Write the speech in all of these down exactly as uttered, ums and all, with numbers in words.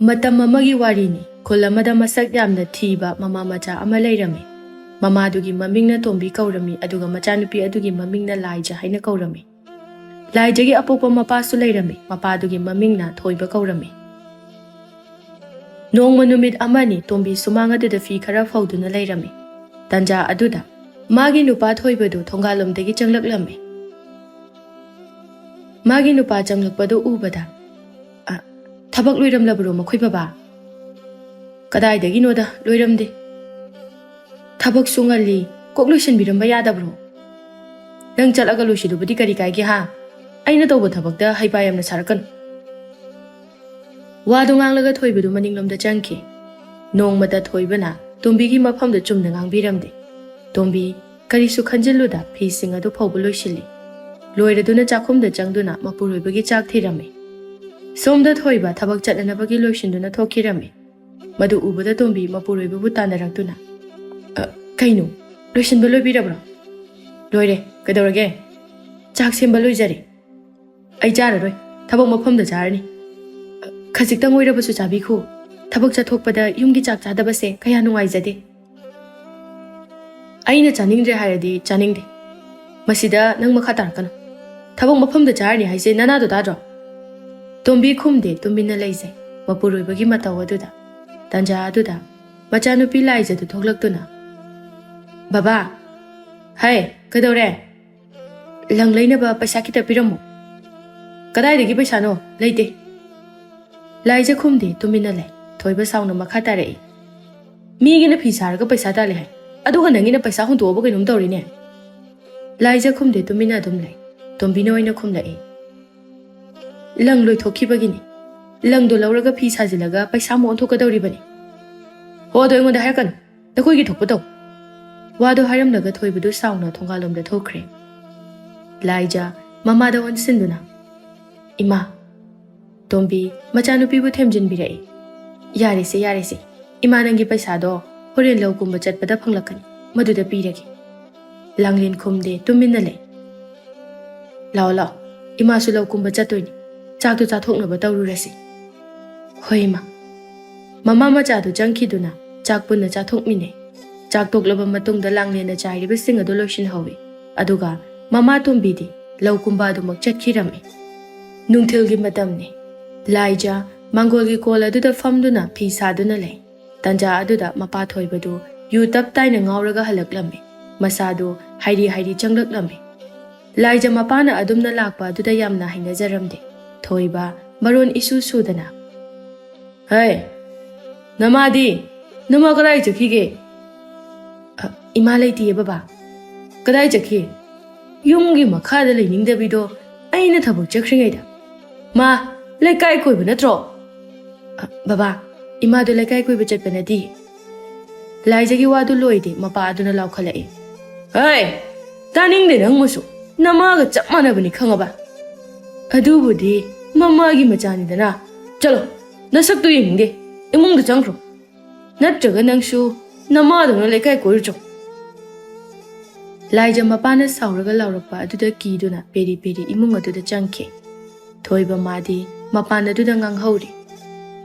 ꯃꯇꯝ ꯑꯃꯒꯤ ꯋꯥꯔꯤꯅꯤ꯫ ꯈꯨꯜ ꯑꯃꯗ ꯃꯁꯛ ꯌꯥꯝꯅ ꯊꯤꯕ ꯃꯃꯥ ꯃꯆꯥ ꯑꯃ ꯂꯩꯔꯝꯃꯤ꯫ ꯃꯃꯥꯗꯨꯒꯤ ꯃꯃꯤꯡꯅ ꯇꯣꯝꯕꯤ ꯀꯧꯔꯝꯃꯤ, ꯑꯗꯨꯒ ꯃꯆꯥꯅꯨꯄꯤ ꯑꯗꯨꯒꯤ ꯃꯃꯤꯡꯅ ꯂꯥꯏꯖ ꯍꯥꯏꯅ ꯀꯧꯔꯝꯃꯤ꯫ ꯂꯥꯏꯖꯒꯤ ꯑꯄꯣꯛꯄ ꯃꯄꯥꯁꯨ ꯂꯩꯔꯝꯃꯤ꯫ ꯃꯄꯥꯗꯨꯒꯤ ꯃꯃꯤꯡꯅ ꯊꯣꯏꯕ ꯀꯧꯔꯝꯃꯤ꯫ ꯅꯣꯡꯃ ꯅꯨꯃꯤꯠ ꯑꯃꯅꯤ, ꯇꯣꯝꯕꯤ ꯁꯨꯃꯥꯡ ꯑꯗꯨꯗ ꯐꯤ ꯈꯔ ꯐꯧꯗꯨꯅ ꯂꯩꯔꯝꯃꯤ꯫ ꯇꯟꯖꯥ ꯑꯗꯨꯗ ꯃꯥꯒꯤ ꯅꯨꯄꯥ ꯊꯣꯏꯕꯗꯨ ꯊꯣꯡꯒꯥꯜꯂꯣꯝꯗꯒꯤ ꯆꯪꯂꯛꯂꯝꯃꯤ꯫ ꯃꯥꯒꯤ ꯅꯨꯄꯥ ꯆꯪꯂꯛꯄꯗꯨ ꯎꯕꯗ, "ꯑ, ꯊꯕꯛ ꯂꯣꯏꯔꯝꯂꯕ꯭ꯔꯣ ꯃꯈꯣꯏ ꯕꯕꯥ?" "ꯀꯗꯥꯏꯗꯒꯤꯅꯣꯗ, ꯂꯣꯏꯔꯝꯗꯦ꯫ ꯊꯕꯛꯁꯨ ꯉꯜꯂꯤ, ꯀꯣꯛ ꯂꯣꯏꯁꯤꯟꯕꯤꯔꯝꯕ ꯌꯥꯗꯕ꯭ꯔꯣ?" "ꯅꯪ ꯆꯠꯂꯒ ꯂꯣꯏꯁꯤꯜꯂꯨꯕꯗꯤ ꯀꯔꯤ ꯀꯥꯏꯒꯦ, ꯍꯥ? ꯑꯩꯅ ꯇꯧꯕ ꯊꯕꯛꯇ ꯍꯩꯄꯥ ꯌꯥꯝꯅ ꯁꯥꯔꯛꯀꯅꯨ꯫" ꯋꯥꯗꯨ ꯉꯥꯡꯂꯒ ꯊꯣꯏꯕꯗꯨ ꯃꯅꯤꯡꯂꯣꯝꯗ ꯆꯪꯈꯤ꯫ ꯅꯣꯡꯃꯇ ꯊꯣꯏꯕꯅ ꯇꯣꯝꯕꯤꯒꯤ ꯃꯐꯝꯗ ꯆꯨꯝꯅ ꯉꯥꯡꯕꯤꯔꯝꯗꯦ꯫ ꯇꯣꯝꯕꯤ ꯀꯔꯤꯁꯨ ꯈꯟꯖꯤꯜꯂꯨꯗ ꯐꯤꯁꯤꯡ ꯑꯗꯨ ꯐꯧꯕ ꯂꯣꯏꯁꯤꯜꯂꯤ꯫ ꯂꯣꯏꯔꯗꯨꯅ ꯆꯥꯛꯈꯨꯝꯗ ꯆꯪꯗꯨꯅ ꯃꯄꯨꯔꯣꯏꯕꯒꯤ ꯆꯥꯛ ꯊꯤꯔꯝꯃꯤ꯫ ꯁꯣꯝꯗ ꯊꯣꯏꯕ ꯊꯕꯛ ꯆꯠꯅꯅꯕꯒꯤ ꯂꯣꯏꯁꯤꯟꯗꯨꯅ ꯊꯣꯛꯈꯤꯔꯝꯃꯤ꯫ ꯃꯗꯨ ꯎꯕꯗ ꯇꯣꯝꯕꯤ ꯃꯄꯨꯔꯣꯏꯕꯕꯨ ꯇꯥꯟꯅꯔꯛꯇꯨꯅ, "ꯑ, ꯀꯩꯅꯣ? ꯂꯣꯏꯁꯤꯟꯕ ꯂꯣꯏꯕꯤꯔꯕ꯭ꯔꯣ?" "ꯂꯣꯏꯔꯦ꯫ ꯀꯩꯗꯧꯔꯒꯦ?" "ꯆꯥꯛ ꯁꯦꯝꯕ ꯂꯣꯏꯖꯔꯦ꯫ ꯑꯩ ꯆꯥꯔꯔꯣꯏ꯫ ꯊꯕꯛ ꯃꯐꯝꯗ ꯆꯥꯔꯅꯤ꯫" "ꯑ, ꯈꯖꯤꯛꯇꯪ ꯑꯣꯏꯔꯕꯁꯨ ꯆꯥꯕꯤꯈꯣ꯫ ꯊꯕꯛ ꯆꯠꯊꯣꯛꯄꯗ ꯌꯨꯝꯒꯤ ꯆꯥꯛ ꯆꯥꯗꯕꯁꯦ ꯀꯌꯥ ꯅꯨꯡꯉꯥꯏꯖꯗꯦ꯫" "ꯑꯩꯅ ꯆꯥꯅꯤꯡꯗ꯭ꯔꯦ ꯍꯥꯏꯔꯗꯤ ꯆꯥꯅꯤꯡꯗꯦ꯫ ꯃꯁꯤꯗ ꯅꯪ ꯃꯈꯥ ꯇꯥꯔꯛꯀꯅꯨ꯫ ꯊꯕꯛ ꯃꯐꯝꯗ ꯆꯥꯔꯅꯤ ꯍꯥꯏꯁꯦ ꯅꯅꯥꯗꯣ ꯇꯥꯗ꯭ꯔꯣ?" ꯇꯣꯝꯕꯤ ꯈꯨꯝꯗꯦ, ꯇꯨꯃꯤꯟꯅ ꯂꯩꯖꯩ꯫ ꯃꯄꯨꯔꯣꯏꯕꯒꯤ ꯃꯇꯧ ꯑꯗꯨꯗ, ꯇꯟꯖꯥ ꯑꯗꯨꯗ ꯃꯆꯥꯅꯨꯄꯤ ꯂꯥꯏꯖꯗꯨ ꯊꯣꯛꯂꯛꯇꯨꯅ, "ꯕꯕꯥ!" "ꯍꯥꯏ, ꯀꯩꯗꯧꯔꯦ?" "ꯂꯪ ꯂꯩꯅꯕ ꯄꯩꯁꯥ ꯈꯤꯇ ꯄꯤꯔꯝꯃꯣ꯫" "ꯀꯗꯥꯏꯗꯒꯤ ꯄꯩꯁꯥꯅꯣ? ꯂꯩꯇꯦ꯫" ꯂꯥꯏꯖ ꯈꯨꯝꯗꯦ, ꯇꯨꯃꯤꯟꯅ ꯂꯩ꯫ ꯊꯣꯏꯕ ꯁꯥꯎꯅ ꯃꯈꯥ ꯇꯥꯔꯛꯏ, "ꯃꯤꯒꯤꯅ ꯐꯤ ꯁꯥꯔꯒ ꯄꯩꯁꯥ ꯇꯥꯜꯂꯦ ꯍꯥꯏ, ꯑꯗꯨꯒ ꯅꯪꯒꯤꯅ ꯄꯩꯁꯥ ꯍꯨꯟꯗꯣꯛꯑꯕ ꯀꯩꯅꯣꯝ ꯇꯧꯔꯤꯅꯦ꯫" ꯂꯥꯏꯖ ꯈꯨꯝꯗꯦ, ꯇꯨꯃꯤꯟꯅ ꯑꯗꯨꯝ ꯂꯩ꯫ ꯇꯣꯝꯕꯤꯅ ꯑꯣꯏꯅ ꯈꯨꯝꯂꯛꯏ, "ꯂꯪ ꯂꯣꯏꯊꯣꯛꯈꯤꯕꯒꯤꯅꯤ꯫ ꯂꯪꯗꯣ ꯂꯧꯔꯒ ꯐꯤ ꯁꯥꯖꯤꯜꯂꯒ ꯄꯩꯁꯥ ꯑꯃꯨꯛ ꯑꯣꯟꯊꯣꯛꯀꯗꯧꯔꯤꯕꯅꯤ꯫" "ꯍꯣ, ꯑꯗꯣ ꯑꯩꯉꯣꯟꯗ ꯍꯥꯏꯔꯛꯀꯅꯨ꯫ ꯅꯈꯣꯏꯒꯤ ꯊꯣꯛꯄ ꯇꯧ꯫" ꯋꯥꯗꯨ ꯍꯥꯏꯔꯝꯂꯒ ꯊꯣꯏꯕꯗꯨ ꯁꯥꯎꯅ ꯊꯣꯡꯒꯥꯜꯂꯣꯝꯗ ꯊꯣꯛꯈ꯭ꯔꯦ꯫ ꯂꯥꯏꯖ ꯃꯃꯥꯗ ꯑꯣꯟꯁꯤꯟꯗꯨꯅ, "ꯏꯃꯥ꯫" ꯇꯣꯝꯕꯤ ꯃꯆꯥꯅꯨꯄꯤꯕꯨ ꯊꯦꯝꯖꯤꯟꯕꯤꯔꯛꯏ꯫ "ꯌꯥꯔꯦꯁꯦ, ꯌꯥꯔꯦꯁꯦ꯫ ꯏꯃꯥ, ꯅꯪꯒꯤ ꯄꯩꯁꯥꯗꯣ ꯍꯣꯔꯦꯟ ꯂꯧ ꯀꯨꯝꯕ ꯆꯠꯄꯗ ꯐꯪꯂꯛꯀꯅꯤ, ꯃꯗꯨꯗ ꯄꯤꯔꯒꯦ꯫" ꯂꯥꯡꯂꯦꯟ ꯈꯨꯝꯗꯦ, ꯇꯨꯃꯤꯟꯅ ꯂꯩ꯫ "ꯂꯥꯛꯑꯣ, ꯂꯥꯛꯑꯣ꯫ ꯏꯃꯥꯁꯨ ꯂꯧ ꯀꯨꯝꯕ ꯆꯠꯇꯣꯏꯅꯤ꯫ ꯆꯥꯛꯇꯨ ꯆꯥꯊꯣꯛꯅꯕ ꯇꯧꯔꯨꯔꯁꯤ꯫" "ꯍꯣꯏ, ꯏꯃꯥ꯫" ꯃꯃꯥ ꯃꯆꯥꯗꯨ ꯆꯪꯈꯤꯗꯨꯅ ꯆꯥꯛ ꯄꯨꯟꯅ ꯆꯥꯊꯣꯛꯃꯤꯟꯅꯩ꯫ ꯆꯥꯛ ꯇꯣꯛꯂꯕ ꯃꯇꯨꯡꯗ ꯂꯥꯡꯂꯦꯟꯅ ꯆꯥꯏꯔꯤꯕꯁꯤꯡ ꯑꯗꯨ ꯂꯣꯏꯁꯤꯟꯍꯧꯏ꯫ ꯑꯗꯨꯒ ꯃꯃꯥ ꯇꯣꯝꯕꯤꯗꯤ ꯂꯧ ꯀꯨꯝꯕ ꯑꯗꯨꯃꯛ ꯆꯠꯈꯤꯔꯝꯃꯤ꯫ ꯅꯨꯡꯊꯤꯜꯒꯤ ꯃꯇꯝꯅꯤ꯫ ꯂꯥꯏꯖ ꯃꯥꯡꯒꯣꯜꯒꯤ ꯀꯣꯜ ꯑꯗꯨꯗ ꯐꯝꯗꯨꯅ ꯐꯤ ꯁꯥꯗꯨꯅ ꯂꯩ꯫ ꯇꯟꯖꯥ ꯑꯗꯨꯗ ꯃꯄꯥ ꯊꯣꯏꯕꯗꯨ ꯌꯨ ꯇꯞ ꯇꯥꯏꯅ ꯉꯥꯎꯔꯒ ꯍꯜꯂꯛꯂꯝꯃꯤ꯫ ꯃꯁꯥꯗꯨ ꯍꯥꯏꯔꯤ ꯍꯥꯏꯔꯤ ꯆꯪꯂꯛꯂꯝꯃꯤ꯫ ꯂꯥꯏꯖ ꯃꯄꯥꯅ ꯑꯗꯨꯝꯅ ꯂꯥꯛꯄ ꯑꯗꯨꯗ ꯌꯥꯝꯅ ꯍꯩꯅꯖꯔꯝꯗꯦ꯫ ꯊꯣꯏꯕ ꯃꯔꯣꯟ ꯏꯁꯨ ꯁꯨꯗꯅ, "ꯍꯩ, ꯅꯃꯥꯗꯤ? ꯅꯃꯥ ꯀꯗꯥꯏ ꯆꯠꯈꯤꯒꯦ?" "ꯑ, ꯏꯃꯥ ꯂꯩꯇꯤꯌꯦ ꯕꯕꯥ꯫" "ꯀꯗꯥꯏ ꯆꯠꯈꯤ?" "ꯌꯨꯝꯒꯤ ꯃꯈꯥꯗ ꯂꯩꯅꯤꯡꯗꯕꯤꯗꯣ ꯑꯩꯅ ꯊꯕꯛ ꯆꯠꯈ꯭ꯔꯤꯉꯩꯗ꯫ ꯃꯥ, ꯂꯩꯀꯥꯏ ꯀꯣꯏꯕ ꯅꯠꯇ꯭ꯔꯣ?" "ꯑ, ꯕꯕꯥ, ꯏꯃꯥꯗꯣ ꯂꯩꯀꯥꯏ ꯀꯣꯏꯕ ꯆꯠꯄ ꯅꯠꯇꯦ꯫" ꯂꯥꯏꯖꯒꯤ ꯋꯥꯗꯨ ꯂꯣꯏꯗꯦ ꯃꯄꯥ ꯑꯗꯨꯅ ꯂꯥꯎꯈꯠꯂꯛꯏ, "ꯍꯩ, ꯇꯥꯅꯤꯡꯗꯦ ꯅꯪ ꯃꯁꯨ꯫ ꯅꯃꯥꯒ ꯆꯞ ꯃꯥꯟꯅꯕꯅꯤ ꯈꯪꯉꯕ?" "ꯑꯗꯨꯕꯨꯗꯤ ꯃꯃꯥꯒꯤ ꯃꯆꯥꯅꯤꯗꯅ꯫ ꯆꯠꯂꯣ, ꯅꯁꯛꯇꯨ ꯌꯦꯡꯅꯤꯡꯗꯦ꯫ ꯏꯃꯨꯡꯗ ꯆꯪꯈ꯭ꯔꯣ꯫ ꯅꯠꯇ꯭ꯔꯒ ꯅꯪꯁꯨ ꯅꯃꯥꯗꯧꯅ ꯂꯩꯀꯥꯏ ꯀꯣꯏꯔꯨꯆꯣ꯫" ꯂꯥꯏꯖ ꯃꯄꯥꯅ ꯁꯥꯎꯔꯒ ꯂꯥꯎꯔꯛꯄ ꯑꯗꯨꯗ ꯀꯤꯗꯨꯅ ꯄꯦꯔꯤ ꯄꯦꯔꯤ ꯏꯃꯨꯡ ꯑꯗꯨꯗ ꯆꯪꯈꯤ꯫ ꯊꯣꯏꯕ ꯃꯥꯗꯤ ꯃꯄꯥꯟ ꯑꯗꯨꯗ ꯉꯥꯡꯍꯧꯔꯤ,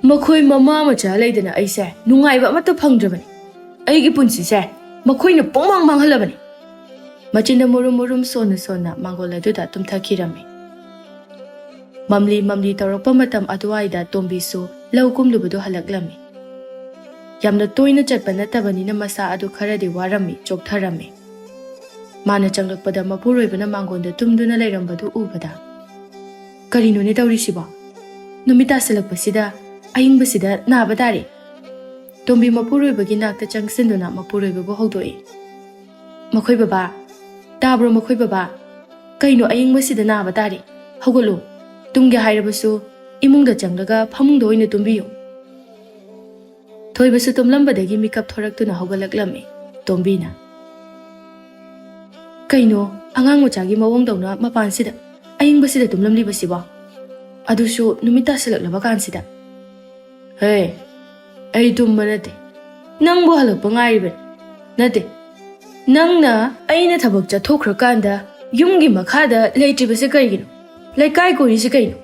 "ꯃꯈꯣꯏ ꯃꯃꯥ ꯃꯆꯥ ꯂꯩꯗꯅ ꯑꯩꯁꯦ ꯅꯨꯡꯉꯥꯏꯕ ꯑꯃꯠꯇ ꯐꯪꯗ꯭ꯔꯕꯅꯤ꯫ ꯑꯩꯒꯤ ꯄꯨꯟꯁꯤꯁꯦ ꯃꯈꯣꯏꯅ ꯄꯨꯡꯃꯥꯡ ꯃꯥꯡꯍꯜꯂꯕꯅꯤ꯫" ꯃꯆꯤꯟꯗ ꯃꯨꯔꯨꯝ ꯃꯨꯔꯨꯝ ꯁꯣꯟꯅ ꯁꯣꯟꯅ ꯃꯥꯡꯒꯣꯜ ꯑꯗꯨꯗ ꯇꯨꯝꯊꯈꯤꯔꯝꯃꯤ꯫ ꯃꯝꯂꯤ ꯃꯝꯂꯤ ꯇꯧꯔꯛꯄ ꯃꯇꯝ ꯑꯗꯨꯋꯥꯏꯗ ꯇꯣꯝꯕꯤꯁꯨ ꯂꯧ ꯀꯨꯝꯂꯨꯕꯗꯨ ꯍꯜꯂꯛꯂꯝꯃꯤ꯫ ꯌꯥꯝꯅ ꯇꯣꯏꯅ ꯆꯠꯄ ꯅꯠꯇꯕꯅꯤꯅ ꯃꯁꯥ ꯑꯗꯨ ꯈꯔꯗꯤ ꯋꯥꯔꯝꯃꯤ, ꯆꯣꯛꯊꯔꯝꯃꯤ꯫ ꯃꯥꯅ ꯆꯪꯂꯛꯄꯗ ꯃꯄꯨꯔꯣꯏꯕꯅ ꯃꯥꯡꯒꯣꯟꯗ ꯇꯨꯝꯗꯨꯅ ꯂꯩꯔꯝꯕꯗꯨ ꯎꯕꯗ, "ꯀꯔꯤꯅꯣꯅꯦ ꯇꯧꯔꯤꯁꯤꯕꯣ? ꯅꯨꯃꯤꯠ ꯇꯥꯁꯤꯜꯂꯛꯄꯁꯤꯗ ꯑꯏꯪꯕꯁꯤꯗ ꯅꯥꯕ ꯇꯥꯔꯦ꯫" ꯇꯣꯝꯕꯤ ꯃꯄꯨꯔꯣꯏꯕꯒꯤ ꯅꯥꯛꯇ ꯆꯪꯁꯤꯟꯗꯨꯅ ꯃꯄꯨꯔꯣꯏꯕꯕꯨ ꯍꯧꯗꯣꯛꯏ꯫ "ꯃꯈꯣꯏ ꯕꯕꯥ, ꯇꯥꯕ꯭ꯔꯣ ꯃꯈꯣꯏ ꯕꯕꯥ? ꯀꯩꯅꯣ ꯑꯏꯪꯕꯁꯤꯗ ꯅꯥꯕ ꯇꯥꯔꯦ? ꯍꯧꯒꯠꯂꯨ꯫ ꯇꯨꯝꯒꯦ ꯍꯥꯏꯔꯕꯁꯨ ꯏꯃꯨꯡꯗ ꯆꯪꯂꯒ ꯐꯃꯨꯡꯗ ꯑꯣꯏꯅ ꯇꯨꯝꯕꯤꯌꯨ꯫" ꯊꯣꯏꯕꯁꯨ ꯇꯨꯝꯂꯝꯕꯗꯒꯤ ꯃꯤꯀꯞ ꯊꯣꯔꯛꯇꯨꯅ ꯍꯧꯒꯠꯂꯛꯂꯝꯃꯤ꯫ ꯇꯣꯝꯕꯤꯅ, "ꯀꯩꯅꯣ, ꯑꯉꯥꯡ ꯃꯆꯥꯒꯤ ꯃꯑꯣꯡꯗꯧꯅ ꯃꯄꯥꯟꯁꯤꯗ ꯑꯏꯪꯕꯁꯤꯗ ꯇꯨꯝꯂꯝꯂꯤꯕꯁꯤꯕꯣ? ꯑꯗꯨꯁꯨ ꯅꯨꯃꯤꯠ ꯇꯥꯁꯤꯜꯂꯛꯂꯕ ꯀꯥꯟꯁꯤꯗ?" "ꯍꯦ, ꯑꯩ ꯇꯨꯝꯕ ꯅꯠꯇꯦ, ꯅꯪꯕꯨ ꯍꯜꯂꯛꯄ ꯉꯥꯏꯔꯤꯕꯅꯤ꯫ ꯅꯠꯇꯦ, ꯅꯪꯅ ꯑꯩꯅ ꯊꯕꯛ ꯆꯠꯊꯣꯛꯈ꯭ꯔꯀꯥꯟꯗ ꯌꯨꯝꯒꯤ ꯃꯈꯥꯗ ꯂꯩꯇ꯭ꯔꯤꯕꯁꯦ ꯀꯩꯒꯤꯅꯣ? ꯂꯩꯀꯥꯏ ꯀꯣꯏꯔꯤꯁꯦ ꯀꯩꯅꯣ?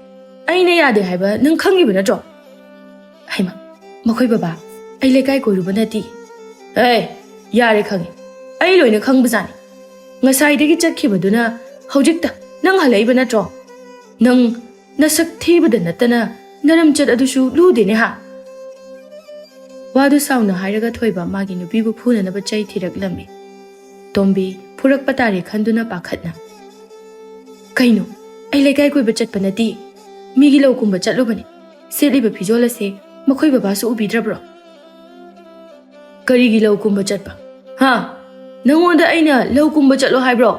ꯑꯩꯅ ꯌꯥꯗꯦ ꯍꯥꯏꯕ ꯅꯪ ꯈꯪꯉꯤꯕ ꯅꯠꯇ꯭ꯔꯣ?" "ꯍꯩꯃꯥ, ꯃꯈꯣꯏ ꯕꯕꯥ, ꯑꯩ ꯂꯩꯀꯥꯏ ꯀꯣꯏꯔꯨꯕ ꯅꯠꯇꯦ꯫" "ꯑꯦ, ꯌꯥꯔꯦ, ꯈꯪꯉꯦ꯫ ꯑꯩ ꯂꯣꯏꯅ ꯈꯪꯕꯖꯥꯠꯅꯤ꯫ ꯉꯁꯥꯏꯗꯒꯤ ꯆꯠꯈꯤꯕꯗꯨꯅ ꯍꯧꯖꯤꯛꯇ ꯅꯪ ꯍꯜꯂꯛꯏꯕ ꯅꯠꯇ꯭ꯔꯣ? ꯅꯪ ꯅꯁꯛ ꯊꯤꯕꯗ ꯅꯠꯇꯅ ꯅꯔꯝꯆꯠ ꯑꯗꯨꯁꯨ ꯂꯨꯗꯦꯅꯦ ꯍꯥ?" ꯋꯥꯗꯨ ꯁꯥꯎꯅ ꯍꯥꯏꯔꯒ ꯊꯣꯏꯕ ꯃꯥꯒꯤ ꯅꯨꯄꯤꯕꯨ ꯐꯨꯅꯅꯕ ꯆꯩ ꯊꯤꯔꯛꯂꯝꯃꯤ꯫ ꯇꯣꯝꯕꯤ ꯐꯨꯔꯛꯄ ꯇꯥꯔꯦ ꯈꯟꯗꯨꯅ ꯄꯥꯈꯠꯅ, "ꯀꯩꯅꯣ? ꯑꯩ ꯂꯩꯀꯥꯏ ꯀꯣꯏꯕ ꯆꯠꯄ ꯅꯠꯇꯦ꯫ ꯃꯤꯒꯤ ꯂꯧ ꯀꯨꯝꯕ ꯆꯠꯂꯨꯕꯅꯤ꯫ ꯁꯦꯠꯂꯤꯕ ꯐꯤꯖꯣꯜ ꯑꯁꯦ ꯃꯈꯣꯏ ꯕꯕꯥꯁꯨ ꯎꯕꯤꯗ꯭ꯔꯕ꯭ꯔꯣ?" "ꯀꯔꯤꯒꯤ ꯂꯧ ꯀꯨꯝꯕ ꯆꯠꯄ? ꯍꯥ? ꯅꯪꯉꯣꯟꯗ ꯑꯩꯅ ꯂꯧ ꯀꯨꯝꯕ ꯆꯠꯂꯣ ꯍꯥꯏꯕ꯭ꯔꯣ?"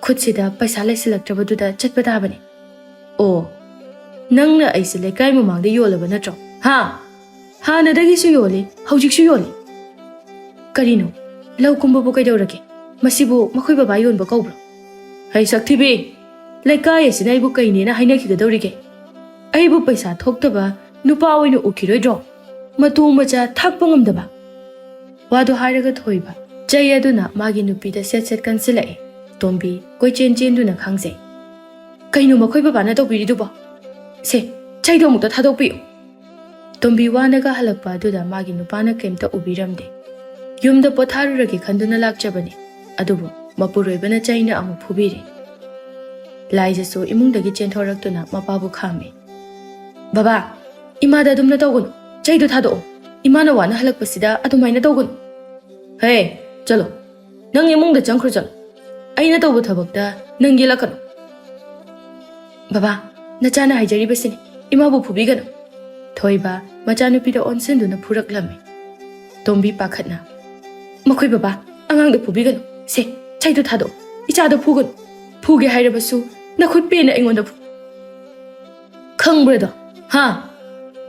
"ꯈꯨꯠꯁꯤꯗ ꯄꯩꯁꯥ ꯂꯩꯁꯤꯜꯂꯛꯇ꯭ꯔꯕꯗꯨꯗ ꯆꯠꯄ ꯇꯥꯕꯅꯤ꯫" "ꯑꯣ, ꯅꯪꯅ ꯑꯩꯁꯦ ꯂꯩꯀꯥꯏ ꯃꯃꯥꯡꯗ ꯌꯣꯜꯂꯕ ꯅꯠꯇ꯭ꯔꯣ? ꯍꯥ? ꯍꯥꯟꯅꯗꯒꯤꯁꯨ ꯌꯣꯜꯂꯤ, ꯍꯧꯖꯤꯛꯁꯨ ꯌꯣꯜꯂꯤ꯫ ꯀꯔꯤꯅꯣ? ꯂꯧ ꯀꯨꯝꯕꯕꯨ ꯀꯩꯗꯧꯔꯒꯦ? ꯃꯁꯤꯕꯨ ꯃꯈꯣꯏ ꯕꯕꯥ ꯌꯣꯟꯕ ꯀꯧꯕ꯭ꯔꯣ? ꯍꯩ ꯁꯛꯊꯤꯕꯤ, ꯂꯩꯀꯥꯏ ꯑꯁꯤꯅ ꯑꯩꯕꯨ ꯀꯩꯅꯦꯅ ꯍꯥꯏꯅꯈꯤꯒꯗꯧꯔꯤꯒꯦ? ꯑꯩꯕꯨ ꯄꯩꯁꯥ ꯊꯣꯛꯇꯕ ꯅꯨꯄꯥ ꯑꯣꯏꯅ ꯎꯈꯤꯔꯣꯏꯗ꯭ꯔꯣ? ꯃꯇꯣꯡ ꯃꯆꯥ ꯊꯥꯛꯄ ꯉꯝꯗꯕ꯫" ꯋꯥꯗꯨ ꯍꯥꯏꯔꯒ ꯊꯣꯏꯕ ꯆꯩ ꯑꯗꯨꯅ ꯃꯥꯒꯤ ꯅꯨꯄꯤꯗ ꯁꯦꯠ ꯁꯦꯠ ꯀꯟꯁꯤꯜꯂꯛꯑꯦ꯫ ꯇꯣꯝꯕꯤ ꯀꯣꯏꯆꯦꯟ ꯆꯦꯟꯗꯨꯅ ꯈꯥꯡꯖꯩ꯫ "ꯀꯩꯅꯣ ꯃꯈꯣꯏ ꯕꯕꯥꯅ ꯇꯧꯕꯤꯔꯤꯗꯨꯕꯣ? ꯁꯦ, ꯆꯩꯗꯣ ꯑꯃꯨꯛꯇ ꯊꯥꯗꯣꯛꯄꯤꯌꯨ꯫" ꯇꯣꯝꯕꯤ ꯋꯥꯅꯒ ꯍꯜꯂꯛꯄ ꯑꯗꯨꯗ ꯃꯥꯒꯤ ꯅꯨꯄꯥꯅ ꯀꯩꯝꯇ ꯎꯕꯤꯔꯝꯗꯦ꯫ ꯌꯨꯝꯗ ꯄꯣꯊꯥꯔꯨꯔꯒꯦ ꯈꯟꯗꯨꯅ ꯂꯥꯛꯆꯕꯅꯤ, ꯑꯗꯨꯕꯨ ꯃꯄꯨꯔꯣꯏꯕꯅ ꯆꯩꯅ ꯑꯃꯨꯛ ꯐꯨꯕꯤꯔꯦ꯫ ꯂꯥꯏꯖꯁꯨ ꯏꯃꯨꯡꯗꯒꯤ ꯆꯦꯟꯊꯣꯔꯛꯇꯨꯅ ꯃꯄꯥꯕꯨ ꯈꯥꯝꯃꯤ꯫ "ꯕꯕꯥ, ꯏꯃꯥꯗ ꯑꯗꯨꯝꯅ ꯇꯧꯒꯅꯨ꯫ ꯆꯩꯗꯣ ꯊꯥꯗꯣꯛꯑꯣ꯫ ꯏꯃꯥꯅ ꯋꯥꯅ ꯍꯜꯂꯛꯄꯁꯤꯗ ꯑꯗꯨꯃꯥꯏꯅ ꯇꯧꯒꯅꯨ꯫ ꯍꯦ, ꯆꯠꯂꯣ꯫ ꯅꯪ ꯏꯃꯨꯡꯗ ꯆꯪꯈ꯭ꯔꯣ, ꯆꯠꯂꯣ꯫ ꯑꯩꯅ ꯇꯧꯕ ꯊꯕꯛꯇ ꯅꯪ ꯌꯦꯠꯂꯛꯀꯅꯨ꯫" "ꯕꯕꯥ, ꯅꯆꯥꯅ ꯍꯥꯏꯖꯔꯤꯕꯁꯤꯅꯤ, ꯏꯃꯥꯕꯨ ꯐꯨꯕꯤꯒꯅꯨ꯫" ꯊꯣꯏꯕ ꯃꯆꯥꯅꯨꯄꯤꯗ ꯑꯣꯟꯁꯤꯟꯗꯨꯅ ꯐꯨꯔꯛꯂꯝꯃꯤ꯫ ꯇꯣꯝꯕꯤ ꯄꯥꯈꯠꯅ, "ꯃꯈꯣꯏ ꯕꯕꯥ, ꯑꯉꯥꯡꯗ ꯐꯨꯕꯤꯒꯅꯨ꯫ ꯁꯦ, ꯆꯩꯗꯨ ꯊꯥꯗꯣꯛꯑꯣ꯫ ꯏꯆꯥꯗ ꯐꯨꯒꯅꯨ꯫ ꯐꯨꯒꯦ ꯍꯥꯏꯔꯕꯁꯨ ꯅꯈꯨꯠ ꯄꯦꯟꯅ ꯑꯩꯉꯣꯟꯗ ꯐꯨ꯫ ꯈꯪꯕ꯭ꯔꯗꯣ? ꯍꯥ?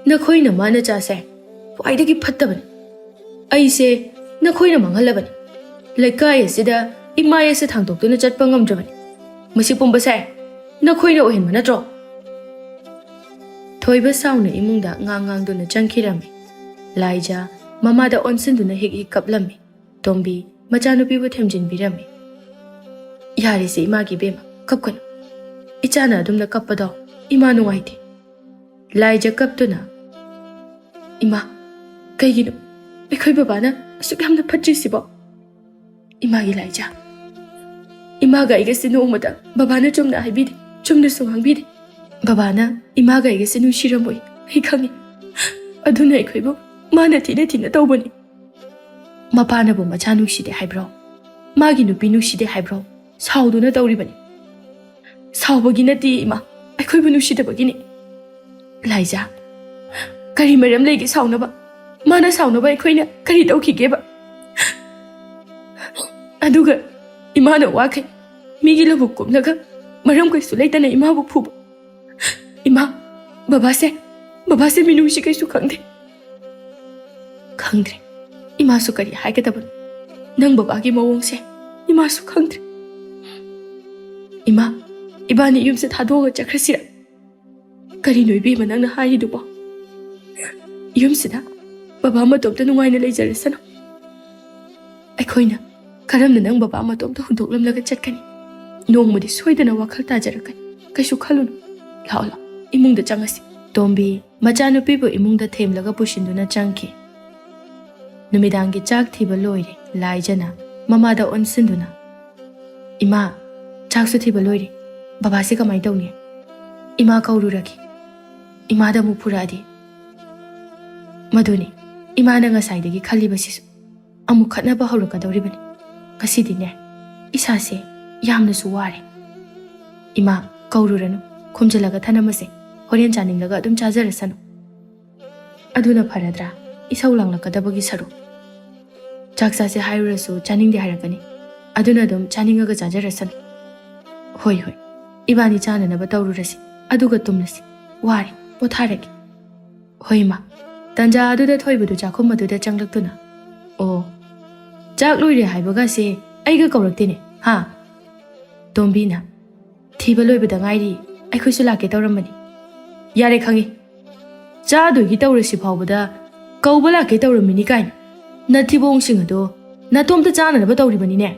ꯅꯈꯣꯏ ꯅꯃꯥ ꯅꯆꯥꯁꯦ ꯈ꯭ꯋꯥꯏꯗꯒꯤ ꯐꯠꯇꯕꯅꯤ꯫ ꯑꯩꯁꯦ ꯅꯈꯣꯏꯅ ꯃꯥꯡꯍꯜꯂꯕꯅꯤ꯫ ꯂꯩꯀꯥꯏ ꯑꯁꯤꯗ ꯏꯃꯥ ꯑꯁꯦ ꯊꯥꯡꯗꯣꯛꯇꯨꯅ ꯆꯠꯄ ꯉꯝꯗ꯭ꯔꯕꯅꯤ꯫ ꯃꯁꯤ ꯄꯨꯝꯕꯁꯦ ꯅꯈꯣꯏꯅ ꯑꯣꯏꯍꯟꯕ ꯅꯠꯇ꯭ꯔꯣ?" ꯊꯣꯏꯕ ꯁꯥꯎꯅ ꯏꯃꯨꯡꯗ ꯉꯥꯡ ꯉꯥꯡꯗꯨꯅ ꯆꯪꯈꯤꯔꯝꯃꯤ꯫ ꯂꯥꯏꯖ ꯃꯃꯥꯗ ꯑꯣꯟꯁꯤꯟꯗꯨꯅ ꯍꯤꯛ ꯍꯤꯛ ꯀꯞꯂꯝꯃꯤ꯫ ꯇꯣꯝꯕꯤ ꯃꯆꯥꯅꯨꯄꯤꯕꯨ ꯊꯦꯝꯖꯤꯟꯕꯤꯔꯝꯃꯤ꯫ "ꯌꯥꯔꯦꯁꯦ ꯏꯃꯥꯒꯤ ꯏꯕꯦꯝꯃ, ꯀꯞꯀꯅꯨ꯫ ꯏꯆꯥꯅ ꯑꯗꯨꯝꯅ ꯀꯞꯄꯗꯣ ꯏꯃꯥ ꯅꯨꯡꯉꯥꯏꯇꯦ꯫ ꯂꯥꯏꯖ ꯀꯞꯇꯨꯅ, "ꯏꯃꯥ, ꯀꯩꯒꯤꯅꯣ ꯑꯩꯈꯣꯏ ꯕꯕꯥꯅ ꯑꯁꯨꯛ ꯌꯥꯝꯅ ꯐꯠꯇ꯭ꯔꯤꯁꯤꯕꯣ? ꯏꯃꯥꯒꯤ ꯂꯥꯏꯖ, ꯏꯃꯥꯒ ꯑꯩꯒꯁꯦ ꯅꯣꯡꯃꯇ ꯕꯕꯥꯅ ꯆꯨꯝꯅ ꯍꯥꯏꯕꯤꯗꯦ, ꯆꯨꯝꯅꯁꯨ ꯉꯥꯡꯕꯤꯗꯦ꯫ ꯕꯕꯥꯅ ꯏꯃꯥꯒ ꯑꯩꯒꯁꯦ ꯅꯨꯡꯁꯤꯔꯝꯃꯣꯏ, ꯑꯩ ꯈꯪꯉꯤ꯫ ꯑꯗꯨꯅ ꯑꯩꯈꯣꯏꯕꯨ ꯃꯥꯅ ꯊꯤꯅ ꯊꯤꯅ ꯇꯧꯕꯅꯤ꯫ ꯃꯄꯥꯅꯕꯨ ꯃꯆꯥ ꯅꯨꯡꯁꯤꯗꯦ ꯍꯥꯏꯕ꯭ꯔꯣ? ꯃꯥꯒꯤ ꯅꯨꯄꯤ ꯅꯨꯡꯁꯤꯗꯦ ꯍꯥꯏꯕ꯭ꯔꯣ? ꯁꯥꯎꯗꯨꯅ ꯇꯧꯔꯤꯕꯅꯤ꯫ ꯁꯥꯎꯕꯒꯤ ꯅꯠꯇꯦ ꯏꯃꯥ, ꯑꯩꯈꯣꯏꯕꯨ ꯅꯨꯡꯁꯤꯗꯕꯒꯤꯅꯤ꯫ ꯂꯥꯏꯖ, ꯀꯔꯤ ꯃꯔꯝ ꯂꯩꯒꯦ ꯁꯥꯎꯅꯕ? ꯃꯥꯅ ꯁꯥꯎꯅꯕ ꯑꯩꯈꯣꯏꯅ ꯀꯔꯤ ꯇꯧꯈꯤꯒꯦꯕ? ꯑꯗꯨꯒ ꯏꯃꯥꯅ ꯋꯥꯈꯩ ꯃꯤꯒꯤ ꯂꯧꯕꯨꯛ ꯀꯨꯝꯂꯒ ꯃꯔꯝ ꯀꯩꯁꯨ ꯂꯩꯇꯅ ꯏꯃꯥꯕꯨ ꯐꯨꯕ꯫ ꯏꯃꯥ, ꯕꯕꯥꯁꯦ, ꯕꯕꯥꯁꯦ ꯃꯤꯅꯨꯡꯁꯤ ꯀꯩꯁꯨ ꯈꯪꯗꯦ꯫ ꯈꯪꯗ꯭ꯔꯦ꯫ ꯏꯃꯥꯁꯨ ꯀꯔꯤ ꯍꯥꯏꯒꯗꯕꯅꯣ? ꯅꯪ ꯕꯕꯥꯒꯤ ꯃꯑꯣꯡꯁꯦ ꯏꯃꯥꯁꯨ ꯈꯪꯗ꯭ꯔꯦ꯫ ꯏꯃꯥ, ꯏꯕꯥꯅꯤ ꯌꯨꯝꯁꯦ ꯊꯥꯗꯣꯛꯑꯒ ꯆꯠꯈ꯭ꯔꯁꯤꯔ? ꯀꯔꯤꯅꯣ ꯏꯕꯦꯝꯃ ꯅꯪꯅ ꯍꯥꯏꯔꯤꯗꯨꯕꯣ? ꯌꯨꯝꯁꯤꯗ ꯕꯕꯥ ꯃꯇꯣꯝꯇ ꯅꯨꯡꯉꯥꯏꯅ ꯂꯩꯖꯔꯁꯅꯨ꯫ ꯑꯩꯈꯣꯏꯅ ꯀꯔꯝꯅ ꯅꯪ ꯕꯕꯥ ꯃꯇꯣꯝꯇ ꯍꯨꯟꯗꯣꯛꯂꯝꯂꯒ ꯆꯠꯀꯅꯤ? ꯅꯣꯡꯃꯗꯤ ꯁꯣꯏꯗꯅ ꯋꯥꯈꯜ ꯇꯥꯖꯔꯛꯀꯅꯤ꯫ ꯀꯩꯁꯨ ꯈꯜꯂꯨꯅꯨ꯫ ꯂꯥꯛꯑꯣ, ꯂꯥꯛꯑꯣ, ꯏꯃꯨꯡꯗ ꯆꯪꯉꯁꯤ꯫ ꯇꯣꯝꯕꯤ ꯃꯆꯥꯅꯨꯄꯤꯕꯨ ꯏꯃꯨꯡꯗ ꯊꯦꯝꯂꯒ ꯄꯨꯁꯤꯟꯗꯨꯅ ꯆꯪꯈꯤ꯫ ꯅꯨꯃꯤꯗꯥꯡꯒꯤ ꯆꯥꯛ ꯊꯤꯕ ꯂꯣꯏꯔꯦ꯫ ꯂꯥꯏꯖꯅ ꯃꯃꯥꯗ ꯑꯣꯟꯁꯤꯟꯗꯨꯅ, "ꯏꯃꯥ, ꯆꯥꯛꯁꯨ ꯊꯤꯕ ꯂꯣꯏꯔꯦ꯫ ꯕꯕꯥꯁꯦ ꯀꯃꯥꯏ ꯇꯧꯅꯤ? ꯏꯃꯥ ꯀꯧꯔꯨꯔꯒꯦ꯫ ꯏꯃꯥꯗ ꯑꯃꯨꯛ ꯐꯨꯔꯛꯑꯗꯤ?" ꯃꯗꯨꯅꯤ ꯏꯃꯥꯅ ꯉꯁꯥꯏꯗꯒꯤ ꯈꯜꯂꯤꯕꯁꯤꯁꯨ꯫ ꯑꯃꯨꯛ ꯈꯠꯅꯕ ꯍꯧꯔꯛꯀꯗꯧꯔꯤꯕꯅꯤ꯫ ꯉꯁꯤꯗꯤꯅꯦ, ꯏꯁꯥꯁꯦ ꯌꯥꯝꯅꯁꯨ ꯋꯥꯔꯦ꯫ ꯏꯃꯥ, ꯀꯧꯔꯨꯔꯅꯨ꯫ ꯈꯨꯝꯖꯤꯜꯂꯒ ꯊꯅꯝꯃꯁꯦ꯫ ꯍꯣꯔꯦꯟ ꯆꯥꯅꯤꯡꯂꯒ ꯑꯗꯨꯝ ꯆꯥꯖꯔꯁꯅꯨ꯫ ꯑꯗꯨꯅ ꯐꯔꯗ꯭ꯔꯥ? ꯏꯁꯧ ꯂꯥꯡꯂꯛꯀꯗꯕꯒꯤ ꯁꯔꯨꯛ꯫ ꯆꯥꯛ ꯆꯥꯁꯦ ꯍꯥꯏꯔꯨꯔꯁꯨ ꯆꯥꯅꯤꯡꯗꯦ ꯍꯥꯏꯔꯛꯀꯅꯤ꯫ ꯑꯗꯨꯅ ꯑꯗꯨꯝ ꯆꯥꯅꯤꯡꯉꯒ ꯆꯥꯖꯔꯁꯅꯨ꯫ ꯍꯣꯏ, ꯍꯣꯏ꯫ ꯏꯕꯥꯅꯤ ꯆꯥꯅꯅꯕ ꯇꯧꯔꯨꯔꯁꯤ꯫ ꯑꯗꯨꯒ ꯇꯨꯝꯂꯁꯤ꯫ ꯋꯥꯔꯦ꯫ ꯄꯣꯊꯥꯔꯒꯦ꯫ ꯍꯣꯏ, ꯏꯃꯥ꯫ ꯇꯟꯖꯥ ꯑꯗꯨꯗ ꯊꯣꯏꯕꯗꯨ ꯆꯥꯛꯈꯨꯝ ꯑꯗꯨꯗ ꯆꯪꯂꯛꯇꯨꯅ, "ꯑꯣ, ꯆꯥꯛ ꯂꯣꯏꯔꯦ ꯍꯥꯏꯕꯒꯁꯦ ꯑꯩꯒ ꯀꯧꯔꯛꯇꯦꯅꯦ, ꯍꯥ?" ꯇꯣꯝꯕꯤꯅ, "ꯊꯤꯕ ꯂꯣꯏꯕꯗ ꯉꯥꯏꯔꯤ, ꯑꯩꯈꯣꯏꯁꯨ ꯂꯥꯛꯀꯦ ꯇꯧꯔꯝꯕꯅꯤ꯫ ꯌꯥꯔꯦ, ꯈꯪꯉꯤ꯫ ꯆꯥꯗꯣꯏꯒꯤ ꯇꯧꯔꯁꯤ ꯐꯥꯎꯕꯗ ꯀꯧꯕ ꯂꯥꯛꯀꯦ ꯇꯧꯔꯝꯃꯤꯅꯤ ꯀꯥꯏꯅ꯫ ꯅꯊꯤꯕꯣꯡꯁꯤꯡ ꯑꯗꯣ ꯅꯇꯣꯝꯇ ꯆꯥꯅꯅꯕ ꯇꯧꯔꯤꯕꯅꯤꯅꯦ꯫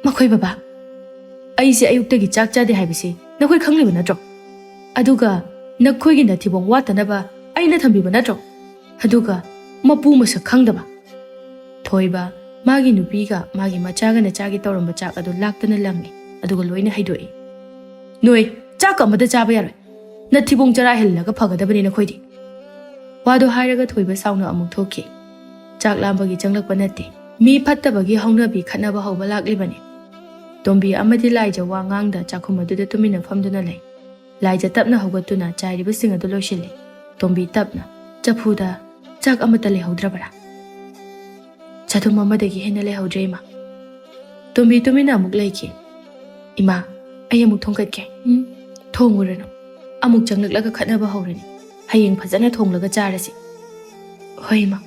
ꯃꯈꯣꯏ ꯕꯕꯥ, ꯑꯩꯁꯦ ꯑꯌꯨꯛꯇꯒꯤ ꯆꯥꯛ ꯆꯥꯗꯦ ꯍꯥꯏꯕꯁꯤ ꯅꯈꯣꯏ ꯈꯪꯂꯤꯕ ꯅꯠꯇ꯭ꯔꯣ? ꯑꯗꯨꯒ ꯅꯈꯣꯏꯒꯤ ꯅꯊꯤꯕꯣꯡ ꯋꯥꯠꯇꯅꯕ ꯑꯩꯅ ꯊꯝꯕꯤꯕ ꯅꯠꯇ꯭ꯔꯣ? ꯑꯗꯨꯒ ꯃꯄꯨ ꯃꯁꯛ ꯈꯪꯗꯕ꯫ ꯊꯣꯏꯕ ꯃꯥꯒꯤ ꯅꯨꯄꯤꯒ ꯃꯥꯒꯤ ꯃꯆꯥꯒꯅ ꯆꯥꯒꯦ ꯇꯧꯔꯝꯕ ꯆꯥꯛ ꯑꯗꯨ ꯂꯥꯛꯇꯅ ꯂꯪꯉꯤ, ꯑꯗꯨꯒ ꯂꯣꯏꯅ ꯍꯩꯗꯣꯛꯏ꯫ "ꯅꯣꯏ ꯆꯥꯛ ꯑꯃꯗ ꯆꯥꯕ ꯌꯥꯔꯣꯏ꯫ ꯅꯊꯤꯕꯣꯡ ꯆꯔꯥ ꯍꯦꯜꯂꯒ ꯐꯒꯗꯕꯅꯤ ꯅꯈꯣꯏꯗꯤ꯫" ꯋꯥꯗꯣ ꯍꯥꯏꯔꯒ ꯊꯣꯏꯕ ꯁꯥꯎꯅ ꯑꯃꯨꯛ ꯊꯣꯛꯈꯤ꯫ ꯆꯥꯛ ꯂꯥꯝꯕꯒꯤ ꯆꯪꯂꯛꯄ ꯅꯠꯇꯦ꯫ ꯃꯤ ꯐꯠꯇꯕꯒꯤ ꯍꯧꯅꯕꯤ ꯈꯠꯅꯕ ꯍꯧꯕ ꯂꯥꯛꯂꯤꯕꯅꯤ꯫ ꯇꯣꯝꯕꯤ ꯑꯃꯗꯤ ꯂꯥꯏꯖ ꯋꯥ ꯉꯥꯡꯗ ꯆꯥꯛꯈꯨꯝ ꯑꯗꯨꯗ ꯇꯨꯃꯤꯟꯅ ꯐꯝꯗꯨꯅ ꯂꯩ꯫ ꯂꯥꯏꯖ ꯇꯞꯅ ꯍꯧꯒꯠꯇꯨꯅ ꯆꯥꯏꯔꯤꯕꯁꯤꯡ ꯑꯗꯨ ꯂꯣꯏꯁꯤꯜꯂꯤ꯫ ꯇꯣꯝꯕꯤ ꯇꯞꯅ, "ꯆꯐꯨꯗ ꯆꯥꯛ ꯑꯃꯠꯇ ꯂꯩꯍꯧꯗ꯭ꯔꯕꯔꯥ?" "ꯆꯗꯨꯝ ꯑꯃꯗꯒꯤ ꯍꯦꯟꯅ ꯂꯩꯍꯧꯗ꯭ꯔꯦ, ꯏꯃꯥ꯫" ꯇꯣꯝꯕꯤ ꯇꯨꯃꯤꯟꯅ ꯑꯃꯨꯛ ꯂꯩꯈꯤ꯫ "ꯏꯃꯥ, ꯑꯩ ꯑꯃꯨꯛ ꯊꯣꯡꯒꯠꯀꯦ꯫" "ꯎꯝ, ꯊꯣꯡꯉꯨꯔꯅꯨ꯫ ꯑꯃꯨꯛ ꯆꯪꯂꯛꯂꯒ ꯈꯠꯅꯕ ꯍꯧꯔꯅꯤ꯫ ꯍꯌꯦꯡ ꯐꯖꯅ ꯊꯣꯡꯂꯒ ꯆꯥꯔꯁꯤ꯫" "ꯍꯣꯏ, ꯏꯃꯥ꯫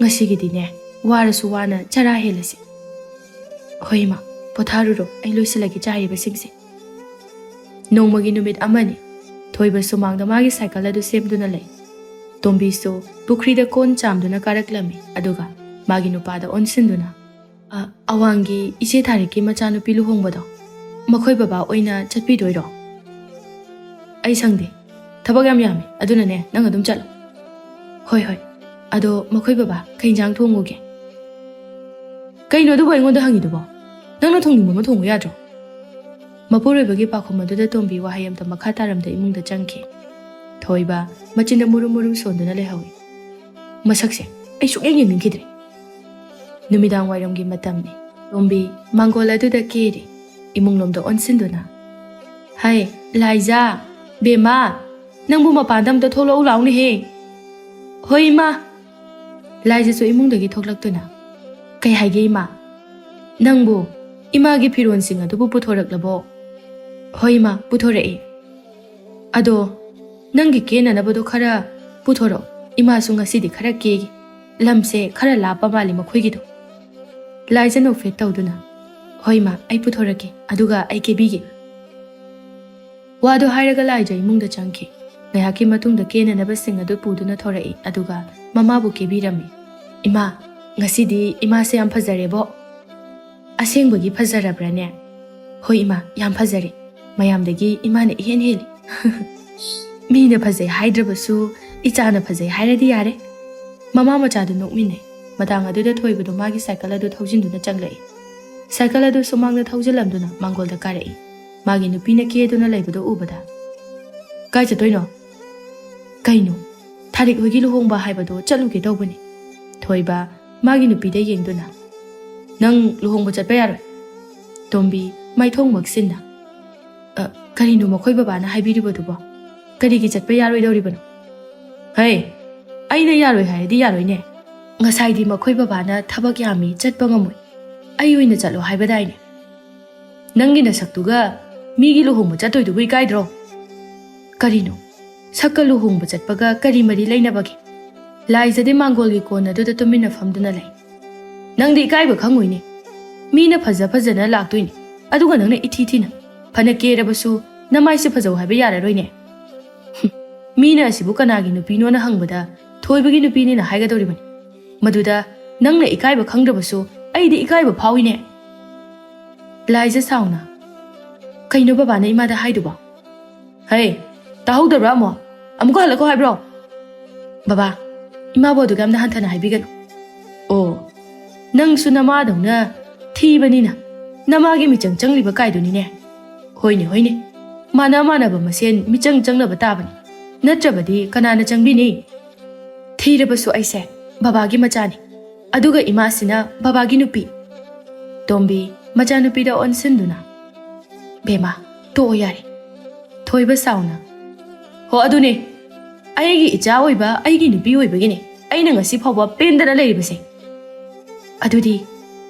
ꯉꯁꯤꯒꯤꯗꯤꯅꯦ, ꯋꯥꯔꯁꯨ ꯋꯥꯅ ꯆꯔꯥ ꯍꯦꯜꯂꯁꯤ꯫" "ꯍꯣꯏ, ꯏꯃꯥ꯫ ꯄꯣꯊꯥꯔꯨꯔꯣ, ꯑꯩ ꯂꯣꯏꯁꯤꯜꯂꯒꯦ ꯆꯥꯔꯤꯕꯁꯤꯡꯁꯦ꯫" ꯅꯣꯡꯃꯒꯤ ꯅꯨꯃꯤꯠ ꯑꯃꯅꯤ꯫ ꯊꯣꯏꯕ ꯁꯨꯃꯥꯡꯗ ꯃꯥꯒꯤ ꯁꯥꯏꯀꯜ ꯑꯗꯨ ꯁꯦꯝꯗꯨꯅ ꯂꯩ꯫ ꯇꯣꯝꯕꯤꯁꯨ ꯄꯨꯈ꯭ꯔꯤꯗ ꯀꯣꯟ ꯆꯥꯝꯗꯨꯅ ꯀꯥꯔꯛꯂꯝꯃꯤ, ꯑꯗꯨꯒ ꯃꯥꯒꯤ ꯅꯨꯄꯥꯗ ꯑꯣꯟꯁꯤꯟꯗꯨꯅ, "ꯑ, ꯑꯋꯥꯡꯒꯤ ꯏꯆꯦ ꯊꯥꯔꯤꯛꯀꯤ ꯃꯆꯥꯅꯨꯄꯤ ꯂꯨꯍꯣꯡꯕꯗꯣ, ꯃꯈꯣꯏ ꯕꯕꯥ ꯑꯣꯏꯅ ꯆꯠꯄꯤꯗꯣꯏꯔꯣ?" "ꯑꯩ ꯁꯪꯗꯦ, ꯊꯕꯛ ꯌꯥꯝ ꯌꯥꯝꯃꯤ, ꯑꯗꯨꯅꯅꯦ, ꯅꯪ ꯑꯗꯨꯝ ꯆꯠꯂꯣ꯫" "ꯍꯣꯏ, ꯍꯣꯏ꯫ ꯑꯗꯣ ꯃꯈꯣꯏ ꯕꯕꯥ ꯀꯩ ꯏꯟꯖꯥꯡ ꯊꯣꯡꯉꯨꯒꯦ?" "ꯀꯩꯅꯣ ꯑꯗꯨꯕꯨ ꯑꯩꯉꯣꯟꯗ ꯍꯪꯉꯤꯗꯨꯕꯣ? ꯅꯪꯅ ꯊꯣꯡꯅꯤꯡꯕ ꯑꯃ ꯊꯣꯡꯉꯨ ꯌꯥꯗ꯭ꯔꯣ?" ꯃꯄꯨꯔꯣꯏꯕꯒꯤ ꯄꯥꯎꯈꯨꯝ ꯑꯗꯨꯗ ꯇꯣꯝꯕꯤ ꯋꯥꯍꯩ ꯑꯃꯇ ꯃꯈꯥ ꯇꯥꯔꯝꯗ ꯏꯃꯨꯡꯗ ꯆꯪꯈꯤ꯫ ꯊꯣꯏꯕ ꯃꯆꯤꯟꯗ ꯃꯨꯔꯨꯝ ꯃꯨꯔꯨꯝ ꯁꯣꯟꯗꯨꯅ ꯂꯩꯍꯧꯏ꯫ ꯃꯁꯛꯁꯦ ꯑꯩ ꯁꯨꯛꯌꯦꯡ ꯌꯦꯡꯅꯤꯡꯈꯤꯗ꯭ꯔꯦ꯫ ꯅꯨꯃꯤꯗꯥꯡ ꯋꯥꯏꯔꯝꯒꯤ ꯃꯇꯝꯅꯤ꯫ ꯇꯣꯝꯕꯤ ꯃꯥꯡꯒꯣꯜ ꯑꯗꯨꯗ ꯀꯦꯔꯤ꯫ ꯏꯃꯨꯡꯂꯣꯝꯗ ꯑꯣꯟꯁꯤꯟꯗꯨꯅ, "ꯍꯩ, ꯂꯥꯏꯖꯥ, ꯕꯦꯝꯃ, ꯅꯪꯕꯨ ꯃꯄꯥꯟꯗ ꯑꯝꯇ ꯊꯣꯛꯂꯛꯎ ꯂꯥꯎꯅꯦꯍꯦ꯫" "ꯍꯣꯏ, ꯏꯃꯥ꯫" ꯂꯥꯏꯖꯥꯁꯨ ꯏꯃꯨꯡꯗꯒꯤ ꯊꯣꯛꯂꯛꯇꯨꯅ, "ꯀꯩ ꯍꯥꯏꯒꯦ, ꯏꯃꯥ? ꯅꯪꯕꯨ ꯏꯃꯥꯒꯤ ꯐꯤꯔꯣꯜꯁꯤꯡ ꯑꯗꯨꯕꯨ ꯄꯨꯊꯣꯔꯛꯂꯕꯣ?" "ꯍꯣꯏ, ꯏꯃꯥ, ꯄꯨꯊꯣꯔꯛꯑꯦ꯫ ꯑꯗꯣ ꯅꯪꯒꯤ ꯀꯦꯅꯅꯕꯗꯣ ꯈꯔ ꯄꯨꯊꯣꯔꯛꯑꯣ꯫ ꯏꯃꯥꯁꯨ ꯉꯁꯤꯗꯤ ꯈꯔ ꯀꯦꯒꯦ꯫ ꯂꯝꯁꯦ ꯈꯔ ꯂꯥꯞꯄ ꯃꯥꯜꯂꯤ ꯃꯈꯣꯏꯒꯤꯗꯣ꯫" ꯂꯥꯏꯖꯥ ꯅꯣꯛꯐꯦꯠ ꯇꯧꯗꯨꯅ, "ꯍꯣꯏ, ꯏꯃꯥ, ꯑꯩ ꯄꯨꯊꯣꯔꯛꯀꯦ, ꯑꯗꯨꯒ ꯑꯩ ꯀꯦꯕꯤꯒꯦ꯫" ꯋꯥꯗꯨ ꯍꯥꯏꯔꯒ ꯂꯥꯏꯖꯥ ꯏꯃꯨꯡꯗ ꯆꯪꯈꯤ꯫ ꯉꯥꯏꯍꯥꯛꯀꯤ ꯃꯇꯨꯡꯗ ꯀꯦꯅꯅꯕꯁꯤꯡ ꯑꯗꯨ ꯄꯨꯗꯨꯅ ꯊꯣꯔꯛꯏ, ꯑꯗꯨꯒ ꯃꯃꯥꯕꯨ ꯀꯦꯕꯤꯔꯝꯃꯤ꯫ "ꯏꯃꯥ, ꯉꯁꯤꯗꯤ ꯏꯃꯥꯁꯦ ꯌꯥꯝ ꯐꯖꯔꯦꯕꯣ꯫" "ꯑꯁꯦꯡꯕꯒꯤ ꯐꯖꯔꯕ꯭ꯔꯥꯅꯦ?" "ꯍꯣꯏ, ꯏꯃꯥ, ꯌꯥꯝ ꯐꯖꯔꯦ꯫ ꯃꯌꯥꯝꯗꯒꯤ ꯏꯃꯥꯅ ꯏꯍꯦꯟ ꯍꯦꯜꯂꯤ꯫" ꯃꯤꯅ ꯐꯖꯩ ꯍꯥꯏꯗ꯭ꯔꯕꯁꯨ ꯏꯆꯥꯅ ꯐꯖꯩ ꯍꯥꯏꯔꯗꯤ ꯌꯥꯔꯦ꯫ ꯃꯃꯥ ꯃꯆꯥꯗꯨ ꯅꯣꯛꯃꯤꯟꯅꯩ꯫ ꯃꯇꯥꯡ ꯑꯗꯨꯗ ꯊꯣꯏꯕꯗꯨ ꯃꯥꯒꯤ ꯁꯥꯏꯀꯜ ꯑꯗꯨ ꯊꯧꯖꯤꯟꯗꯨꯅ ꯆꯪꯂꯛꯏ꯫ ꯁꯥꯏꯀꯜ ꯑꯗꯨ ꯁꯨꯃꯥꯡꯗ ꯊꯧꯖꯤꯜꯂꯝꯗꯨꯅ ꯃꯥꯡꯒꯣꯜꯗ ꯀꯥꯔꯛꯏ꯫ ꯃꯥꯒꯤ ꯅꯨꯄꯤꯅ ꯀꯦꯗꯨꯅ ꯂꯩꯕꯗꯨ ꯎꯕꯗ, "ꯀꯥꯏ ꯆꯠꯇꯣꯏꯅꯣ?" "ꯀꯩꯅꯣ? ꯊꯥꯔꯤꯛ ꯍꯣꯏꯒꯤ ꯂꯨꯍꯣꯡꯕ ꯍꯥꯏꯕꯗꯣ ꯆꯠꯂꯨꯒꯦ ꯇꯧꯕꯅꯤ꯫" ꯊꯣꯏꯕ ꯃꯥꯒꯤ ꯅꯨꯄꯤꯗ ꯌꯦꯡꯗꯨꯅ, "ꯅꯪ ꯂꯨꯍꯣꯡꯕ ꯆꯠꯄ ꯌꯥꯔꯣꯏ꯫" ꯇꯣꯝꯕꯤ ꯃꯥꯏꯊꯣꯡ ꯃꯛꯁꯤꯟꯅ, "ꯑ, ꯀꯔꯤꯅꯣ ꯃꯈꯣꯏ ꯕꯕꯥꯅ ꯍꯥꯏꯕꯤꯔꯤꯕꯗꯨꯕꯣ? ꯀꯔꯤꯒꯤ ꯆꯠꯄ ꯌꯥꯔꯣꯏꯗꯧꯔꯤꯕꯅꯣ?" "ꯍꯩ, ꯑꯩꯅ ꯌꯥꯔꯣꯏ ꯍꯥꯏꯔꯗꯤ ꯌꯥꯔꯣꯏꯅꯦ꯫ ꯉꯁꯥꯏꯗꯤ ꯃꯈꯣꯏ ꯕꯕꯥꯅ ꯊꯕꯛ ꯌꯥꯝꯃꯤ, ꯆꯠꯄ ꯉꯝꯃꯣꯏ, ꯑꯩ ꯑꯣꯏꯅ ꯆꯠꯂꯣ ꯍꯥꯏꯕꯗꯥꯏꯅꯦ꯫ ꯅꯪꯒꯤ ꯅꯁꯛꯇꯨꯒ ꯃꯤꯒꯤ ꯂꯨꯍꯣꯡꯕ ꯆꯠꯇꯣꯏꯗꯨꯕꯨ ꯏꯀꯥꯏꯗ꯭ꯔꯣ?" "ꯀꯔꯤꯅꯣ? ꯁꯛꯀ ꯂꯨꯍꯣꯡꯕ ꯆꯠꯄꯒ ꯀꯔꯤ ꯃꯔꯤ ꯂꯩꯅꯕꯒꯦ?" ꯂꯥꯏꯖꯗꯤ ꯃꯥꯡꯒꯣꯜꯒꯤ ꯀꯣꯟ ꯑꯗꯨꯗ ꯇꯨꯃꯤꯟꯅ ꯐꯝꯗꯨꯅ ꯂꯩ꯫ "ꯅꯪꯗꯤ ꯏꯀꯥꯏꯕ ꯈꯪꯉꯣꯏꯅꯦ꯫ ꯃꯤꯅ ꯐꯖ ꯐꯖꯅ ꯂꯥꯛꯇꯣꯏꯅꯦ, ꯑꯗꯨꯒ ꯅꯪꯅ ꯏꯊꯤ ꯊꯤꯅ꯫ ꯐꯅ ꯀꯦꯔꯕꯁꯨ ꯅꯃꯥꯏꯁꯦ ꯐꯖꯧ ꯍꯥꯏꯕ ꯌꯥꯔꯔꯣꯏꯅꯦ꯫ ꯍꯨꯝ, ꯃꯤꯅ ꯑꯁꯤꯕꯨ ꯀꯅꯥꯒꯤ ꯅꯨꯄꯤꯅꯣꯅ ꯍꯪꯕꯗ ꯊꯣꯏꯕꯒꯤ ꯅꯨꯄꯤꯅꯦꯅ ꯍꯥꯏꯒꯗꯧꯔꯤꯕꯅꯤ꯫ ꯃꯗꯨꯗ ꯅꯪꯅ ꯏꯀꯥꯏꯕ ꯈꯪꯗ꯭ꯔꯕꯁꯨ ꯑꯩꯗꯤ ꯏꯀꯥꯏꯕ ꯐꯥꯎꯏꯅꯦ꯫" ꯂꯥꯏꯖ ꯁꯥꯎꯅ, "ꯀꯩꯅꯣ ꯕꯕꯥꯅ ꯏꯃꯥꯗ ꯍꯥꯏꯗꯨꯕꯣ?" "ꯍꯩ, ꯇꯥꯍꯧꯗꯕ꯭ꯔꯥ ꯑꯃꯨꯛ? ꯑꯃꯨꯛꯀ ꯍꯜꯂꯛꯈꯣ ꯍꯥꯏꯕ꯭ꯔꯣ?" "ꯕꯕꯥ, ꯏꯃꯥꯕꯨ ꯑꯗꯨꯒ ꯌꯥꯝꯅ ꯍꯟꯊꯅ ꯍꯥꯏꯕꯤꯒꯅꯨ꯫" "ꯑꯣ, ꯅꯪꯁꯨ ꯅꯃꯥꯗꯧꯅ ꯊꯤꯕꯅꯤꯅ ꯅꯃꯥꯒꯤ ꯃꯤꯆꯪ ꯆꯪꯂꯤꯕ ꯀꯥꯏꯗꯨꯅꯤꯅꯦ꯫ ꯍꯣꯏꯅꯦ, ꯍꯣꯏꯅꯦ, ꯃꯥꯅ ꯃꯥꯟꯅꯕ ꯃꯁꯦꯟ ꯃꯤꯆꯪ ꯆꯪꯅꯕ ꯇꯥꯕꯅꯤ, ꯅꯠꯇ꯭ꯔꯕꯗꯤ ꯀꯅꯥꯅ ꯆꯪꯕꯤꯅꯤ? ꯊꯤꯔꯕꯁꯨ ꯑꯩꯁꯦ ꯕꯕꯥꯒꯤ ꯃꯆꯥꯅꯤ, ꯑꯗꯨꯒ ꯏꯃꯥꯁꯤꯅ ꯕꯕꯥꯒꯤ ꯅꯨꯄꯤ꯫" ꯇꯣꯝꯕꯤ ꯃꯆꯥꯅꯨꯄꯤꯗ ꯑꯣꯟꯁꯤꯟꯗꯨꯅ, "ꯕꯦꯝꯃ, ꯇꯣꯛꯑꯣ ꯌꯥꯔꯦ꯫" ꯊꯣꯏꯕ ꯁꯥꯎꯅ, "ꯍꯣ ꯑꯗꯨꯅꯦ, ꯑꯩꯒꯤ ꯏꯆꯥ ꯑꯣꯏꯕ, ꯑꯩꯒꯤ ꯅꯨꯄꯤ ꯑꯣꯏꯕꯒꯤꯅꯦ ꯑꯩꯅ ꯉꯁꯤ ꯐꯥꯎꯕ ꯄꯦꯟꯗꯅ ꯂꯩꯔꯤꯕꯁꯦ꯫ ꯑꯗꯨꯗꯤ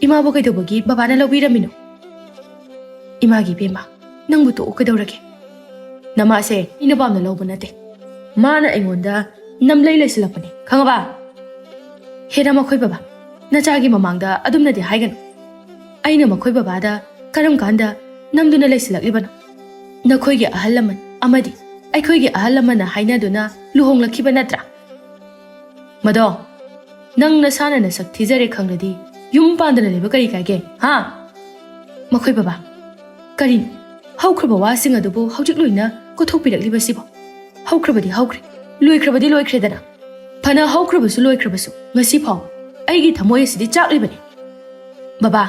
ꯏꯃꯥꯕꯨ ꯀꯩꯗꯧꯕꯒꯤ ꯕꯕꯥꯅ ꯂꯧꯕꯤꯔꯝꯃꯤꯅꯣ?" "ꯏꯃꯥꯒꯤ ꯕꯦꯝꯃ, ꯅꯪꯕꯨ ꯇꯣꯛꯑꯣ ꯀꯩꯗꯧꯔꯒꯦ? ꯅꯃꯥꯁꯦ ꯑꯩꯅ ꯄꯥꯝꯅ ꯂꯧꯕ ꯅꯠꯇꯦ꯫ ꯃꯥꯅ ꯑꯩꯉꯣꯟꯗ ꯅꯝꯂꯩ ꯂꯩꯁꯤꯜꯂꯛꯄꯅꯦ, ꯈꯪꯉꯕ?" "ꯍꯦꯔꯥ ꯃꯈꯣꯏ ꯕꯕꯥ, ꯅꯆꯥꯒꯤ ꯃꯃꯥꯡꯗ ꯑꯗꯨꯝꯅꯗꯤ ꯍꯥꯏꯒꯅꯨ꯫ ꯑꯩꯅ ꯃꯈꯣꯏ ꯕꯕꯥꯗ ꯀꯔꯝ ꯀꯥꯟꯗ ꯅꯝꯗꯨꯅ ꯂꯩꯁꯤꯜꯂꯛꯂꯤꯕꯅꯣ? ꯅꯈꯣꯏꯒꯤ ꯑꯍꯜ ꯂꯃꯟ ꯑꯃꯗꯤ ꯑꯩꯈꯣꯏꯒꯤ ꯑꯍꯜ ꯂꯃꯟꯅ ꯍꯥꯏꯅꯗꯨꯅ ꯂꯨꯍꯣꯡꯂꯛꯈꯤꯕ ꯅꯠꯇ꯭ꯔꯥ? ꯃꯗꯣ, ꯅꯪ ꯅꯁꯥꯅ ꯅꯁꯛ ꯊꯤꯖꯔꯦ ꯈꯪꯂꯗꯤ ꯌꯨꯝ ꯄꯥꯟꯗꯅ ꯂꯩꯕ ꯀꯔꯤ ꯀꯥꯏꯒꯦ, ꯍꯥ?" "ꯃꯈꯣꯏ ꯕꯕꯥ, ꯀꯔꯤꯅꯣ ꯍꯧꯈ꯭ꯔꯕ ꯋꯥꯁꯤꯡ ꯑꯗꯨꯕꯨ ꯍꯧꯖꯤꯛ ꯂꯣꯏꯅ ꯀꯣꯊꯣꯛꯄꯤꯔꯛꯂꯤꯕꯁꯤꯕꯣ? ꯍꯧꯈ꯭ꯔꯕꯗꯤ ꯍꯧꯈ꯭ꯔꯦ, ꯂꯣꯏꯈ꯭ꯔꯕꯗꯤ ꯂꯣꯏꯈ꯭ꯔꯦꯗꯅ꯫ ꯐꯅ ꯍꯧꯈ꯭ꯔꯕꯁꯨ ꯂꯣꯏꯈ꯭ꯔꯕꯁꯨ, ꯉꯁꯤ ꯐꯥꯎ ꯑꯩꯒꯤ ꯊꯃꯣꯏ ꯑꯁꯤꯗꯤ ꯆꯥꯛꯂꯤꯕꯅꯤ꯫ ꯕꯕꯥ,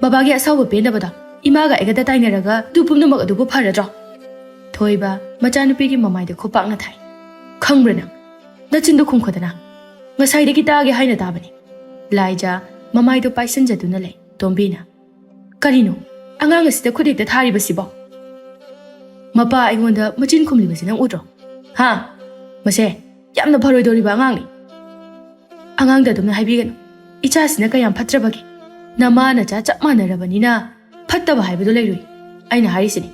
ꯕꯕꯥꯒꯤ ꯑꯁꯥꯎꯕ ꯄꯦꯟꯗꯕꯗꯣ ꯏꯃꯥꯒ ꯑꯩꯒꯗ ꯇꯥꯏꯅꯔꯒ ꯑꯗꯨ ꯄꯨꯝꯅꯃꯛ ꯑꯗꯨꯕꯨ ꯐꯔꯗ꯭ꯔꯣ? ꯊꯣꯏꯕ ꯃꯆꯥꯅꯨꯄꯤꯒꯤ ꯃꯃꯥꯏꯗ ꯈꯨꯄꯥꯛꯅ ꯊꯥꯏ꯫ ꯈꯪꯕ꯭ꯔꯥ ꯅꯪ? ꯅꯆꯤꯟꯗꯣ ꯈꯨꯝꯈꯣꯗꯅ꯫ ꯉꯁꯥꯏꯗꯒꯤ ꯇꯥꯒꯦ ꯍꯥꯏꯅ ꯇꯥꯕꯅꯤ꯫ ꯂꯥꯏꯖꯥ ꯃꯃꯥꯏꯗꯣ ꯄꯥꯏꯁꯤꯟꯖꯗꯨꯅ ꯂꯩ꯫ ꯇꯣꯝꯕꯤꯅ, "ꯀꯔꯤꯅꯣ ꯑꯉꯥꯡ ꯑꯁꯤꯗ ꯈꯨꯠ ꯍꯦꯛꯇ ꯊꯥꯔꯤꯕꯁꯤꯕꯣ? ꯃꯄꯥ ꯑꯩꯉꯣꯟꯗ ꯃꯆꯤꯟ ꯈꯨꯝꯂꯤꯕꯁꯤ ꯅꯪ ꯎꯗ꯭ꯔꯣ? ꯍꯥ? ꯃꯁꯦ ꯌꯥꯝꯅ ꯐꯔꯣꯏꯗꯧꯔꯤꯕ ꯑꯉꯥꯡꯅꯤ꯫ ꯑꯉꯥꯡꯗ ꯑꯗꯨꯝꯅ ꯍꯥꯏꯕꯤꯒꯅꯨ꯫ ꯏꯆꯥꯁꯤꯅ ꯀꯌꯥꯝ ꯐꯠꯇ꯭ꯔꯕꯒꯦ? ꯅꯃꯥ ꯅꯆꯥ ꯆꯞ ꯃꯥꯟꯅꯔꯕꯅꯤꯅ ꯐꯠꯇꯕ ꯍꯥꯏꯕꯗꯨ ꯂꯩꯔꯣꯏ꯫ ꯑꯩꯅ ꯍꯥꯏꯔꯤꯁꯤꯅꯤ,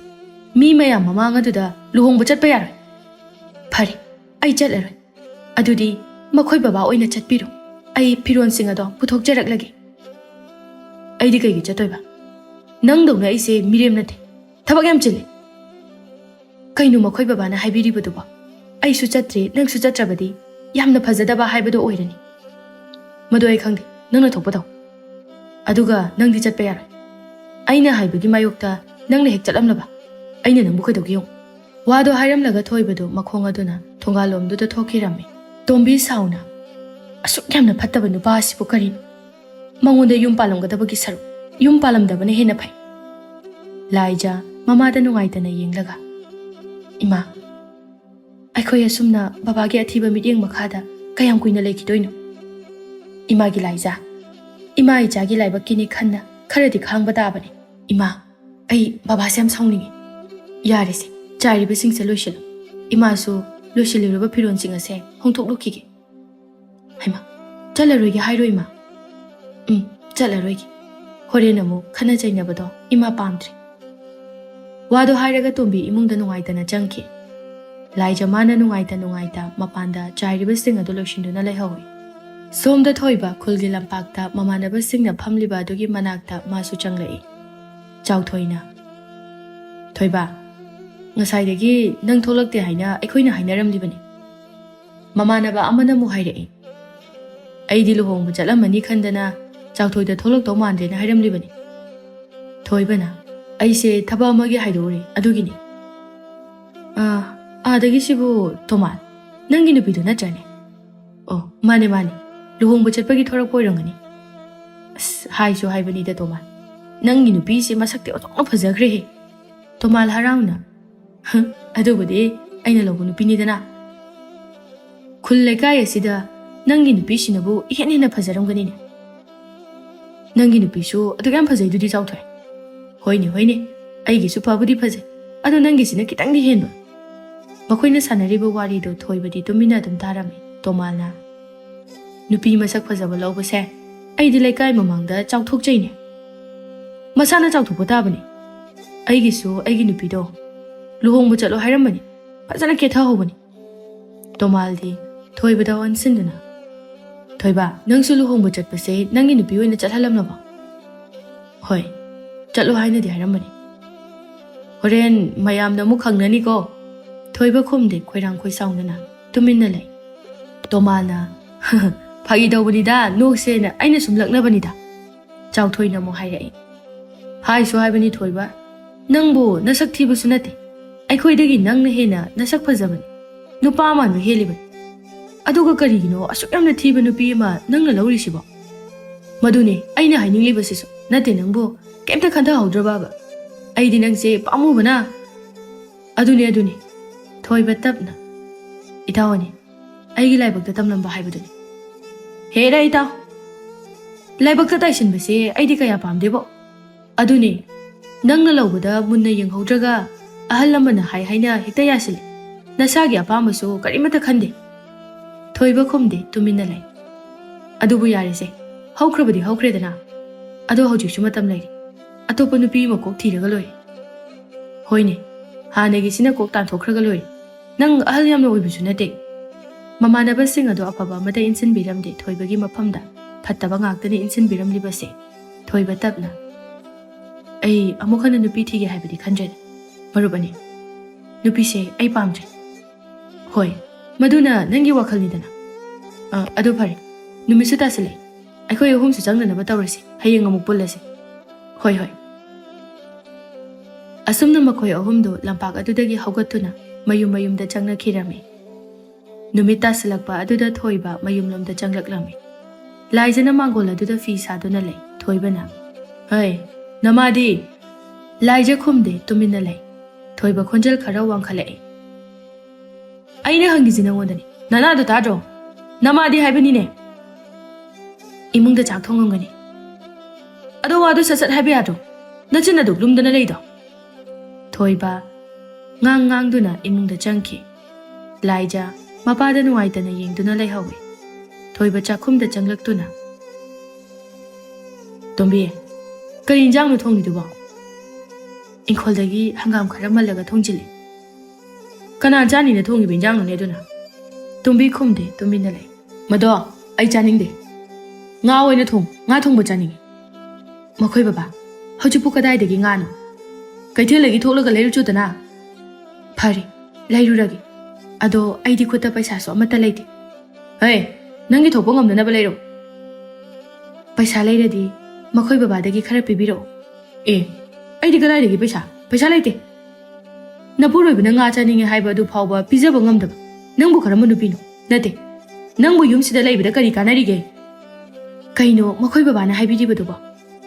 ꯃꯤ ꯃꯌꯥꯝ ꯃꯃꯥꯡ ꯑꯗꯨꯗ ꯂꯨꯍꯣꯡꯕ ꯆꯠꯄ ꯌꯥꯔꯣꯏ꯫ ꯐꯔꯦ, ꯑꯩ ꯆꯠꯂꯔꯣꯏ꯫ ꯑꯗꯨꯗꯤ ꯃꯈꯣꯏ ꯕꯕꯥ ꯑꯣꯏꯅ ꯆꯠꯄꯤꯔꯣ꯫ ꯑꯩ ꯐꯤꯔꯣꯜꯁꯤꯡ ꯑꯗꯣ ꯄꯨꯊꯣꯛꯆꯔꯛꯂꯒꯦ꯫" "ꯑꯩꯗꯤ ꯀꯩꯒꯤ ꯆꯠꯇꯣꯏꯕ? ꯅꯪꯗꯧꯅ ꯑꯩꯁꯦ ꯃꯤꯔꯦꯝ ꯅꯠꯇꯦ꯫ ꯊꯕꯛ ꯌꯥꯝ ꯆꯤꯜꯂꯤ꯫" "ꯀꯩꯅꯣ ꯃꯈꯣꯏ ꯕꯕꯥꯅ ꯍꯥꯏꯕꯤꯔꯤꯕꯗꯨꯕꯣ? ꯑꯩꯁꯨ ꯆꯠꯇ꯭ꯔꯦ, ꯅꯪꯁꯨ ꯆꯠꯇ꯭ꯔꯕꯗꯤ ꯌꯥꯝꯅ ꯐꯖꯗꯕ ꯍꯥꯏꯕꯗꯣ ꯑꯣꯏꯔꯅꯤ꯫" "ꯃꯗꯨ ꯑꯩ ꯈꯪꯗꯦ, ꯅꯪꯅ ꯊꯣꯛꯄ ꯇꯧ꯫ ꯑꯗꯨꯒ ꯅꯪꯗꯤ ꯆꯠꯄ ꯌꯥꯔꯣꯏ꯫ ꯑꯩꯅ ꯍꯥꯏꯕꯒꯤ ꯃꯥꯌꯣꯛꯇ ꯅꯪꯅ ꯍꯦꯛ ꯆꯠꯂꯝꯂꯕ ꯑꯩꯅ ꯅꯪꯕꯨ ꯀꯩꯗꯧꯒꯦ ꯌꯦꯡꯉꯨ꯫" ꯋꯥꯗꯣ ꯍꯥꯏꯔꯝꯂꯒ ꯊꯣꯏꯕꯗꯨ ꯃꯈꯣꯡ ꯑꯗꯨꯅ ꯊꯣꯡꯒꯥꯜꯂꯣꯝꯗꯨꯗ ꯊꯣꯛꯈꯤꯔꯝꯃꯤ꯫ ꯇꯣꯝꯕꯤ ꯁꯥꯎꯅ, "ꯑꯁꯨꯛ ꯌꯥꯝꯅ ꯐꯠꯇꯕ ꯅꯨꯄꯥ ꯑꯁꯤꯕꯨ ꯀꯔꯤꯅꯣ? ꯃꯉꯣꯟꯗ ꯌꯨꯝ ꯄꯥꯜꯂꯝꯒꯗꯕꯒꯤ ꯁꯔꯨꯛ ꯌꯨꯝ ꯄꯥꯜꯂꯝꯗꯕꯅ ꯍꯦꯟꯅ ꯐꯩ꯫" ꯂꯥꯏꯖꯥ ꯃꯃꯥꯗ ꯅꯨꯡꯉꯥꯏꯇꯅ ꯌꯦꯡꯂꯒ, "ꯏꯃꯥ, ꯑꯩꯈꯣꯏ ꯑꯁꯨꯝꯅ ꯕꯕꯥꯒꯤ ꯑꯊꯤꯕ ꯃꯤꯠꯌꯦꯡ ꯃꯈꯥꯗ ꯀꯌꯥꯝ ꯀꯨꯏꯅ ꯂꯩꯈꯤꯗꯣꯏꯅꯣ? ꯏꯃꯥꯒꯤ ꯂꯥꯏꯖꯥ, ꯏꯃꯥ ꯏꯆꯥꯒꯤ ꯂꯥꯏꯕꯛꯀꯤꯅꯤ ꯈꯟꯅ ꯈꯔꯗꯤ ꯈꯥꯡꯕ ꯇꯥꯕꯅꯤ꯫ ꯏꯃꯥ, ꯑꯩ ꯕꯕꯥꯁꯦ ꯌꯥꯝ ꯁꯥꯎꯅꯤꯡꯉꯤ꯫ ꯌꯥꯔꯦꯁꯦ, ꯆꯥꯏꯔꯤꯕꯁꯤꯡꯁꯦ ꯂꯣꯏꯁꯤꯜꯂꯨ꯫ ꯏꯃꯥꯁꯨ ꯂꯣꯏꯁꯤꯜꯂꯨꯔꯕ ꯐꯤꯔꯣꯜꯁꯤꯡ ꯑꯁꯦ ꯍꯣꯡꯗꯣꯛꯂꯨꯈꯤꯒꯦ꯫" "ꯍꯩꯃꯥ, ꯆꯠꯂꯔꯣꯏꯒꯦ ꯍꯥꯏꯔꯣ ꯏꯃꯥ?" "ꯎꯝ, ꯆꯠꯂꯔꯣꯏꯒꯦ꯫ ꯍꯣꯔꯦꯟ ꯑꯃꯨꯛ ꯈꯠꯅ ꯆꯩꯅꯕꯗꯣ ꯏꯃꯥ ꯄꯥꯝꯗ꯭ꯔꯦ꯫" ꯋꯥꯗꯣ ꯍꯥꯏꯔꯒ ꯇꯣꯝꯕꯤ ꯏꯃꯨꯡꯗ ꯅꯨꯡꯉꯥꯏꯇꯅ ꯆꯪꯈꯤ꯫ ꯂꯥꯏꯖꯃꯥꯅ ꯅꯨꯡꯉꯥꯏꯇ ꯅꯨꯡꯉꯥꯏꯇ ꯃꯄꯥꯟꯗ ꯆꯥꯏꯔꯤꯕꯁꯤꯡ ꯑꯗꯨ ꯂꯣꯏꯁꯤꯟꯗꯨꯅ ꯂꯩꯍꯧꯏ꯫ ꯁꯣꯝꯗ ꯊꯣꯏꯕ ꯈꯨꯜꯒꯤ ꯂꯝꯄꯥꯛꯇ ꯃꯃꯥꯟꯅꯕꯁꯤꯡꯅ ꯐꯝꯂꯤꯕ ꯑꯗꯨꯒꯤ ꯃꯅꯥꯛꯇ ꯃꯥꯁꯨ ꯆꯪꯂꯛꯏ꯫ ꯆꯥꯎꯊꯣꯏꯅ, "ꯊꯣꯏꯕ, ꯉꯁꯥꯏꯗꯒꯤ ꯅꯪ ꯊꯣꯛꯂꯛꯇꯦ ꯍꯥꯏꯅ ꯑꯩꯈꯣꯏꯅ ꯍꯥꯏꯅꯔꯝꯂꯤꯕꯅꯤ꯫ ꯃꯃꯥꯟꯅꯕ ꯑꯃꯅ ꯑꯃꯨꯛ ꯍꯥꯏꯔꯛꯏ꯫ ꯑꯩꯗꯤ ꯂꯨꯍꯣꯡꯕ ꯆꯠꯂꯝꯃꯅꯤ ꯈꯟꯗꯅ ꯆꯥꯎꯊꯣꯏꯗ ꯊꯣꯛꯂꯛꯇꯧ ꯃꯥꯟꯗ꯭ꯔꯦꯅ ꯍꯥꯏꯔꯝꯂꯤꯕꯅꯤ꯫" ꯊꯣꯏꯕꯅ, "ꯑꯩꯁꯦ ꯊꯕꯛ ꯑꯃꯒꯤ ꯍꯥꯏꯗꯣꯛꯎꯔꯦ, ꯑꯗꯨꯒꯤꯅꯤ꯫" "ꯑꯥ, "ꯑꯥꯗꯒꯤꯁꯤꯕꯨ ꯇꯣꯃꯥꯟ, ꯅꯪꯒꯤ ꯅꯨꯄꯤꯗꯨ ꯅꯠꯇ꯭ꯔꯅꯦ?" "ꯑꯣ, ꯃꯥꯅꯦ, ꯃꯥꯅꯦ꯫ ꯂꯨꯍꯣꯡꯕ ꯆꯠꯄꯒꯤ ꯊꯣꯔꯛꯄ ꯑꯣꯏꯔꯝꯒꯅꯤ꯫ ꯑꯁ, ꯍꯥꯏꯁꯨ ꯍꯥꯏꯕꯅꯤꯗ ꯇꯣꯃꯥꯟ, ꯅꯪꯒꯤ ꯅꯨꯄꯤꯁꯦ ꯃꯁꯛꯇꯤ ꯑꯣꯟꯊꯣꯛꯅ ꯐꯖꯈ꯭ꯔꯦꯍꯦ꯫" ꯇꯣꯃꯥꯟ ꯍꯔꯥꯎꯅ, "ꯍ, ꯑꯗꯨꯕꯨꯗꯤ ꯑꯩꯅ ꯂꯧꯕ ꯅꯨꯄꯤꯅꯤꯗꯅ꯫ ꯈꯨꯜ ꯂꯩꯀꯥꯏ ꯑꯁꯤꯗ ꯅꯪꯒꯤ ꯅꯨꯄꯤꯁꯤꯅꯕꯨ ꯏꯍꯦꯟ ꯍꯦꯟꯅ ꯐꯖꯔꯝꯒꯅꯤꯅꯦ꯫ ꯅꯪꯒꯤ ꯅꯨꯄꯤꯁꯨ ꯑꯗꯨꯛ ꯌꯥꯝ ꯐꯖꯩꯗꯨꯗꯤ ꯆꯥꯎꯊꯣꯏ꯫" "ꯍꯣꯏꯅꯦ, ꯍꯣꯏꯅꯦ, ꯑꯩꯒꯤꯁꯨ ꯐꯕꯨꯗꯤ ꯐꯖꯩ, ꯑꯗꯣ ꯅꯪꯒꯤꯁꯤꯅ ꯈꯤꯇꯪꯗꯤ ꯍꯦꯟꯕ꯫" ꯃꯈꯣꯏꯅ ꯁꯥꯟꯅꯔꯤꯕ ꯋꯥꯔꯤꯗꯨ ꯊꯣꯏꯕꯗꯤ ꯇꯨꯃꯤꯟꯅ ꯑꯗꯨꯝ ꯇꯥꯔꯝꯃꯤ꯫ ꯇꯣꯃꯥꯟꯅ, "ꯅꯨꯄꯤ ꯃꯁꯛ ꯐꯖꯕ ꯂꯧꯕꯁꯦ ꯑꯩꯗꯤ ꯂꯩꯀꯥꯏ ꯃꯃꯥꯡꯗ ꯆꯥꯎꯊꯣꯛꯆꯩꯅꯦ꯫ ꯃꯁꯥꯅ ꯆꯥꯎꯊꯣꯛꯄ ꯇꯥꯕꯅꯤ꯫ ꯑꯩꯒꯤꯁꯨ ꯑꯩꯒꯤ ꯅꯨꯄꯤꯗꯣ ꯂꯨꯍꯣꯡꯕ ꯆꯠꯂꯣ ꯍꯥꯏꯔꯝꯕꯅꯤ, ꯐꯖꯅ ꯀꯦꯊꯍꯧꯕꯅꯤ꯫" ꯇꯣꯃꯥꯜꯗꯤ ꯊꯣꯏꯕꯗ ꯑꯣꯟꯁꯤꯟꯗꯨꯅ, "ꯊꯣꯏꯕ, ꯅꯪꯁꯨ ꯂꯨꯍꯣꯡꯕ ꯆꯠꯄꯁꯦ ꯅꯪꯒꯤ ꯅꯨꯄꯤ ꯑꯣꯏꯅ ꯆꯠꯍꯜꯂꯝꯂꯕꯣ?" "ꯍꯣꯏ, ꯆꯠꯂꯣ ꯍꯥꯏꯅꯗꯤ ꯍꯥꯏꯔꯝꯕꯅꯤ꯫" "ꯍꯣꯔꯦꯟ ꯃꯌꯥꯝꯅ ꯑꯃꯨꯛ ꯈꯪꯅꯅꯤꯀꯣ꯫" ꯊꯣꯏꯕ ꯈꯨꯝꯗꯦ, ꯈꯣꯏꯔꯥꯡ ꯈꯣꯏꯁꯥꯎꯅꯅ ꯇꯨꯃꯤꯟꯅ ꯂꯩ꯫ ꯇꯣꯃꯥꯅ, "ꯐꯥꯒꯤ ꯇꯧꯕꯅꯤꯗ, ꯅꯣꯛꯁꯦꯅ ꯑꯩꯅ ꯁꯨꯝ ꯂꯛꯅꯕꯅꯤꯗ꯫" ꯆꯥꯎꯊꯣꯏꯅ ꯑꯃꯨꯛ ꯍꯥꯏꯔꯛꯏ, "ꯍꯥꯏꯁꯨ ꯍꯥꯏꯕꯅꯤ ꯊꯣꯏꯕ, ꯅꯪꯕꯨ ꯅꯁꯛ ꯊꯤꯕꯁꯨ ꯅꯠꯇꯦ, ꯑꯩꯈꯣꯏꯗꯒꯤ ꯅꯪꯅ ꯍꯦꯟꯅ ꯅꯁꯛ ꯐꯖꯕꯅꯤ, ꯅꯨꯄꯥ ꯃꯥꯟꯕ ꯍꯦꯜꯂꯤꯕꯅꯤ꯫ ꯑꯗꯨꯒ ꯀꯔꯤꯒꯤꯅꯣ ꯑꯁꯨꯛ ꯌꯥꯝꯅ ꯊꯤꯕ ꯅꯨꯄꯤ ꯑꯃ ꯅꯪꯅ ꯂꯧꯔꯤꯁꯤꯕꯣ? ꯃꯗꯨꯅꯦ ꯑꯩꯅ ꯍꯥꯏꯅꯤꯡꯂꯤꯕꯁꯤꯁꯨ, ꯅꯠꯇꯦ ꯅꯪꯕꯨ ꯀꯩꯝꯇ ꯈꯟꯊꯍꯧꯗ꯭ꯔꯕꯕ? ꯑꯩꯗꯤ ꯅꯪꯁꯦ ꯄꯥꯝꯃꯨꯕꯅ꯫" "ꯑꯗꯨꯅꯤ, ꯑꯗꯨꯅꯤ, ꯊꯣꯏꯕ ꯇꯞꯅ, ꯏꯇꯥꯎꯅꯤ, ꯑꯩꯒꯤ ꯂꯥꯏꯕꯛꯇ ꯇꯝꯂꯝꯕ ꯍꯥꯏꯕꯗꯨꯅꯤ꯫" "ꯍꯦꯔꯥ ꯏꯇꯥꯎ, ꯂꯥꯏꯕꯛꯇ ꯇꯥꯏꯁꯤꯟꯕꯁꯦ ꯑꯩꯗꯤ ꯀꯌꯥ ꯄꯥꯝꯗꯦꯕꯣ꯫ ꯑꯗꯨꯅꯤ, ꯅꯪꯅ ꯂꯧꯕꯗ ꯃꯨꯟꯅ ꯌꯦꯡꯍꯧꯗ꯭ꯔꯒ ꯑꯍꯜ ꯂꯃꯟꯅ ꯍꯥꯏ ꯍꯥꯏꯅ ꯍꯦꯛꯇ ꯌꯥꯁꯤꯜꯂꯤ꯫ ꯅꯁꯥꯒꯤ ꯑꯄꯥꯝꯕꯁꯨ ꯀꯔꯤꯃꯠꯇ ꯈꯟꯗꯦ꯫" ꯊꯣꯏꯕ ꯈꯨꯝꯗꯦ, ꯇꯨꯃꯤꯟꯅ ꯂꯩ꯫ "ꯑꯗꯨꯕꯨ ꯌꯥꯔꯦꯁꯦ, ꯍꯧꯈ꯭ꯔꯕꯗꯤ ꯍꯧꯈ꯭ꯔꯦꯗꯅ꯫ ꯑꯗꯣ ꯍꯧꯖꯤꯛꯁꯨ ꯃꯇꯝ ꯂꯩꯔꯤ꯫ ꯑꯇꯣꯞꯄ ꯅꯨꯄꯤ ꯑꯃ ꯀꯣꯛ ꯊꯤꯔꯒ ꯂꯣꯏꯔꯦ꯫" "ꯍꯣꯏꯅꯦ, ꯍꯥꯟꯅꯒꯤꯁꯤꯅ ꯀꯣꯛ ꯇꯥꯟꯊꯣꯛꯈ꯭ꯔꯒ ꯂꯣꯏꯔꯦ꯫ ꯅꯪ ꯑꯍꯜ ꯌꯥꯝꯅ ꯑꯣꯏꯕꯁꯨ ꯅꯠꯇꯦ꯫" ꯃꯃꯥꯟꯅꯕꯁꯤꯡ ꯑꯗꯨ ꯑꯐꯕ ꯑꯃꯗ ꯏꯟꯁꯤꯟꯕꯤꯔꯝꯗꯦ ꯊꯣꯏꯕꯒꯤ ꯃꯐꯝꯗ ꯐꯠꯇꯕ ꯉꯥꯛꯇꯅꯤ ꯏꯟꯁꯤꯟꯕꯤꯔꯝꯂꯤꯕꯁꯦ꯫ ꯊꯣꯏꯕ ꯇꯞꯅ, "ꯑꯩ ꯑꯃꯨꯛ ꯍꯟꯅ ꯅꯨꯄꯤ ꯊꯤꯒꯦ ꯍꯥꯏꯕꯗꯤ ꯈꯟꯗ꯭ꯔꯦꯗ, ꯃꯔꯨꯞ ꯑꯅꯤ꯫ ꯅꯨꯄꯤꯁꯦ ꯑꯩ ꯄꯥꯝꯗ꯭ꯔꯦ꯫" "ꯍꯣꯏ, ꯃꯗꯨꯅ ꯅꯪꯒꯤ ꯋꯥꯈꯜꯅꯤꯗꯅ꯫ ꯑ, ꯑꯗꯨ ꯐꯔꯦ, ꯅꯨꯃꯤꯠꯁꯨ ꯇꯥꯁꯤꯜꯂꯛꯑꯦ꯫ ꯑꯩꯈꯣꯏ ꯑꯍꯨꯝꯁꯨ ꯆꯪꯅꯅꯕ ꯇꯧꯔꯁꯤ꯫ ꯍꯌꯦꯡ ꯑꯃꯨꯛ ꯄꯨꯜꯂꯁꯤ꯫" "ꯍꯣꯏ, ꯍꯣꯏ꯫" ꯑꯁꯨꯝꯅ ꯃꯈꯣꯏ ꯑꯍꯨꯝꯗꯨ ꯂꯝꯄꯥꯛ ꯑꯗꯨꯗꯒꯤ ꯍꯧꯒꯠꯇꯨꯅ ꯃꯌꯨꯝ ꯃꯌꯨꯝꯗ ꯆꯪꯅꯈꯤꯔꯝꯃꯤ꯫ ꯅꯨꯃꯤꯠ ꯇꯥꯁꯤꯜꯂꯛꯄ ꯑꯗꯨꯗ ꯊꯣꯏꯕ ꯃꯌꯨꯝꯂꯣꯝꯗ ꯆꯪꯂꯛꯂꯝꯃꯤ꯫ ꯂꯥꯏꯖꯅ ꯃꯥꯡꯒꯣꯜ ꯑꯗꯨꯗ ꯐꯤ ꯁꯥꯗꯨꯅ ꯂꯩ꯫ ꯊꯣꯏꯕꯅ, "ꯍꯩ, ꯅꯃꯥꯗꯤ?" ꯂꯥꯏꯖ ꯈꯨꯝꯗꯦ, ꯇꯨꯃꯤꯟꯅ ꯂꯩ꯫ ꯊꯣꯏꯕ ꯈꯣꯟꯖꯦꯜ ꯈꯔ ꯋꯥꯡꯈꯠꯂꯛꯏ꯫ "ꯑꯩꯅ ꯍꯪꯉꯤꯁꯤ ꯅꯉꯣꯟꯗꯅꯤ꯫ ꯅꯅꯥꯗꯣ ꯇꯥꯗ꯭ꯔꯣ? ꯅꯃꯥꯗꯤ ꯍꯥꯏꯕꯅꯤꯅꯦ꯫ ꯏꯃꯨꯡꯗ ꯆꯥꯛ ꯊꯣꯡꯉꯝꯒꯅꯤ꯫ ꯑꯗꯣ ꯋꯥꯗꯣ ꯁꯠ ꯁꯠ ꯍꯥꯏꯕ ꯌꯥꯗ꯭ꯔꯣ? ꯅꯆꯤꯟ ꯑꯗꯨꯛ ꯂꯨꯝꯗꯅ ꯂꯩꯗꯣ?" ꯊꯣꯏꯕ ꯉꯥꯡ ꯉꯥꯡꯗꯨꯅ ꯏꯃꯨꯡꯗ ꯆꯪꯈꯤ꯫ ꯂꯥꯏꯖ ꯃꯄꯥꯗ ꯅꯨꯡꯉꯥꯏꯇꯅ ꯌꯦꯡꯗꯨꯅ ꯂꯩꯍꯧꯏ꯫ ꯊꯣꯏꯕ ꯆꯥꯛꯈꯨꯝꯗ ꯆꯪꯂꯛꯇꯨꯅ, "ꯇꯣꯝꯕꯤ, ꯀꯔꯤ ꯏꯟꯖꯥꯡꯅꯣ ꯊꯣꯡꯉꯤꯗꯨꯕꯣ?" "ꯏꯪꯈꯣꯜꯗꯒꯤ ꯍꯪꯒꯥꯝ ꯈꯔ ꯃꯜꯂꯒ ꯊꯣꯡꯖꯤꯜꯂꯤ꯫" "ꯀꯅꯥ ꯆꯥꯅꯤꯅ ꯊꯣꯡꯉꯤꯕ ꯏꯟꯖꯥꯡꯅꯣꯅꯦ ꯑꯗꯨꯅ?" ꯇꯣꯝꯕꯤ ꯈꯨꯝꯗꯦ, ꯇꯨꯃꯤꯟꯅ ꯂꯩ꯫ "ꯃꯗꯣ ꯑꯩ ꯆꯥꯅꯤꯡꯗꯦ꯫ ꯉꯥ ꯑꯣꯏꯅ ꯊꯣꯡ, ꯉꯥ ꯊꯣꯡꯕ ꯆꯥꯅꯤꯡꯉꯤ꯫" "ꯃꯈꯣꯏ ꯕꯕꯥ, ꯍꯧꯖꯤꯛꯄꯨ ꯀꯗꯥꯏꯗꯒꯤ ꯉꯥꯅꯣ? ꯀꯩꯊꯦꯜꯗꯒꯤ ꯊꯣꯛꯂꯒ ꯂꯩꯔꯨꯆꯣꯗꯅ꯫" "ꯐꯔꯦ, ꯂꯩꯔꯨꯔꯒꯦ꯫ ꯑꯗꯣ ꯑꯩꯗꯤ ꯈꯨꯠꯇ ꯄꯩꯁꯥꯁꯨ ꯑꯃꯠꯇ ꯂꯩꯇꯦ꯫" "ꯍꯦ, ꯅꯪꯒꯤ ꯊꯣꯛꯄ ꯉꯝꯅꯅꯕ ꯂꯩꯔꯣ꯫" "ꯄꯩꯁꯥ ꯂꯩꯔꯗꯤ ꯃꯈꯣꯏ ꯕꯕꯥꯗꯒꯤ ꯈꯔ ꯄꯤꯕꯤꯔꯛꯑꯣ꯫" "ꯑꯦ, ꯑꯩꯗꯤ ꯀꯗꯥꯏꯗꯒꯤ ꯄꯩꯁꯥ? ꯄꯩꯁꯥ ꯂꯩꯇꯦ꯫" "ꯅꯄꯨꯔꯣꯏꯕꯅ ꯉꯥ ꯆꯥꯅꯤꯡꯉꯦ ꯍꯥꯏꯕ ꯑꯗꯨ ꯐꯥꯎꯕ ꯄꯤꯖꯕ ꯉꯝꯗꯕ ꯅꯪꯕꯨ ꯀꯔꯝꯕ ꯅꯨꯄꯤꯅꯣ? ꯅꯠꯇꯦ, ꯅꯪꯕꯨ ꯌꯨꯝꯁꯤꯗ ꯂꯩꯕꯗ ꯀꯔꯤ ꯀꯥꯟꯅꯔꯤꯒꯦ?" "ꯀꯩꯅꯣ ꯃꯈꯣꯏ ꯕꯕꯥꯅ ꯍꯥꯏꯕꯤꯔꯤꯕꯗꯨꯕꯣ?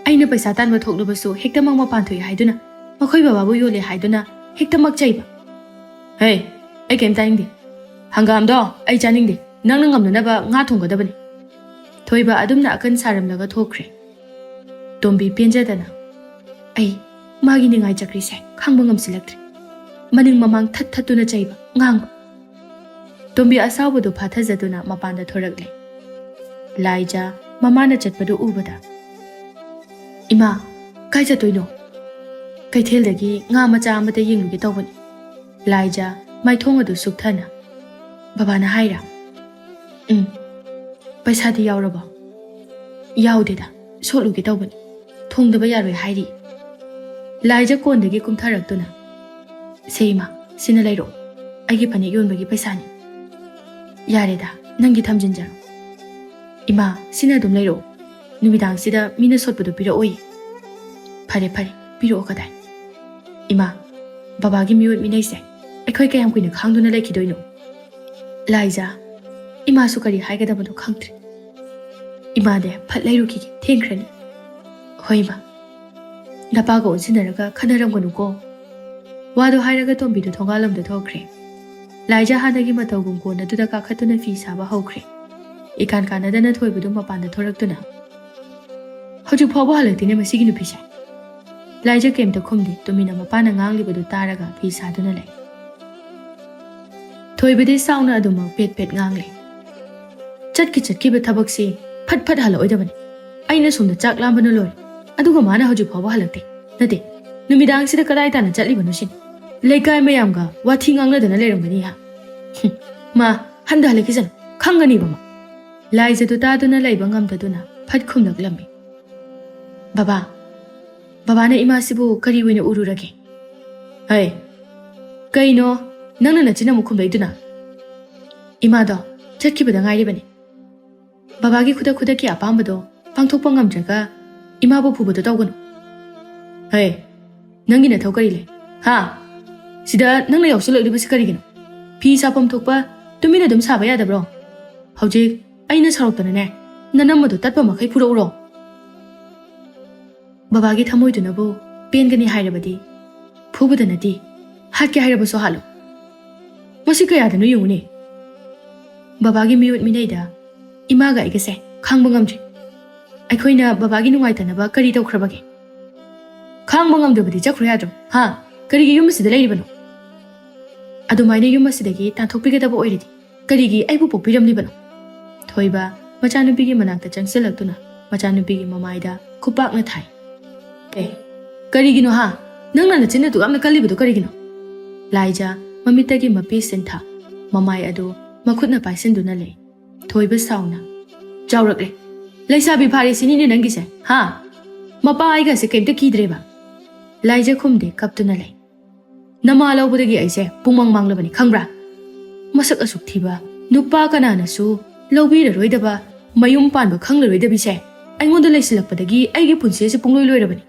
ꯑꯩꯅ ꯄꯩꯁꯥ ꯇꯥꯟꯕ ꯊꯣꯛꯂꯕꯁꯨ ꯍꯦꯛꯇꯃꯛ ꯃꯄꯥꯟ ꯊꯣꯛꯏ ꯍꯥꯏꯗꯨꯅ, ꯃꯈꯣꯏ ꯕꯕꯥꯕꯨ ꯌꯣꯜꯂꯦ ꯍꯥꯏꯗꯨꯅ ꯍꯦꯛꯇꯃꯛ ꯆꯩꯕ?" "ꯍꯦ, ꯑꯩ ꯀꯩꯝ ꯇꯥꯅꯤꯡꯗꯦ꯫ ꯍꯪꯒꯥꯝꯗꯣ ꯑꯩ ꯆꯥꯅꯤꯡꯗꯦ꯫ ꯅꯪꯅ ꯉꯝꯅꯅꯕ ꯉꯥ ꯊꯣꯡꯒꯗꯕꯅꯤ꯫" ꯊꯣꯏꯕ ꯑꯗꯨꯝꯅ ꯑꯀꯟ ꯁꯥꯔꯝꯂꯒ ꯊꯣꯛꯈ꯭ꯔꯦ꯫ ꯇꯣꯝꯕꯤ ꯄꯦꯟꯖꯗꯅ, "ꯑꯩ ꯃꯥꯒꯤ ꯅꯤꯡꯉꯥꯏ ꯆꯀ꯭ꯔꯤꯁꯦ ꯈꯥꯡꯕ ꯉꯝꯁꯤꯜꯂꯛꯇ꯭ꯔꯦ꯫ ꯃꯅꯤꯡ ꯃꯃꯥꯡ ꯊꯠ ꯊꯠꯇꯨꯅ ꯆꯩꯕ, ꯉꯥꯡꯕ꯫" ꯇꯣꯝꯕꯤ ꯑꯁꯥꯎꯕꯗꯨ ꯐꯥꯊꯖꯗꯨꯅ ꯃꯄꯥꯟꯗ ꯊꯣꯔꯛꯂꯦ꯫ ꯂꯥꯏꯖ ꯃꯃꯥꯅ ꯆꯠꯄꯗꯨ ꯎꯕꯗ, "ꯏꯃꯥ, ꯀꯥꯏ ꯆꯠꯇꯣꯏꯅꯣ?" "ꯀꯩꯊꯦꯜꯗꯒꯤ ꯉꯥ ꯃꯆꯥ ꯑꯃꯇ ꯌꯦꯡꯂꯨꯒꯦ ꯇꯧꯕꯅꯤ꯫" ꯂꯥꯏꯖ ꯃꯥꯏꯊꯣꯡ ꯑꯗꯨ ꯁꯨꯛꯊꯅ, "ꯕꯕꯥꯅ ꯍꯥꯏꯔ?" "ꯎꯝ꯫" "ꯄꯩꯁꯥꯗꯤ ꯌꯥꯎꯔꯕꯣ?" "ꯌꯥꯎꯗꯦꯗ, ꯁꯣꯠꯂꯨꯒꯦ ꯇꯧꯕꯅꯤ꯫ ꯊꯣꯡꯗꯕ ꯌꯥꯔꯣꯏ ꯍꯥꯏꯔꯤ꯫" ꯂꯥꯏꯖ ꯀꯣꯟꯗꯒꯤ ꯀꯨꯝꯊꯔꯛꯇꯨꯅ, "ꯁꯦ ꯏꯃꯥ, ꯁꯤꯅ ꯂꯩꯔꯛꯑꯣ꯫ ꯑꯩꯒꯤ ꯐꯅꯦꯛ ꯌꯣꯟꯕꯒꯤ ꯄꯩꯁꯥꯅꯤ꯫ ꯌꯥꯔꯦꯗ, ꯅꯪꯒꯤ ꯊꯝꯖꯤꯟꯖꯔꯣ꯫" "ꯏꯃꯥ, ꯁꯤꯅ ꯑꯗꯨꯝ ꯂꯩꯔꯛꯑꯣ꯫ ꯅꯨꯃꯤꯗꯥꯡꯁꯤꯗ ꯃꯤꯅ ꯁꯣꯠꯄꯗꯣ ꯄꯤꯔꯛꯑꯣꯏ꯫" "ꯐꯔꯦ, ꯐꯔꯦ, ꯄꯤꯔꯛꯑꯣ ꯀꯗꯥꯏ꯫" "ꯏꯃꯥ, ꯕꯕꯥꯒꯤ ꯃꯤꯑꯣꯠ ꯃꯤꯅꯩꯁꯦ ꯑꯩꯈꯣꯏ ꯀꯌꯥꯝ ꯀꯨꯏꯅ ꯈꯥꯡꯗꯨꯅ ꯂꯩꯈꯤꯗꯣꯏꯅꯣ? ꯂꯥꯏꯖꯥ, ꯏꯃꯥꯁꯨ ꯀꯔꯤ ꯍꯥꯏꯒꯗꯕꯅꯣ ꯈꯪꯗ꯭ꯔꯦ꯫ ꯏꯃꯥꯅꯦ, ꯐꯠ ꯂꯩꯔꯨꯈꯤꯒꯦ, ꯊꯦꯡꯈ꯭ꯔꯅꯤ꯫ ꯍꯣꯏ ꯏꯃꯥ꯫ ꯅꯄꯥꯒ ꯑꯣꯟꯁꯤꯟꯅꯔꯒ ꯈꯟꯅꯔꯝꯒꯅꯨꯀꯣ꯫ ꯋꯥꯗꯣ ꯍꯥꯏꯔꯒ ꯇꯣꯝꯕꯤꯗꯣ ꯊꯣꯡꯒꯥꯜꯂꯣꯝꯗ ꯊꯣꯛꯈ꯭ꯔꯦ꯫ ꯂꯥꯏꯖꯥ ꯍꯥꯟꯅꯒꯤ ꯃꯇꯧꯒꯨꯝ ꯀꯣꯟ ꯑꯗꯨꯗ ꯀꯥꯈꯠꯇꯨꯅ ꯐꯤ ꯁꯥꯕ ꯍꯧꯈ꯭ꯔꯦ꯫ ꯏꯀꯥꯟ ꯀꯥꯟꯅꯗꯅ ꯊꯣꯏꯕꯗꯨ ꯃꯄꯥꯟꯗ ꯊꯣꯔꯛꯇꯨꯅ, "ꯍꯧꯖꯤꯛ ꯐꯥꯎꯕ ꯍꯜꯂꯛꯇꯦꯅꯦ ꯃꯁꯤꯒꯤ ꯅꯨꯄꯤꯁꯦ?" ꯂꯥꯏꯖꯥ ꯀꯩꯝꯇ ꯈꯨꯝꯗꯦ, ꯇꯨꯃꯤꯟꯅ ꯃꯄꯥꯅ ꯉꯥꯡꯂꯤꯕꯗꯨ ꯇꯥꯔꯒ ꯐꯤ ꯁꯥꯗꯨꯅ ꯂꯩ꯫ ꯊꯣꯏꯕꯗꯤ ꯁꯥꯎꯅ ꯑꯗꯨꯃꯛ ꯄꯦꯠ ꯄꯦꯠ ꯉꯥꯡꯂꯦ꯫ "ꯆꯠꯀꯤ ꯆꯠꯈꯤꯕ ꯊꯕꯛꯁꯤ ꯐꯠ ꯐꯠ ꯍꯜꯂꯛꯑꯣꯏꯗꯕꯅꯤ꯫ ꯑꯩꯅ ꯁꯣꯝꯗ ꯆꯥꯛ ꯂꯥꯝꯕꯅ ꯂꯣꯏꯔꯦ, ꯑꯗꯨꯒ ꯃꯥꯅ ꯍꯧꯖꯤꯛ ꯐꯥꯎꯕ ꯍꯜꯂꯛꯇꯦ꯫ ꯅꯠꯇꯦ, ꯅꯨꯃꯤꯗꯥꯡꯁꯤꯗ ꯀꯗꯥꯏ ꯇꯥꯅ ꯆꯠꯂꯤꯕꯅꯣ ꯁꯤꯅꯤ? ꯂꯩꯀꯥꯏ ꯃꯌꯥꯝꯒ ꯋꯥꯊꯤ ꯉꯥꯡꯅꯗꯅ ꯂꯩꯔꯝꯒꯅꯤ ꯍꯥ? ꯍꯨꯝ, ꯃꯥ ꯍꯟꯗ ꯍꯜꯂꯛꯈꯤꯁꯅꯨ, ꯈꯪꯒꯅꯤꯕ ꯃꯥ꯫" ꯂꯥꯏꯖꯗꯨ ꯇꯥꯗꯨꯅ ꯂꯩꯕ ꯉꯝꯗꯗꯨꯅ ꯐꯠ ꯈꯨꯝꯂꯛꯂꯝꯃꯤ꯫ "ꯕꯕꯥ, ꯕꯕꯥꯅ ꯏꯃꯥꯁꯤꯕꯨ ꯀꯔꯤ ꯑꯣꯏꯅ ꯎꯔꯨꯔꯒꯦ?" "ꯍꯩ, ꯀꯩꯅꯣ ꯅꯪꯅ ꯅꯆꯤꯟ ꯑꯃꯨꯛ ꯈꯨꯝꯂꯛꯏꯗꯨꯅ?" "ꯏꯃꯥꯗꯣ ꯆꯠꯈꯤꯕꯗ ꯉꯥꯏꯔꯤꯕꯅꯤ꯫ ꯕꯕꯥꯒꯤ ꯈꯨꯗꯛ ꯈꯨꯗꯛꯀꯤ ꯑꯄꯥꯝꯕꯗꯣ ꯄꯥꯡꯊꯣꯛꯄ ꯉꯝꯗ꯭ꯔꯒ ꯏꯃꯥꯕꯨ ꯐꯨꯕꯗꯣ ꯇꯧꯒꯅꯨ꯫" "ꯍꯩ, ꯅꯪꯒꯤ ꯅꯊꯧ ꯀꯔꯤ ꯂꯩ? ꯍꯥ? ꯁꯤꯗ ꯅꯪꯅ ꯌꯥꯎꯁꯜꯂꯛꯂꯤꯕꯁꯤ ꯀꯔꯤꯒꯤꯅꯣ? ꯐꯤ ꯁꯥꯐꯝ ꯊꯣꯛꯄ ꯇꯨꯃꯤꯟꯅ ꯑꯗꯨꯝ ꯁꯥꯕ ꯌꯥꯗꯕ꯭ꯔꯣ? ꯍꯧꯖꯤꯛ ꯑꯩꯅ ꯁꯥꯎꯔꯛꯇꯅꯅꯦ, ꯅꯅꯝ ꯑꯗꯨ ꯇꯠꯄ ꯃꯈꯩ ꯐꯨꯔꯛꯎꯔꯣ?" "ꯕꯕꯥꯒꯤ ꯊꯃꯣꯏꯗꯨꯅꯕꯨ ꯄꯦꯟꯒꯅꯤ ꯍꯥꯏꯔꯕꯗꯤ ꯐꯨꯕꯗ ꯅꯠꯇꯦ, ꯍꯥꯠꯀꯦ ꯍꯥꯏꯔꯕꯁꯨ ꯍꯥꯠꯂꯨ꯫ ꯃꯁꯤ ꯀꯌꯥꯗꯅꯣ ꯌꯦꯡꯉꯨꯅꯦ꯫ ꯕꯕꯥꯒꯤ ꯃꯤꯑꯣꯠ ꯃꯤꯅꯩꯗ ꯏꯃꯥꯒ ꯑꯩꯒꯁꯦ ꯈꯥꯡꯕ ꯉꯝꯗ꯭ꯔꯦ꯫ ꯑꯩꯈꯣꯏꯅ ꯕꯕꯥꯒꯤ ꯅꯨꯡꯉꯥꯏꯇꯅꯕ ꯀꯔꯤ ꯇꯧꯈ꯭ꯔꯕꯒꯦ? ꯈꯥꯡꯕ ꯉꯝꯗꯕꯗꯤ ꯆꯠꯈ꯭ꯔꯣ ꯌꯥꯗ꯭ꯔꯣ? ꯍꯥ? ꯀꯔꯤꯒꯤ ꯌꯨꯝ ꯑꯁꯤꯗ ꯂꯩꯔꯤꯕꯅꯣ? ꯑꯗꯨꯃꯥꯏꯅ ꯌꯨꯝ ꯑꯁꯤꯗꯒꯤ ꯇꯥꯟꯊꯣꯛꯄꯤꯒꯗꯕ ꯑꯣꯏꯔꯗꯤ ꯀꯔꯤꯒꯤ ꯑꯩꯕꯨ ꯄꯣꯛꯄꯤꯔꯝꯂꯤꯕꯅꯣ?" ꯊꯣꯏꯕ ꯃꯆꯥꯅꯨꯄꯤꯒꯤ ꯃꯅꯥꯛꯇ ꯆꯪꯁꯤꯜꯂꯛꯇꯨꯅ ꯃꯆꯥꯅꯨꯄꯤꯒꯤ ꯃꯃꯥꯏꯗ ꯈꯨꯄꯥꯛꯅ ꯊꯥꯏ꯫ "ꯑꯦ, ꯀꯔꯤꯒꯤꯅꯣ ꯍꯥ? ꯅꯪꯅ ꯅꯆꯤꯟ ꯑꯗꯨꯛ ꯌꯥꯝꯅ ꯀꯜꯂꯤꯕꯗꯣ ꯀꯔꯤꯒꯤꯅꯣ?" ꯂꯥꯏꯖ ꯃꯃꯤꯠꯇꯒꯤ ꯃꯄꯤ ꯁꯤꯟꯊ, ꯃꯃꯥꯏ ꯑꯗꯨ ꯃꯈꯨꯠꯅ ꯄꯥꯏꯁꯤꯟꯗꯨꯅ ꯂꯩ꯫ ꯊꯣꯏꯕ ꯁꯥꯎꯅ, "ꯆꯥꯎꯔꯛꯂꯦ꯫ ꯂꯩꯁꯥꯕꯤ ꯐꯥꯔꯦ ꯁꯤꯅꯤꯅꯦ ꯅꯪꯒꯤꯁꯦ, ꯍꯥ? ꯃꯄꯥ ꯑꯩꯒꯁꯦ ꯀꯩꯝꯇ ꯀꯤꯗ꯭ꯔꯦꯕ?" ꯂꯥꯏꯖ ꯈꯨꯝꯗꯦ, ꯀꯞꯇꯨꯅ ꯂꯩ꯫ "ꯅꯃꯥ ꯂꯧꯕꯗꯒꯤ ꯑꯩꯁꯦ ꯄꯨꯡꯃꯥꯡ ꯃꯥꯡꯂꯕꯅꯤ, ꯈꯪꯕ꯭ꯔꯥ? ꯃꯁꯛ ꯑꯁꯨꯛ ꯊꯤꯕ, ꯅꯨꯄꯥ ꯀꯅꯥꯅꯁꯨ ꯂꯧꯕꯤꯔꯔꯣꯏꯗꯕ, ꯃꯌꯨꯝ ꯄꯥꯟꯕ ꯈꯪꯂꯔꯣꯏꯗꯕꯤꯁꯦ ꯑꯩꯉꯣꯟꯗ ꯂꯩꯁꯤꯜꯂꯛꯄꯗꯒꯤ ꯑꯩꯒꯤ ꯄꯨꯟꯁꯤ ꯑꯁꯤ ꯄꯨꯡꯂꯣꯏ ꯂꯣꯏꯔꯕꯅꯤ꯫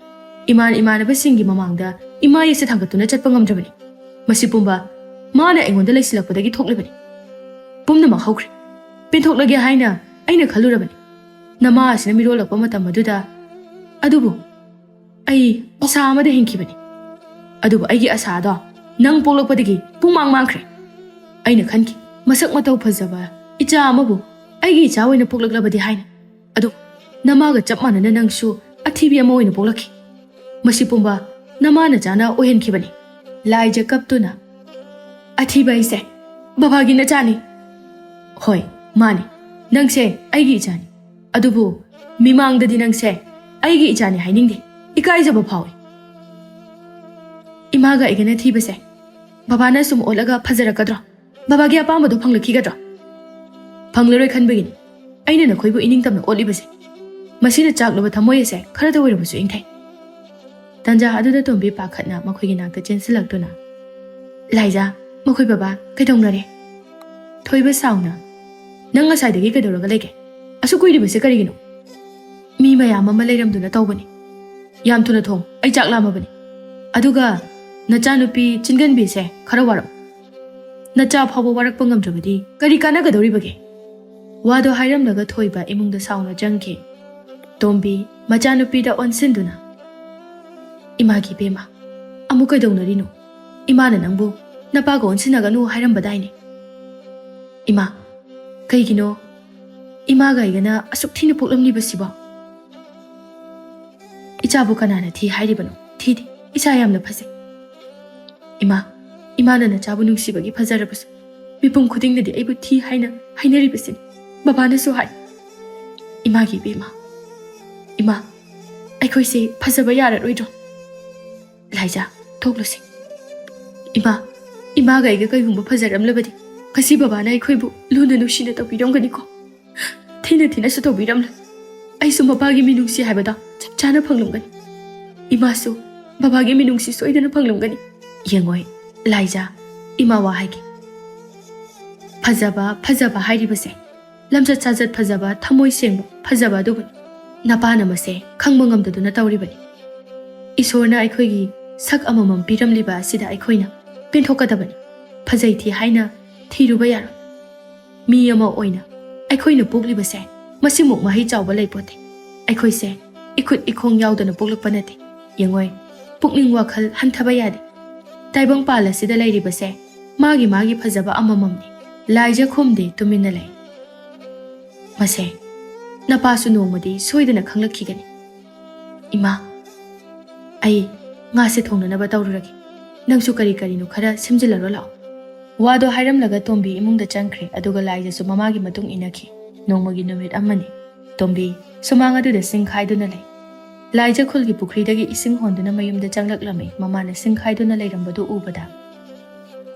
ꯏꯃꯥꯟ ꯏꯃꯥꯟꯅꯕꯁꯤꯡꯒꯤ ꯃꯃꯥꯡꯗ ꯏꯃꯥ ꯑꯩꯁꯦ ꯊꯥꯡꯒꯠꯇꯨꯅ ꯆꯠꯄ ꯉꯝꯗ꯭ꯔꯕꯅꯤ꯫ ꯃꯁꯤ ꯄꯨꯝꯕ ꯃꯥꯅ ꯑꯩꯉꯣꯟꯗ ꯂꯩꯁꯤꯜꯂꯛꯄꯗꯒꯤ ꯊꯣꯛꯂꯤꯕꯅꯤ꯫ ꯄꯨꯝꯅꯃꯛ ꯍꯧꯈ꯭ꯔꯦ꯫ ꯄꯦꯟꯊꯣꯛꯂꯒꯦ ꯍꯥꯏꯅ ꯑꯩꯅ ꯈꯜꯂꯨꯔꯕꯅꯤ꯫ ꯅꯃꯥ ꯑꯁꯤꯅ ꯃꯤꯔꯣꯜꯂꯛꯄ ꯃꯇꯝ ꯑꯗꯨꯗ꯫ ꯑꯗꯨꯕꯨ ꯑꯩ ꯑꯁꯥ ꯑꯃꯗ ꯍꯤꯡꯈꯤꯕꯅꯤ꯫ ꯑꯗꯨꯕꯨ ꯑꯩꯒꯤ ꯑꯁꯥꯗꯣ ꯅꯪ ꯄꯣꯛꯂꯛꯄꯗꯒꯤ ꯄꯨꯡꯃꯥꯡ ꯃꯥꯡꯈ꯭ꯔꯦ꯫ ꯑꯩꯅ ꯈꯟꯈꯤ, ꯃꯁꯛ ꯃꯇꯧ ꯐꯖꯕ ꯏꯆꯥ ꯑꯃꯕꯨ ꯑꯩꯒꯤ ꯏꯆꯥ ꯑꯣꯏꯅ ꯄꯣꯛꯂꯛꯂꯕꯗꯤ ꯍꯥꯏꯅ꯫ ꯑꯗꯨ ꯅꯃꯥꯒ ꯆꯞ ꯃꯥꯟꯅꯅ ꯅꯪꯁꯨ ꯑꯊꯤꯕꯤ ꯑꯃ ꯑꯣꯏꯅ ꯄꯣꯛꯂꯛꯈꯤ꯫ ꯃꯁꯤ ꯄꯨꯝꯕ ꯅꯃꯥ ꯅꯆꯥꯅ ꯑꯣꯏꯍꯟꯈꯤꯕꯅꯤ꯫ ꯂꯥꯏꯖ ꯀꯞꯇꯨꯅ, "ꯑꯊꯤꯕ ꯑꯩꯁꯦ ꯕꯕꯥꯒꯤ ꯅꯆꯥꯅꯤ꯫" "ꯍꯣꯏ, ꯃꯥꯅꯤ꯫ ꯅꯪꯁꯦ ꯑꯩꯒꯤ ꯏꯆꯥꯅꯤ꯫ ꯑꯗꯨꯕꯨ ꯃꯤꯃꯥꯡꯗꯗꯤ ꯅꯪꯁꯦ ꯑꯩꯒꯤ ꯏꯆꯥꯅꯤ ꯍꯥꯏꯅꯤꯡꯗꯦ꯫ ꯏꯀꯥꯏꯖꯕ ꯐꯥꯎꯏ꯫" "ꯏꯃꯥꯒ ꯑꯩꯒꯅ ꯊꯤꯕꯁꯦ ꯕꯕꯥꯅ ꯁꯨꯝ ꯑꯣꯠꯂꯒ ꯐꯖꯔꯛꯀꯗ꯭ꯔꯣ? ꯕꯕꯥꯒꯤ ꯑꯄꯥꯝꯕꯗꯣ ꯐꯪꯂꯛꯈꯤꯒꯗ꯭ꯔꯣ?" "ꯐꯪꯂꯔꯣꯏ ꯈꯟꯕꯒꯤꯅꯤ ꯑꯩꯅ ꯅꯈꯣꯏꯕꯨ ꯏꯅꯤꯡꯇꯝꯅ ꯑꯣꯠꯂꯤꯕꯁꯦ꯫ ꯃꯁꯤꯅ ꯆꯥꯛꯂꯕ ꯊꯃꯣꯏ ꯑꯁꯦ ꯈꯔꯇ ꯑꯣꯏꯔꯕꯁꯨ ꯏꯪꯊꯩ꯫" ꯇꯟꯖꯥ ꯑꯗꯨꯗ ꯇꯣꯝꯕꯤ ꯄꯥꯈꯠꯅ ꯃꯈꯣꯏꯒꯤ ꯅꯥꯛꯇ ꯆꯦꯟꯁꯤꯜꯂꯛꯇꯨꯅ, "ꯂꯥꯏꯖꯥ, ꯃꯈꯣꯏ ꯕꯕꯥ ꯀꯩꯗꯧꯅꯔꯦ?" ꯊꯣꯏꯕ ꯁꯥꯎꯅ, "ꯅꯪ ꯉꯁꯥꯏꯗꯒꯤ ꯀꯩꯗꯧꯔꯒ ꯂꯩꯒꯦ? ꯑꯁꯨꯛ ꯀꯨꯏꯔꯤꯕꯁꯦ ꯀꯔꯤꯒꯤꯅꯣ?" "ꯃꯤ ꯃꯌꯥꯝ ꯑꯃ ꯂꯩꯔꯝꯗꯨꯅ ꯇꯧꯕꯅꯤ꯫" "ꯌꯥꯝ ꯊꯨꯅ ꯊꯣꯡ, ꯑꯩ ꯆꯥꯛ ꯂꯥꯝꯃꯕꯅꯤ꯫ ꯑꯗꯨꯒ ꯅꯆꯥꯅꯨꯄꯤ ꯆꯤꯟꯒꯟꯕꯤꯁꯦ ꯈꯔ ꯋꯥꯔꯛꯎ꯫ ꯅꯆꯥ ꯐꯥꯎꯕ ꯋꯥꯔꯛꯄ ꯉꯝꯗ꯭ꯔꯕꯗꯤ ꯀꯔꯤ ꯀꯥꯟꯅꯒꯗꯧꯔꯤꯕꯒꯦ?" ꯋꯥꯗꯣ ꯍꯥꯏꯔꯝꯂꯒ ꯊꯣꯏꯕ ꯏꯃꯨꯡꯗ ꯁꯥꯎꯅ ꯆꯪꯈꯤ꯫ ꯇꯣꯝꯕꯤ ꯃꯆꯥꯅꯨꯄꯤꯗ ꯑꯣꯟꯁꯤꯟꯗꯨꯅ, "ꯏꯃꯥꯒꯤ ꯏꯕꯦꯝꯃ, ꯑꯃꯨꯛ ꯀꯩꯗꯧꯅꯔꯤꯅꯣ? ꯏꯃꯥꯅ ꯅꯪꯕꯨ ꯅꯄꯥꯒ ꯑꯣꯟꯁꯤꯟꯅꯒꯅꯨ ꯍꯥꯏꯔꯝꯕꯗꯥꯏꯅꯦ?" "ꯏꯃꯥ, ꯀꯩꯒꯤꯅꯣ ꯏꯃꯥꯒ ꯑꯩꯒꯅ ꯑꯁꯨꯛ ꯊꯤꯅ ꯄꯣꯛꯂꯝꯂꯤꯕꯁꯤꯕꯣ?" "ꯏꯆꯥꯕꯨ ꯀꯅꯥꯅ ꯊꯤ ꯍꯥꯏꯔꯤꯕꯅꯣ? ꯊꯤꯗꯦ, ꯏꯆꯥ ꯌꯥꯝꯅ ꯐꯖꯩ꯫" "ꯏꯃꯥ, ꯏꯃꯥꯅ ꯅꯆꯥꯕꯨ ꯅꯨꯡꯁꯤꯕꯒꯤ ꯐꯖꯔꯕꯁꯨ ꯃꯤꯄꯨꯝ ꯈꯨꯗꯤꯡꯅꯗꯤ ꯑꯩꯕꯨ ꯊꯤ ꯍꯥꯏꯅ ꯍꯥꯏꯅꯔꯤꯕꯁꯤꯅꯤ꯫ ꯕꯕꯥꯅꯁꯨ ꯍꯥꯏ꯫" "ꯏꯃꯥꯒꯤ ꯏꯕꯦꯝꯃ, ꯏꯃꯥ, ꯑꯩꯈꯣꯏꯁꯦ ꯐꯖꯕ ꯌꯥꯔꯔꯣꯏꯗ꯭ꯔꯣ? ꯂꯥꯏꯖꯥ, ꯊꯣꯛꯂꯨꯁꯤ꯫ ꯏꯃꯥ, ꯏꯃꯥꯒ ꯑꯩꯒ ꯀꯩꯒꯨꯝꯕ ꯐꯖꯔꯝꯂꯕꯗꯤ ꯉꯁꯤ ꯕꯕꯥꯅ ꯑꯩꯈꯣꯏꯕꯨ ꯂꯨꯅ ꯅꯨꯡꯁꯤꯅ ꯇꯧꯕꯤꯔꯝꯒꯅꯤꯀꯣ꯫ ꯊꯤꯅ ꯊꯤꯅꯁꯨ ꯇꯧꯕꯤꯔꯝꯂꯣꯏ꯫ ꯑꯩꯁꯨ ꯃꯄꯥꯒꯤ ꯃꯤꯅꯨꯡꯁꯤ ꯍꯥꯏꯕꯗꯣ ꯆꯞ ꯆꯥꯅ ꯐꯪꯂꯝꯒꯅꯤ꯫ ꯏꯃꯥꯁꯨ ꯕꯕꯥꯒꯤ ꯃꯤꯅꯨꯡꯁꯤ ꯁꯣꯏꯗꯅ ꯐꯪꯂꯝꯒꯅꯤ꯫" "ꯌꯦꯡꯉꯣꯏ, ꯂꯥꯏꯖꯥ, ꯏꯃꯥ ꯋꯥ ꯍꯥꯏꯒꯦ꯫ ꯐꯖꯕ, ꯐꯖꯕ ꯍꯥꯏꯔꯤꯕꯁꯦ ꯂꯝꯆꯠ ꯁꯥꯖꯠ ꯐꯖꯕ, ꯊꯃꯣꯏ ꯁꯦꯡꯕ, ꯐꯖꯕ ꯑꯗꯨꯕꯨꯅꯤ꯫ ꯅꯄꯥꯅ ꯃꯁꯦ ꯈꯪꯕ ꯉꯝꯗꯗꯨꯅ ꯇꯧꯔꯤꯕꯅꯤ꯫ ꯏꯁꯣꯔꯅ ꯑꯩꯈꯣꯏꯒꯤ ꯁꯛ ꯑꯃꯃꯝ ꯄꯤꯔꯝꯂꯤꯕ ꯑꯁꯤꯗ ꯑꯩꯈꯣꯏꯅ ꯄꯦꯟꯊꯣꯛꯀꯗꯕꯅꯤ꯫ ꯐꯖꯩ ꯊꯤ ꯍꯥꯏꯅ ꯊꯤꯔꯨꯕ ꯌꯥꯔꯣꯏ꯫ ꯃꯤ ꯑꯃ ꯑꯣꯏꯅ ꯑꯩꯈꯣꯏꯅ ꯄꯣꯛꯂꯤꯕꯁꯦ ꯃꯁꯤꯃꯨꯛ ꯃꯍꯩ ꯆꯥꯎꯕ ꯂꯩꯄꯣꯠꯇꯦ꯫ ꯑꯩꯈꯣꯏꯁꯦ ꯏꯈꯨꯠ ꯏꯈꯣꯡ ꯌꯥꯎꯗꯅ ꯄꯣꯛꯂꯛꯄ ꯅꯠꯇꯦ꯫ ꯌꯦꯡꯉꯣꯏ, ꯄꯨꯛꯅꯤꯡ ꯋꯥꯈꯜ ꯍꯟꯊꯕ ꯌꯥꯗꯦ꯫ ꯇꯥꯏꯕꯪꯄꯥꯜ ꯑꯁꯤꯗ ꯂꯩꯔꯤꯕꯁꯦ ꯃꯥꯒꯤ ꯃꯥꯒꯤ ꯐꯖꯕ ꯑꯃꯃꯝꯅꯤ꯫ ꯂꯥꯏꯖ ꯈꯨꯝꯗꯦ, ꯇꯨꯃꯤꯟꯅ ꯂꯩ꯫ ꯃꯁꯦ ꯅꯄꯥꯁꯨ ꯅꯣꯡꯃꯗꯤ ꯁꯣꯏꯗꯅ ꯈꯪꯂꯛꯈꯤꯒꯅꯤ꯫ ꯏꯃꯥ, ꯑꯩ ꯉꯥꯁꯦ ꯊꯣꯡꯅꯅꯕ ꯇꯧꯔꯨꯔꯒꯦ꯫ ꯅꯪꯁꯨ ꯀꯔꯤ ꯀꯔꯤꯅꯣ ꯈꯔ ꯁꯦꯝꯖꯤꯜꯂꯔꯣ ꯂꯥꯛꯑꯣ꯫ ꯋꯥꯗꯣ ꯍꯥꯏꯔꯝꯂꯒ ꯇꯣꯝꯕꯤ ꯏꯃꯨꯡꯗ ꯆꯪꯈ꯭ꯔꯦ, ꯑꯗꯨꯒ ꯂꯥꯏꯖꯁꯨ ꯃꯃꯥꯒꯤ ꯃꯇꯨꯡ ꯏꯟꯅꯈꯤ꯫ ꯅꯣꯡꯃꯒꯤ ꯅꯨꯃꯤꯠ ꯑꯃꯅꯤ꯫ ꯇꯣꯝꯕꯤ ꯁꯨꯃꯥꯡ ꯑꯗꯨꯗ ꯁꯤꯡ ꯈꯥꯏꯗꯨꯅ ꯂꯩ꯫ ꯂꯥꯏꯖ ꯈꯨꯜꯒꯤ ꯄꯨꯈ꯭ꯔꯤꯗꯒꯤ ꯏꯁꯤꯡ ꯍꯣꯟꯗꯨꯅ ꯃꯌꯨꯝꯗ ꯆꯪꯂꯛꯂꯝꯃꯤ꯫ ꯃꯃꯥꯅ ꯁꯤꯡ ꯈꯥꯏꯗꯨꯅ ꯂꯩꯔꯝꯕꯗꯨ ꯎꯕꯗ,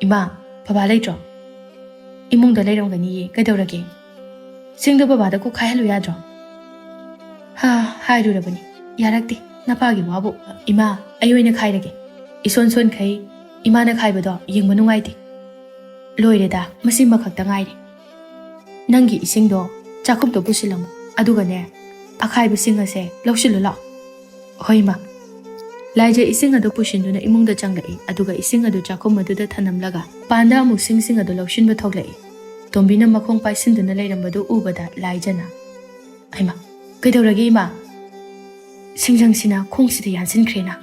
"ꯏꯃꯥ, ꯕꯕꯥ ꯂꯩꯇ꯭ꯔꯣ?" "ꯏꯃꯨꯡꯗ ꯂꯩꯔꯝꯒꯅꯤꯌꯦ, ꯀꯩꯗꯧꯔꯒꯦ?" "ꯁꯤꯡꯗꯣ ꯕꯕꯥꯗ ꯀꯣꯛ ꯈꯥꯏꯍꯜꯂꯨ ꯌꯥꯗ꯭ꯔꯣ?" "ꯍꯥ, ꯍꯥꯏꯔꯨꯔꯕꯅꯤ, ꯌꯥꯔꯛꯇꯦ ꯅꯄꯥꯒꯤ ꯋꯥꯕꯨ꯫ ꯏꯃꯥ, ꯑꯩ ꯑꯣꯏꯅ ꯈꯥꯏꯔꯒꯦ꯫ ꯏꯁꯣꯟ ꯁꯣꯟꯈꯩ ꯏꯃꯥꯅ ꯈꯥꯏꯕꯗꯣ ꯌꯦꯡꯕ ꯅꯨꯡꯉꯥꯏꯇꯦ꯫ ꯂꯣꯏꯔꯦꯗ, ꯃꯁꯤꯃꯈꯛꯇ ꯉꯥꯏꯔꯦ꯫ ꯅꯪꯒꯤ ꯏꯁꯤꯡꯗꯣ ꯆꯥꯛꯈꯨꯝꯗ ꯄꯨꯁꯤꯜꯂꯝꯃꯨ, ꯑꯗꯨꯒꯅꯦ, ꯑꯈꯥꯏꯕꯁꯤꯡ ꯑꯁꯦ ꯂꯧꯁꯤꯜꯂꯨ ꯂꯥꯛꯑꯣ꯫" "ꯍꯣꯏ, ꯏꯃꯥ꯫" ꯂꯥꯏꯖ ꯏꯁꯤꯡ ꯑꯗꯨ ꯄꯨꯁꯤꯟꯗꯨꯅ ꯏꯃꯨꯡꯗ ꯆꯪꯂꯛꯏ, ꯑꯗꯨꯒ ꯏꯁꯤꯡ ꯑꯗꯨ ꯆꯥꯛꯈꯨꯝ ꯑꯗꯨꯗ ꯊꯅꯝꯂꯒ ꯄꯥꯟꯗ ꯑꯃꯨꯛ ꯁꯤꯡꯁꯤꯡ ꯑꯗꯨ ꯂꯧꯁꯤꯟꯕ ꯊꯣꯛꯂꯛꯏ꯫ ꯇꯣꯝꯕꯤꯅ ꯃꯈꯣꯡ ꯄꯥꯏꯁꯤꯟꯗꯨꯅ ꯂꯩꯔꯝꯕꯗꯨ ꯎꯕꯗ ꯂꯥꯏꯖꯅ, "ꯍꯩꯃꯥ, ꯀꯩꯗꯧꯔꯒꯦ, ꯏꯃꯥ?" "ꯁꯤꯡꯖꯪꯁꯤꯅ ꯈꯣꯡꯁꯤꯗ ꯌꯥꯟꯁꯤꯟꯈ꯭ꯔꯦꯅ꯫"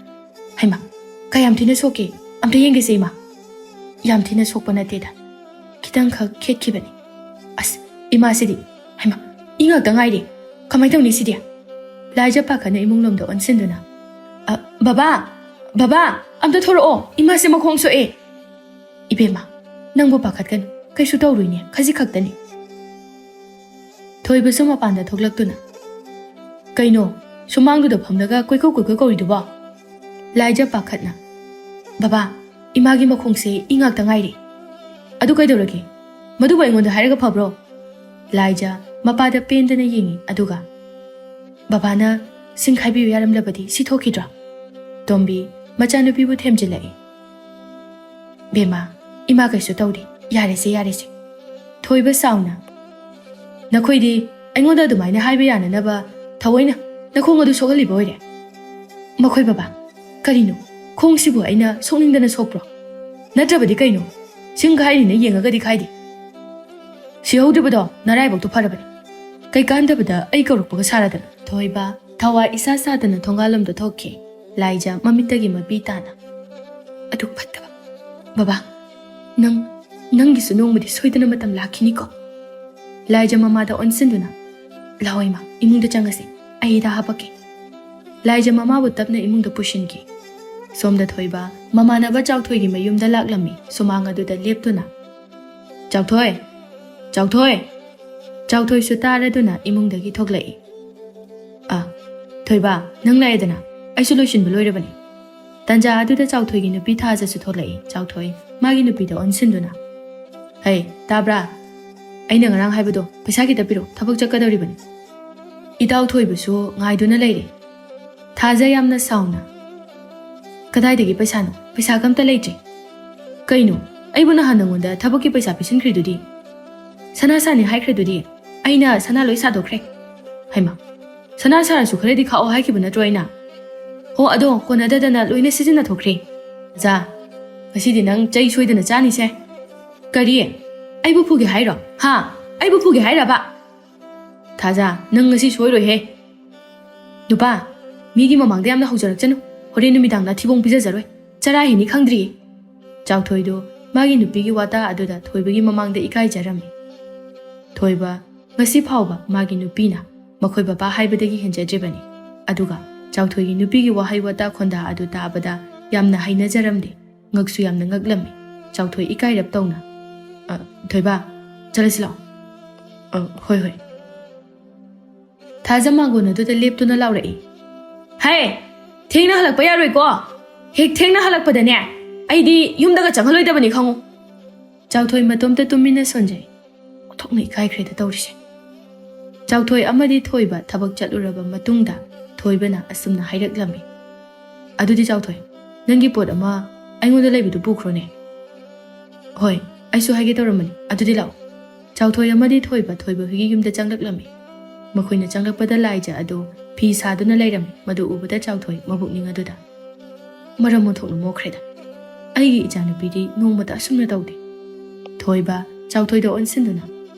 "ꯍꯩꯃꯥ, ꯀꯌꯥꯝ ꯊꯤꯅ ꯁꯣꯛꯀꯦ? ꯑꯝꯇ ꯌꯦꯡꯒꯦꯁꯦ, ꯏꯃꯥ꯫" "ꯌꯥꯝ ꯊꯤꯅ ꯁꯣꯛꯄ ꯅꯠꯇꯦꯗ, ꯈꯤꯇꯪꯈꯛ ꯈꯦꯠꯈꯤꯕꯅꯤ꯫" "ꯑꯁ, ꯏꯃꯥꯁꯤꯗꯤ, ꯍꯩꯃꯥ, ꯏ ꯉꯥꯛꯇ ꯉꯥꯏꯔꯦ꯫ ꯀꯃꯥꯏꯅ ꯇꯧꯅꯤ ꯁꯤꯗꯤ?" ꯂꯥꯏꯖ ꯄꯥꯈꯠꯅ ꯏꯃꯨꯡꯂꯣꯝꯗ ꯑꯣꯟꯁꯤꯟꯗꯨꯅ, "ꯑ, ꯕꯕꯥ, ꯕꯕꯥ, ꯑꯝꯇ ꯊꯣꯔꯛꯑꯣ, ꯏꯃꯥꯁꯦ ꯃꯈꯣꯡ ꯁꯣꯛꯑꯦ꯫" "ꯏꯕꯦꯝꯃ, ꯅꯪꯕꯨ ꯄꯥꯈꯠꯀꯅꯨ, ꯀꯩꯁꯨ ꯇꯧꯔꯣꯏꯅꯦ, ꯈꯖꯤꯛ ꯈꯛꯇꯅꯤ꯫" ꯊꯣꯏꯕꯁꯨ ꯃꯄꯥꯟꯗ ꯊꯣꯛꯂꯛꯇꯨꯅ, "ꯀꯩꯅꯣ, ꯁꯨꯃꯥꯡꯗꯨꯗ ꯐꯝꯂꯒ ꯀꯣꯏꯀꯧ ꯀꯣꯏꯀꯧ ꯀꯧꯔꯤꯗꯨꯕꯣ?" ꯂꯥꯏꯖ ꯄꯥꯈꯠꯅ, "ꯕꯕꯥ, ꯏꯃꯥꯒꯤ ꯃꯈꯣꯡꯁꯦ ꯏ ꯉꯥꯛꯇ ꯉꯥꯏꯔꯦ꯫" "ꯑꯗꯨ ꯀꯩꯗꯧꯔꯒꯦ? ꯃꯗꯨꯕꯨ ꯑꯩꯉꯣꯟꯗ ꯍꯥꯏꯔꯒ ꯐꯕ꯭ꯔꯣ?" ꯂꯥꯏꯖ ꯃꯄꯥꯗ ꯄꯦꯟꯗꯅ ꯌꯦꯡꯉꯤ, ꯑꯗꯨꯒ, "ꯕꯕꯥꯅ ꯁꯤꯡ ꯈꯥꯏꯕꯤꯌꯨ ꯌꯥꯔꯝꯂꯕꯗꯤ ꯁꯤ ꯊꯣꯛꯈꯤꯗ꯭ꯔꯣ?" ꯇꯣꯝꯕꯤ ꯃꯆꯥꯅꯨꯄꯤꯕꯨ ꯊꯦꯝꯖꯤꯜꯂꯛꯏ꯫ "ꯕꯦꯝꯃ, ꯏꯃꯥ ꯀꯩꯁꯨ ꯇꯧꯗꯦ, ꯌꯥꯔꯦꯁꯦ, ꯌꯥꯔꯦꯁꯦ꯫" ꯊꯣꯏꯕ ꯁꯥꯎꯅ, "ꯅꯈꯣꯏꯗꯤ ꯑꯩꯉꯣꯟꯗ ꯑꯗꯨꯃꯥꯏꯅ ꯍꯥꯏꯕ ꯌꯥꯅꯅꯕ ꯊꯑꯣꯏꯅ ꯅꯈꯣꯡ ꯑꯗꯨ ꯁꯣꯛꯍꯜꯂꯤꯕ ꯑꯣꯏꯔꯦ?" "ꯃꯈꯣꯏ ꯕꯕꯥ, ꯀꯔꯤꯅꯣ? ꯈꯣꯡꯁꯤꯕꯨ ꯑꯩꯅ ꯁꯣꯛꯅꯤꯡꯗꯅ ꯁꯣꯛꯄ꯭ꯔꯣ? ꯅꯠꯇ꯭ꯔꯕꯗꯤ ꯀꯩꯅꯣ? ꯆꯤꯡ ꯈꯥꯏꯔꯤꯅ ꯌꯦꯡꯉꯒꯗꯤ ꯈꯥꯏꯗꯦ꯫ ꯁꯤꯍꯧꯗ꯭ꯔꯤꯕꯗꯣ ꯅꯔꯥꯏꯕꯛꯇꯣ ꯐꯔꯕꯅꯤ꯫ ꯀꯩꯀꯥꯟꯗꯕꯗ ꯑꯑꯩ ꯀꯧꯔꯛꯄꯒ ꯁꯥꯔꯗꯅ꯫ ꯊꯣꯏꯕ ꯊꯋꯥ ꯏꯁꯥ ꯁꯥꯗꯅ ꯊꯣꯡꯒꯥꯜꯂꯣꯝꯗ ꯊꯣꯛꯈꯤ꯫ ꯂꯥꯏꯖ ꯃꯃꯤꯠꯇꯒꯤ ꯃꯄꯤ ꯇꯥꯅ꯫ ꯑꯗꯨꯛ ꯐꯠꯇꯕ꯫ ꯕꯕꯥ, ꯅꯪ, ꯅꯪꯒꯤꯁꯨ ꯅꯣꯡꯃꯗꯤ ꯁꯣꯏꯗꯅ ꯃꯇꯝ ꯂꯥꯛꯈꯤꯅꯤꯀꯣ꯫ ꯂꯥꯏꯖ ꯃꯃꯥꯗ ꯑꯣꯟꯁꯤꯟꯗꯨꯅ, "ꯂꯥꯛꯑꯣ ꯏꯃꯥ, ꯏꯃꯨꯡꯗ ꯆꯪꯉꯁꯤ꯫ ꯑꯩ ꯍꯤꯗꯥꯛ ꯍꯥꯄꯛꯀꯦ꯫" ꯂꯥꯏꯖ ꯃꯃꯥꯕꯨ ꯇꯞꯅ ꯏꯃꯨꯡꯗ ꯄꯨꯁꯤꯟꯈꯤ꯫ ꯁꯣꯝꯗ ꯊꯣꯏꯕ ꯃꯃꯥꯟꯅꯕ ꯆꯥꯎꯊꯣꯏꯒꯤ ꯃꯌꯨꯝꯗ ꯂꯥꯛꯂꯝꯃꯤ꯫ ꯁꯨꯃꯥꯡ ꯑꯗꯨꯗ ꯂꯦꯞꯇꯨꯅ, "ꯆꯥꯎꯊꯣꯏ! ꯆꯥꯎꯊꯣꯏ!" ꯆꯥꯎꯊꯣꯏꯁꯨ ꯇꯥꯔꯗꯨꯅ ꯏꯃꯨꯡꯗꯒꯤ ꯊꯣꯛꯂꯛꯏ꯫ "ꯑ, ꯊꯣꯏꯕ, ꯅꯪ ꯂꯥꯛꯑꯦꯗꯅ? ꯑꯩꯁꯨ ꯂꯣꯏꯁꯤꯟꯕ ꯂꯣꯏꯔꯕꯅꯤ꯫" ꯇꯟꯖꯥ ꯑꯗꯨꯗ ꯆꯥꯎꯊꯣꯏꯒꯤ ꯅꯨꯄꯤ ꯊꯥꯖꯁꯨ ꯊꯣꯛꯂꯛꯏ꯫ ꯆꯥꯎꯊꯣꯏ ꯃꯥꯒꯤ ꯅꯨꯄꯤꯗ ꯑꯣꯟꯁꯤꯟꯗꯨꯅ, "ꯍꯩ, ꯇꯥꯕ꯭ꯔꯥ? ꯑꯩꯅ ꯉꯔꯥꯡ ꯍꯥꯏꯕꯗꯣ, ꯄꯩꯁꯥ ꯈꯤꯇ ꯄꯤꯔꯣ, ꯊꯕꯛ ꯆꯠꯀꯗꯧꯔꯤꯕꯅꯤ꯫" ꯏꯇꯥꯎ ꯊꯣꯏꯕꯁꯨ ꯉꯥꯏꯗꯨꯅ ꯂꯩꯔꯦ꯫ ꯊꯥꯖ ꯌꯥꯝꯅ ꯁꯥꯎꯅ, "ꯀꯗꯥꯏꯗꯒꯤ ꯄꯩꯁꯥꯅꯣ? ꯄꯩꯁꯥꯒ ꯑꯝꯇ ꯂꯩꯇ꯭ꯔꯤ꯫" "ꯀꯩꯅꯣ? ꯑꯩꯕꯨ ꯅꯍꯥꯟ ꯅꯉꯣꯟꯗ ꯊꯕꯛꯀꯤ ꯄꯩꯁꯥ ꯄꯤꯁꯤꯟꯈ꯭ꯔꯤꯗꯨꯗꯤ? ꯁꯅꯥ ꯁꯥꯅꯤ ꯍꯥꯏꯈ꯭ꯔꯤꯗꯨꯗꯤ? ꯑꯩꯅ ꯁꯅꯥ ꯂꯣꯏ ꯁꯥꯗꯣꯛꯈ꯭ꯔꯦ꯫" "ꯍꯩꯃꯥ, ꯁꯅꯥ ꯁꯥꯔꯁꯨ ꯈꯔꯗꯤ ꯈꯥꯛꯑꯣ ꯍꯥꯏꯈꯤꯕ ꯅꯠꯇ꯭ꯔꯣ ꯑꯩꯅ?" "ꯍꯣ, ꯑꯗꯣ ꯀꯣꯟꯅꯗꯗꯅ ꯂꯣꯏꯅ ꯁꯤꯖꯤꯟꯅꯊꯣꯛꯈ꯭ꯔꯦ꯫" "ꯖꯥ, ꯉꯁꯤꯗꯤ ꯅꯪ ꯆꯩ ꯁꯣꯏꯗꯅ ꯆꯥꯅꯤꯁꯦ꯫" "ꯀꯔꯤ? ꯑꯩꯕꯨ ꯐꯨꯒꯦ ꯍꯥꯏꯔꯣ? ꯍꯥ? ꯑꯩꯕꯨ ꯐꯨꯒꯦ ꯍꯥꯏꯔꯕ?" "ꯊꯥꯖ, ꯅꯪ ꯉꯁꯤ ꯁꯣꯏꯔꯣꯏꯍꯦ꯫ ꯅꯨꯄꯥ, ꯃꯤꯒꯤ ꯃꯃꯥꯡꯗ ꯌꯥꯝꯅ ꯍꯧꯖꯔꯛꯆꯅꯨ꯫ ꯍꯣꯔꯦꯟ ꯅꯨꯃꯤꯗꯥꯡꯗ ꯊꯤꯕꯣꯡ ꯄꯤꯖꯖꯔꯣꯏ꯫ ꯆꯔꯥ ꯍꯦꯟꯅꯤ ꯈꯪꯗ꯭ꯔꯤꯌꯦ꯫" ꯆꯥꯎꯊꯣꯏꯗꯣ ꯃꯥꯒꯤ ꯅꯨꯄꯤꯒꯤ ꯋꯥꯇꯥ ꯑꯗꯨꯗ ꯊꯣꯏꯕꯒꯤ ꯃꯃꯥꯡꯗ ꯏꯀꯥꯏꯖꯔꯝꯃꯤ꯫ ꯊꯣꯏꯕ ꯉꯁꯤ ꯐꯥꯎꯕ ꯃꯥꯒꯤ ꯅꯨꯄꯤꯅ ꯃꯈꯣꯏ ꯕꯕꯥ ꯍꯥꯏꯕꯗꯒꯤ ꯍꯦꯟꯖꯗ꯭ꯔꯤꯕꯅꯤ꯫ ꯑꯗꯨꯒ ꯆꯥꯎꯊꯣꯏꯒꯤ ꯅꯨꯄꯤꯒꯤ ꯋꯥꯍꯩ ꯋꯥꯇꯥ ꯈꯣꯟꯗꯥ ꯑꯗꯨ ꯇꯥꯕꯗ ꯌꯥꯝꯅ ꯍꯩꯅꯖꯔꯝꯗꯦ꯫ ꯉꯛꯁꯨ ꯌꯥꯝꯅ ꯉꯛꯂꯝꯃꯤ꯫ ꯆꯥꯎꯊꯣꯏ ꯏꯀꯥꯏꯔꯞ ꯇꯧꯅ, "ꯑ, ꯊꯣꯏꯕ, ꯆꯠꯂꯁꯤ ꯂꯥꯛꯑꯣ꯫" "ꯑ, ꯍꯣꯏ, ꯍꯣꯏ꯫" ꯊꯥꯖ ꯃꯥꯡꯒꯣꯟ ꯑꯗꯨꯗ ꯂꯦꯞꯇꯨꯅ ꯂꯥꯎꯔꯛꯏ, "ꯍꯦ, ꯊꯦꯡꯅ ꯍꯜꯂꯛꯄ ꯌꯥꯔꯣꯏꯀꯣ꯫ ꯍꯦꯛ ꯊꯦꯡꯅ ꯍꯜꯂꯛꯄꯗꯅꯦ, ꯑꯩꯗꯤ ꯌꯨꯝꯗꯒ ꯆꯪꯍꯜꯂꯣꯏꯗꯕꯅꯤ ꯈꯪꯉꯨ꯫" ꯆꯥꯎꯊꯣꯏ ꯃꯇꯣꯝꯇ ꯇꯨꯃꯤꯟꯅ ꯁꯣꯟꯖꯩ꯫ ꯑꯣꯟꯊꯣꯛꯅ ꯏꯀꯥꯏꯈ꯭ꯔꯦꯗ ꯇꯧꯔꯤꯁꯦ꯫ ꯆꯥꯎꯊꯣꯏ ꯑꯃꯗꯤ ꯊꯣꯏꯕ ꯊꯕꯛ ꯆꯠꯂꯨꯔꯕ ꯃꯇꯨꯡꯗ ꯊꯣꯏꯕꯅ ꯑꯁꯨꯝꯅ ꯍꯥꯏꯔꯛꯂꯝꯃꯤ, "ꯑꯗꯨꯗꯤ ꯆꯥꯎꯊꯣꯏ, ꯅꯪꯒꯤ ꯄꯣꯠ ꯑꯃ ꯑꯩꯉꯣꯟꯗ ꯂꯩꯕꯗꯨ ꯄꯨꯈ꯭ꯔꯣꯅꯦ꯫" "ꯍꯣꯏ, ꯑꯩꯁꯨ ꯍꯥꯏꯒꯦ ꯇꯧꯔꯝꯕꯅꯤ꯫ ꯑꯗꯨꯗꯤ ꯂꯥꯛꯑꯣ꯫" ꯆꯥꯎꯊꯣꯏ ꯑꯃꯗꯤ ꯊꯣꯏꯕ ꯊꯣꯏꯕ ꯍꯣꯏꯒꯤ ꯌꯨꯝꯗ ꯆꯪꯂꯛꯂꯝꯃꯤ꯫ ꯃꯈꯣꯏꯅ ꯆꯪꯂꯛꯄꯗ ꯂꯥꯏꯖ ꯑꯗꯨ ꯐꯤ ꯁꯥꯗꯨꯅ ꯂꯩꯔꯝꯃꯤ꯫ ꯃꯗꯨ ꯎꯕꯗ ꯆꯥꯎꯊꯣꯏ ꯃꯕꯨꯛꯅꯤꯡ ꯑꯗꯨꯗ, "ꯃꯔꯝ ꯑꯣꯟꯊꯣꯛꯅ ꯃꯣꯛꯈ꯭ꯔꯦꯗ꯫ ꯑꯩꯒꯤ ꯏꯆꯥꯅꯨꯄꯤꯗꯤ ꯅꯣꯡꯃꯇ ꯑꯁꯨꯝꯅ ꯇꯧꯗꯦ꯫ ꯊꯣꯏꯕ ꯆꯥꯎꯊꯣꯏꯗ ꯑꯣꯟꯁꯤꯟꯗꯨꯅ,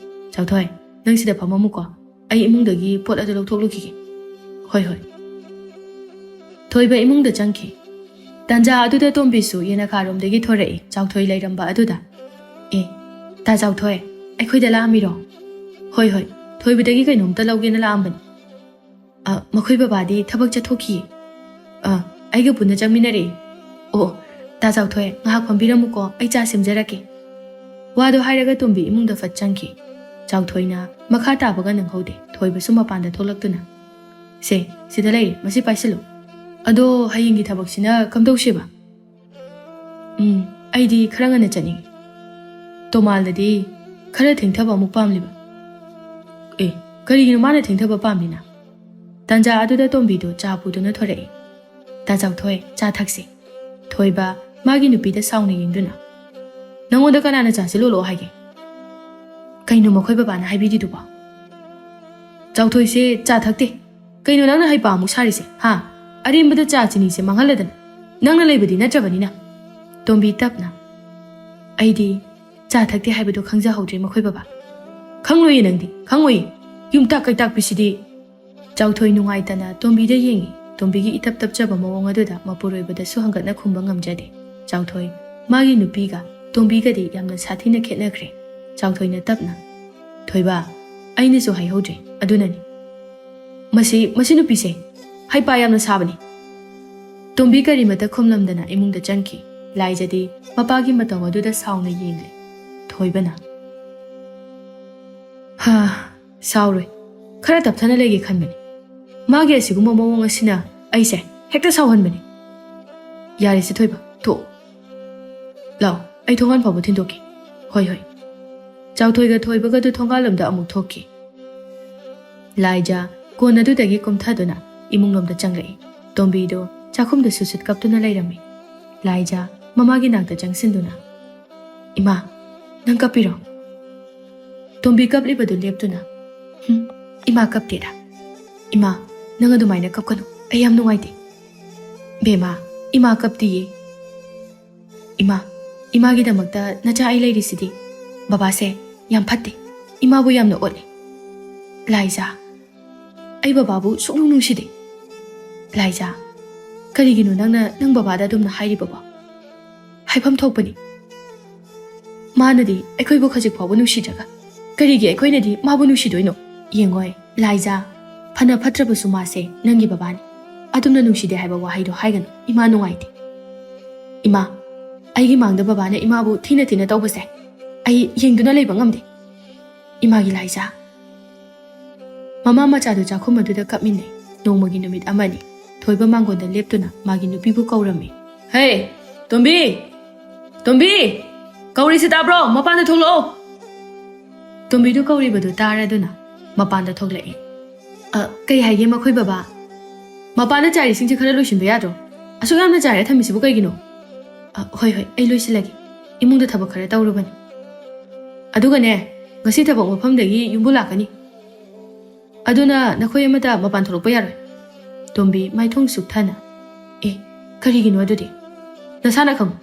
"ꯆꯥꯎꯊꯣꯏ, ꯅꯪ ꯁꯤꯗ ꯐꯝꯃꯝꯃꯨꯀꯣ, ꯑꯩ ꯏꯃꯨꯡꯗꯒꯤ ꯄꯣꯠ ꯑꯗꯨ ꯂꯧꯊꯣꯛꯂꯨꯈꯤꯒꯦ꯫" "ꯍꯣꯏ, ꯍꯣꯏ꯫" ꯊꯣꯏꯕ ꯏꯃꯨꯡꯗ ꯆꯪꯈꯤ꯫ ꯇꯥꯟꯖꯥ ꯑꯗꯨꯗ ꯇꯣꯝꯕꯤꯁꯨ ꯌꯦꯅꯈꯥꯔꯣꯝꯗꯒꯤ ꯊꯣꯔꯛꯏ, ꯆꯥꯎꯊꯣꯏ ꯂꯩꯔꯝꯕ ꯑꯗꯨꯗ꯫ "ꯑꯦ, ꯇꯥ ꯆꯥꯎꯊꯣꯏ, ꯑꯩꯈꯣꯏꯗ ꯂꯥꯛꯑꯝꯃꯤꯔꯣ?" "ꯍꯣꯏ, ꯍꯣꯏ, ꯊꯣꯏꯕꯗꯒꯤ ꯀꯩꯅꯣꯝꯇ ꯂꯧꯒꯦꯅ ꯂꯥꯛꯑꯝꯕꯅꯤ꯫" "ꯑ, ꯃꯈꯣꯏ ꯕꯕꯥꯗꯤ ꯊꯕꯛ ꯆꯠꯊꯣꯛꯈꯤꯌꯦ꯫ ꯑ, ꯑꯩꯒ ꯄꯨꯟꯅ ꯆꯪꯃꯤꯟꯅꯔꯛꯑꯦ꯫" "ꯑꯣ, ꯑꯣ, ꯇꯥ ꯆꯥꯎꯊꯣꯏ, ꯉꯥꯏꯍꯥꯛ ꯐꯝꯕꯤꯔꯝꯃꯨꯀꯣ, ꯑꯩ ꯆꯥ ꯁꯦꯝꯖꯔꯛꯀꯦ꯫" ꯋꯥꯗꯣ ꯍꯥꯏꯔꯒ ꯇꯣꯝꯕꯤ ꯏꯃꯨꯡꯗ ꯐꯠ ꯆꯪꯈꯤ꯫ ꯆꯥꯎꯊꯣꯏꯅ ꯃꯈꯥ ꯇꯥꯕꯒ ꯅꯪꯍꯧꯗꯦ꯫ ꯊꯣꯏꯕꯁꯨ ꯃꯄꯥꯟꯗ ꯊꯣꯛꯂꯛꯇꯨꯅ, "ꯁꯦ, ꯁꯤꯗ ꯂꯩꯔꯦ, ꯃꯁꯤ ꯄꯥꯏꯁꯤꯜꯂꯨ꯫ ꯑꯗꯣ ꯍꯌꯦꯡꯒꯤ ꯊꯕꯛꯁꯤꯅ ꯀꯝꯗꯧꯁꯦꯕ?" "ꯎꯝ, ꯑꯩꯗꯤ ꯈꯔ ꯉꯟꯅ ꯆꯠꯅꯤꯡꯉꯤ꯫ ꯇꯣꯃꯥꯜꯅꯗꯤ ꯈꯔ ꯊꯦꯡꯊꯕ ꯑꯃꯨꯛ ꯄꯥꯝꯂꯤꯕ꯫" "ꯑꯦ, ꯀꯔꯤꯒꯤꯅꯣ ꯃꯥꯅ ꯊꯦꯡꯊꯕ ꯄꯥꯝꯂꯤꯅ?" ꯇꯥꯟꯖꯥ ꯑꯗꯨꯗ ꯇꯣꯝꯕꯤꯗꯨ ꯆꯥ ꯄꯨꯗꯨꯅ ꯊꯣꯔꯛꯏ꯫ "ꯇꯥ ꯆꯥꯎꯊꯣꯏ, ꯆꯥ ꯊꯛꯁꯤ꯫" ꯊꯣꯏꯕ ꯃꯥꯒꯤ ꯅꯨꯄꯤꯗ ꯁꯥꯎꯅ ꯌꯦꯡꯗꯨꯅ, "ꯅꯉꯣꯟꯗ ꯀꯅꯥꯅ ꯆꯥ ꯁꯤ ꯂꯣꯜꯂꯛꯑꯣ ꯍꯥꯏꯒꯦ?" "ꯀꯩꯅꯣ ꯃꯈꯣꯏ ꯕꯕꯥꯅ ꯍꯥꯏꯕꯤꯔꯤꯗꯨꯕꯣ?" "ꯆꯥꯎꯊꯣꯏꯁꯦ ꯆꯥ ꯊꯛꯇꯦ꯫ ꯀꯩꯅꯣ ꯅꯪꯅ ꯍꯩꯄꯥ ꯑꯃꯨꯛ ꯁꯥꯔꯤꯁꯦ, ꯍꯥ? ꯑꯔꯦꯝꯕꯗ ꯆꯥ ꯆꯤꯅꯤꯁꯦ ꯃꯥꯡꯍꯜꯂꯗꯅ꯫ ꯅꯪꯅ ꯂꯩꯕꯗꯤ ꯅꯠꯇ꯭ꯔꯕꯅꯤꯅ꯫" ꯇꯣꯝꯕꯤ ꯇꯞꯅ, "ꯑꯩꯗꯤ ꯆꯥ ꯊꯛꯇꯦ ꯍꯥꯏꯕꯗꯣ ꯈꯪꯖꯍꯧꯗ꯭ꯔꯦ ꯃꯈꯣꯏ ꯕꯕꯥ꯫" "ꯈꯪꯂꯣꯏꯌꯦ ꯅꯪꯗꯤ, ꯈꯪꯉꯣꯏꯌꯦ꯫ ꯌꯨꯝꯇꯥꯛ ꯀꯩꯇꯥꯛꯄꯤꯁꯤꯗꯤ꯫" ꯆꯥꯎꯊꯣꯏ ꯅꯨꯡꯉꯥꯏꯇꯅ ꯇꯣꯝꯕꯤꯗ ꯌꯦꯡꯉꯤ꯫ ꯇꯣꯝꯕꯤꯒꯤ ꯏꯇꯞ ꯇꯞꯆꯕ ꯃꯑꯣꯡ ꯑꯗꯨꯗ ꯃꯄꯨꯔꯣꯏꯕꯗꯁꯨ ꯍꯪꯒꯠꯅ ꯈꯨꯝꯕ ꯉꯝꯖꯗꯦ꯫ ꯆꯥꯎꯊꯣꯏ ꯃꯥꯒꯤ ꯅꯨꯄꯤꯒ ꯇꯣꯝꯕꯤꯒꯗꯤ ꯌꯥꯝꯅ ꯁꯥꯊꯤꯅ ꯈꯦꯠꯅꯈ꯭ꯔꯦ꯫ ꯆꯥꯎꯊꯣꯏꯅ ꯇꯞꯅ, "ꯊꯣꯏꯕ, ꯑꯩꯅꯁꯨ ꯍꯥꯏꯍꯧꯗ꯭ꯔꯦ, ꯑꯗꯨꯅꯅꯤ꯫ ꯃꯁꯤ, ꯃꯁꯤ ꯅꯨꯄꯤꯁꯦ ꯍꯩꯄꯥ ꯌꯥꯝꯅ ꯁꯥꯕꯅꯤ꯫" ꯇꯣꯝꯕꯤ ꯀꯔꯤꯃꯇ ꯈꯨꯝꯂꯝꯗꯅ ꯏꯃꯨꯡꯗ ꯆꯪꯈꯤ꯫ ꯂꯥꯏꯖꯗꯤ ꯃꯄꯥꯒꯤ ꯃꯇꯧ ꯑꯗꯨꯗ ꯁꯥꯎꯅ ꯌꯦꯡꯂꯦ꯫ ꯊꯣꯏꯕꯅ, "ꯍꯥ, ꯁꯥꯎꯔꯣꯏ꯫ ꯈꯔ ꯇꯞꯊꯅ ꯂꯩꯒꯦ ꯈꯟꯕꯅꯤ꯫ ꯃꯥꯒꯤ ꯑꯁꯤꯒꯨꯝꯕ ꯃꯑꯣꯡ ꯑꯁꯤꯅ ꯑꯩꯁꯦ ꯍꯦꯛꯇ ꯁꯥꯎꯍꯟꯕꯅꯤ꯫ ꯌꯥꯔꯦꯁꯦ ꯊꯣꯏꯕ, ꯊꯣꯛꯑꯣ꯫ ꯂꯥꯛꯑꯣ, ꯑꯩ ꯊꯣꯡꯒꯥꯟ ꯐꯥꯎꯕ ꯊꯤꯟꯗꯣꯛꯀꯦ꯫" "ꯍꯣꯏ, ꯍꯣꯏ꯫" ꯆꯥꯎꯊꯣꯏꯒ ꯊꯣꯏꯕꯒꯗꯨ ꯊꯣꯡꯒꯥꯜꯂꯣꯝꯗ ꯑꯃꯨꯛ ꯊꯣꯛꯈꯤ꯫ ꯂꯥꯏꯖ ꯀꯣꯟ ꯑꯗꯨꯗꯒꯤ ꯀꯨꯝꯊꯗꯨꯅ ꯏꯃꯨꯡꯂꯣꯝꯗ ꯆꯪꯂꯛꯏ꯫ ꯇꯣꯝꯕꯤꯗꯨ ꯆꯥꯛꯈꯨꯝꯗ ꯁꯨꯠ ꯁꯨꯠ ꯀꯞꯇꯨꯅ ꯂꯩꯔꯝꯃꯤ꯫ ꯂꯥꯏꯖ ꯃꯃꯥꯒꯤ ꯅꯥꯛꯇ ꯆꯪꯁꯤꯟꯗꯨꯅ, "ꯏꯃꯥ, ꯅꯪ ꯀꯞꯄꯤꯔꯣ?" ꯇꯣꯝꯕꯤ ꯀꯞꯂꯤꯕꯗꯨ ꯂꯦꯞꯇꯨꯅ, "ꯍꯨꯝ, ꯏꯃꯥ ꯀꯞꯇꯦꯗ꯫ ꯏꯃꯥ, ꯅꯪ ꯑꯗꯨꯃꯥꯏꯅ ꯀꯞꯀꯅꯨ, ꯑꯩ ꯌꯥꯝ ꯅꯨꯡꯉꯥꯏꯇꯦ꯫ ꯕꯦꯝꯃ, ꯏꯃꯥ ꯀꯞꯇꯤꯌꯦ꯫ ꯏꯃꯥ, ꯏꯃꯥꯒꯤꯗꯃꯛꯇ ꯅꯆꯥ ꯑꯩ ꯂꯩꯔꯤꯁꯤꯗꯤ꯫ "ꯕꯕꯥꯁꯦ ꯌꯥꯝ ꯐꯠꯇꯦ, ꯏꯃꯥꯕꯨ ꯌꯥꯝꯅ ꯑꯣꯠꯂꯦ꯫ ꯂꯥꯏꯖꯥ, ꯑꯩ ꯕꯕꯥꯕꯨ ꯁꯨꯛꯅꯨꯡ ꯅꯨꯡꯁꯤꯗꯦ꯫ ꯂꯥꯏꯖꯥ, ꯀꯔꯤꯒꯤꯅꯣ ꯅꯪꯅ ꯅꯪ ꯕꯕꯥꯗ ꯑꯗꯨꯝꯅ ꯍꯥꯏꯔꯤꯕꯕꯣ? ꯍꯥꯏꯐꯝ ꯊꯣꯛꯄꯅꯤ꯫ ꯃꯥꯅꯗꯤ ꯑꯩꯈꯣꯏꯕꯨ ꯈꯖꯤꯛ ꯐꯥꯎꯕ ꯅꯨꯡꯁꯤꯗ꯭ꯔꯒ ꯀꯔꯤꯒꯤ ꯑꯩꯈꯣꯏꯅꯗꯤ ꯃꯥꯕꯨ ꯅꯨꯡꯁꯤꯗꯣꯏꯅꯣ? ꯌꯦꯡꯉꯣꯏ, ꯂꯥꯏꯖꯥ, ꯐꯅ ꯐꯠꯇ꯭ꯔꯕꯁꯨ ꯃꯥꯁꯦ ꯅꯪꯒꯤ ꯕꯕꯥꯅꯤ꯫ ꯑꯗꯨꯝꯅ ꯅꯨꯡꯁꯤꯗꯦ ꯍꯥꯏꯕ ꯋꯥꯍꯩꯗꯣ ꯍꯥꯏꯒꯅꯨ꯫ ꯏꯃꯥ ꯅꯨꯡꯉꯥꯏꯇꯦ꯫ ꯏꯃꯥ, ꯑꯩꯒꯤ ꯃꯥꯡꯗ ꯕꯕꯥꯅ ꯏꯃꯥꯕꯨ ꯊꯤꯅ ꯊꯤꯅ ꯇꯧꯕꯁꯦ ꯑꯩ ꯌꯦꯡꯗꯨꯅ ꯂꯩꯕ ꯉꯝꯗꯦ꯫ ꯏꯃꯥꯒꯤ ꯂꯥꯏꯖꯥ꯫" ꯃꯃꯥ ꯃꯆꯥꯗꯨ ꯆꯥꯛꯈꯨꯝ ꯑꯗꯨꯗ ꯀꯞꯃꯤꯟꯅꯩ꯫ ꯅꯣꯡꯃꯒꯤ ꯅꯨꯃꯤꯠ ꯑꯃꯅꯤ꯫ ꯊꯣꯏꯕ ꯃꯥꯡꯒꯣꯟꯗ ꯂꯦꯞꯇꯨꯅ ꯃꯥꯒꯤ ꯅꯨꯄꯤꯕꯨ ꯀꯧꯔꯝꯃꯤ꯫ "ꯍꯦ, ꯇꯣꯝꯕꯤ! ꯇꯣꯝꯕꯤ! ꯀꯧꯔꯤꯁꯤ ꯇꯥꯕ꯭ꯔꯣ? ꯃꯄꯥꯟꯗ ꯊꯣꯛꯂꯛꯑꯣ!" ꯇꯣꯝꯕꯤꯗꯨ ꯀꯧꯔꯤꯕꯗꯨ ꯇꯥꯔꯗꯨꯅ ꯃꯄꯥꯟꯗ ꯊꯣꯛꯂꯛꯏ꯫ "ꯑ, ꯀꯩ ꯍꯥꯏꯒꯦ ꯃꯈꯣꯏ ꯕꯕꯥ?" "ꯃꯄꯥꯟꯗ ꯆꯥꯏꯔꯤꯁꯤꯡꯁꯦ ꯈꯔ ꯂꯣꯏꯁꯤꯟꯕ ꯌꯥꯗ꯭ꯔꯣ? ꯑꯁꯨꯛ ꯌꯥꯝꯅ ꯆꯥꯏꯔ ꯊꯝꯃꯤꯁꯤꯕꯨ ꯀꯩꯒꯤꯅꯣ?" "ꯑ, ꯍꯣꯏ, ꯍꯣꯏ, ꯑꯩ ꯂꯣꯏꯁꯤꯜꯂꯒꯦ꯫ ꯏꯃꯨꯡꯗ ꯊꯕꯛ ꯈꯔ ꯇꯧꯔꯨꯕꯅꯤ꯫ ꯑꯗꯨꯒꯅꯦ, ꯉꯁꯤ ꯊꯕꯛ ꯃꯐꯝꯗꯒꯤ ꯌꯨꯝꯕꯨ ꯂꯥꯛꯀꯅꯤ꯫ ꯑꯗꯨꯅ ꯅꯈꯣꯏ ꯑꯃꯠꯇ ꯃꯄꯥꯟ ꯊꯣꯛꯂꯛꯄ ꯌꯥꯔꯣꯏ꯫" ꯇꯣꯝꯕꯤ ꯃꯥꯏꯊꯣꯡ ꯁꯨꯛꯊꯅ, "ꯑꯦ, ꯀꯔꯤꯒꯤꯅꯣ ꯑꯗꯨꯗꯤ? ꯅꯁꯥꯅ ꯈꯪꯉꯨ꯫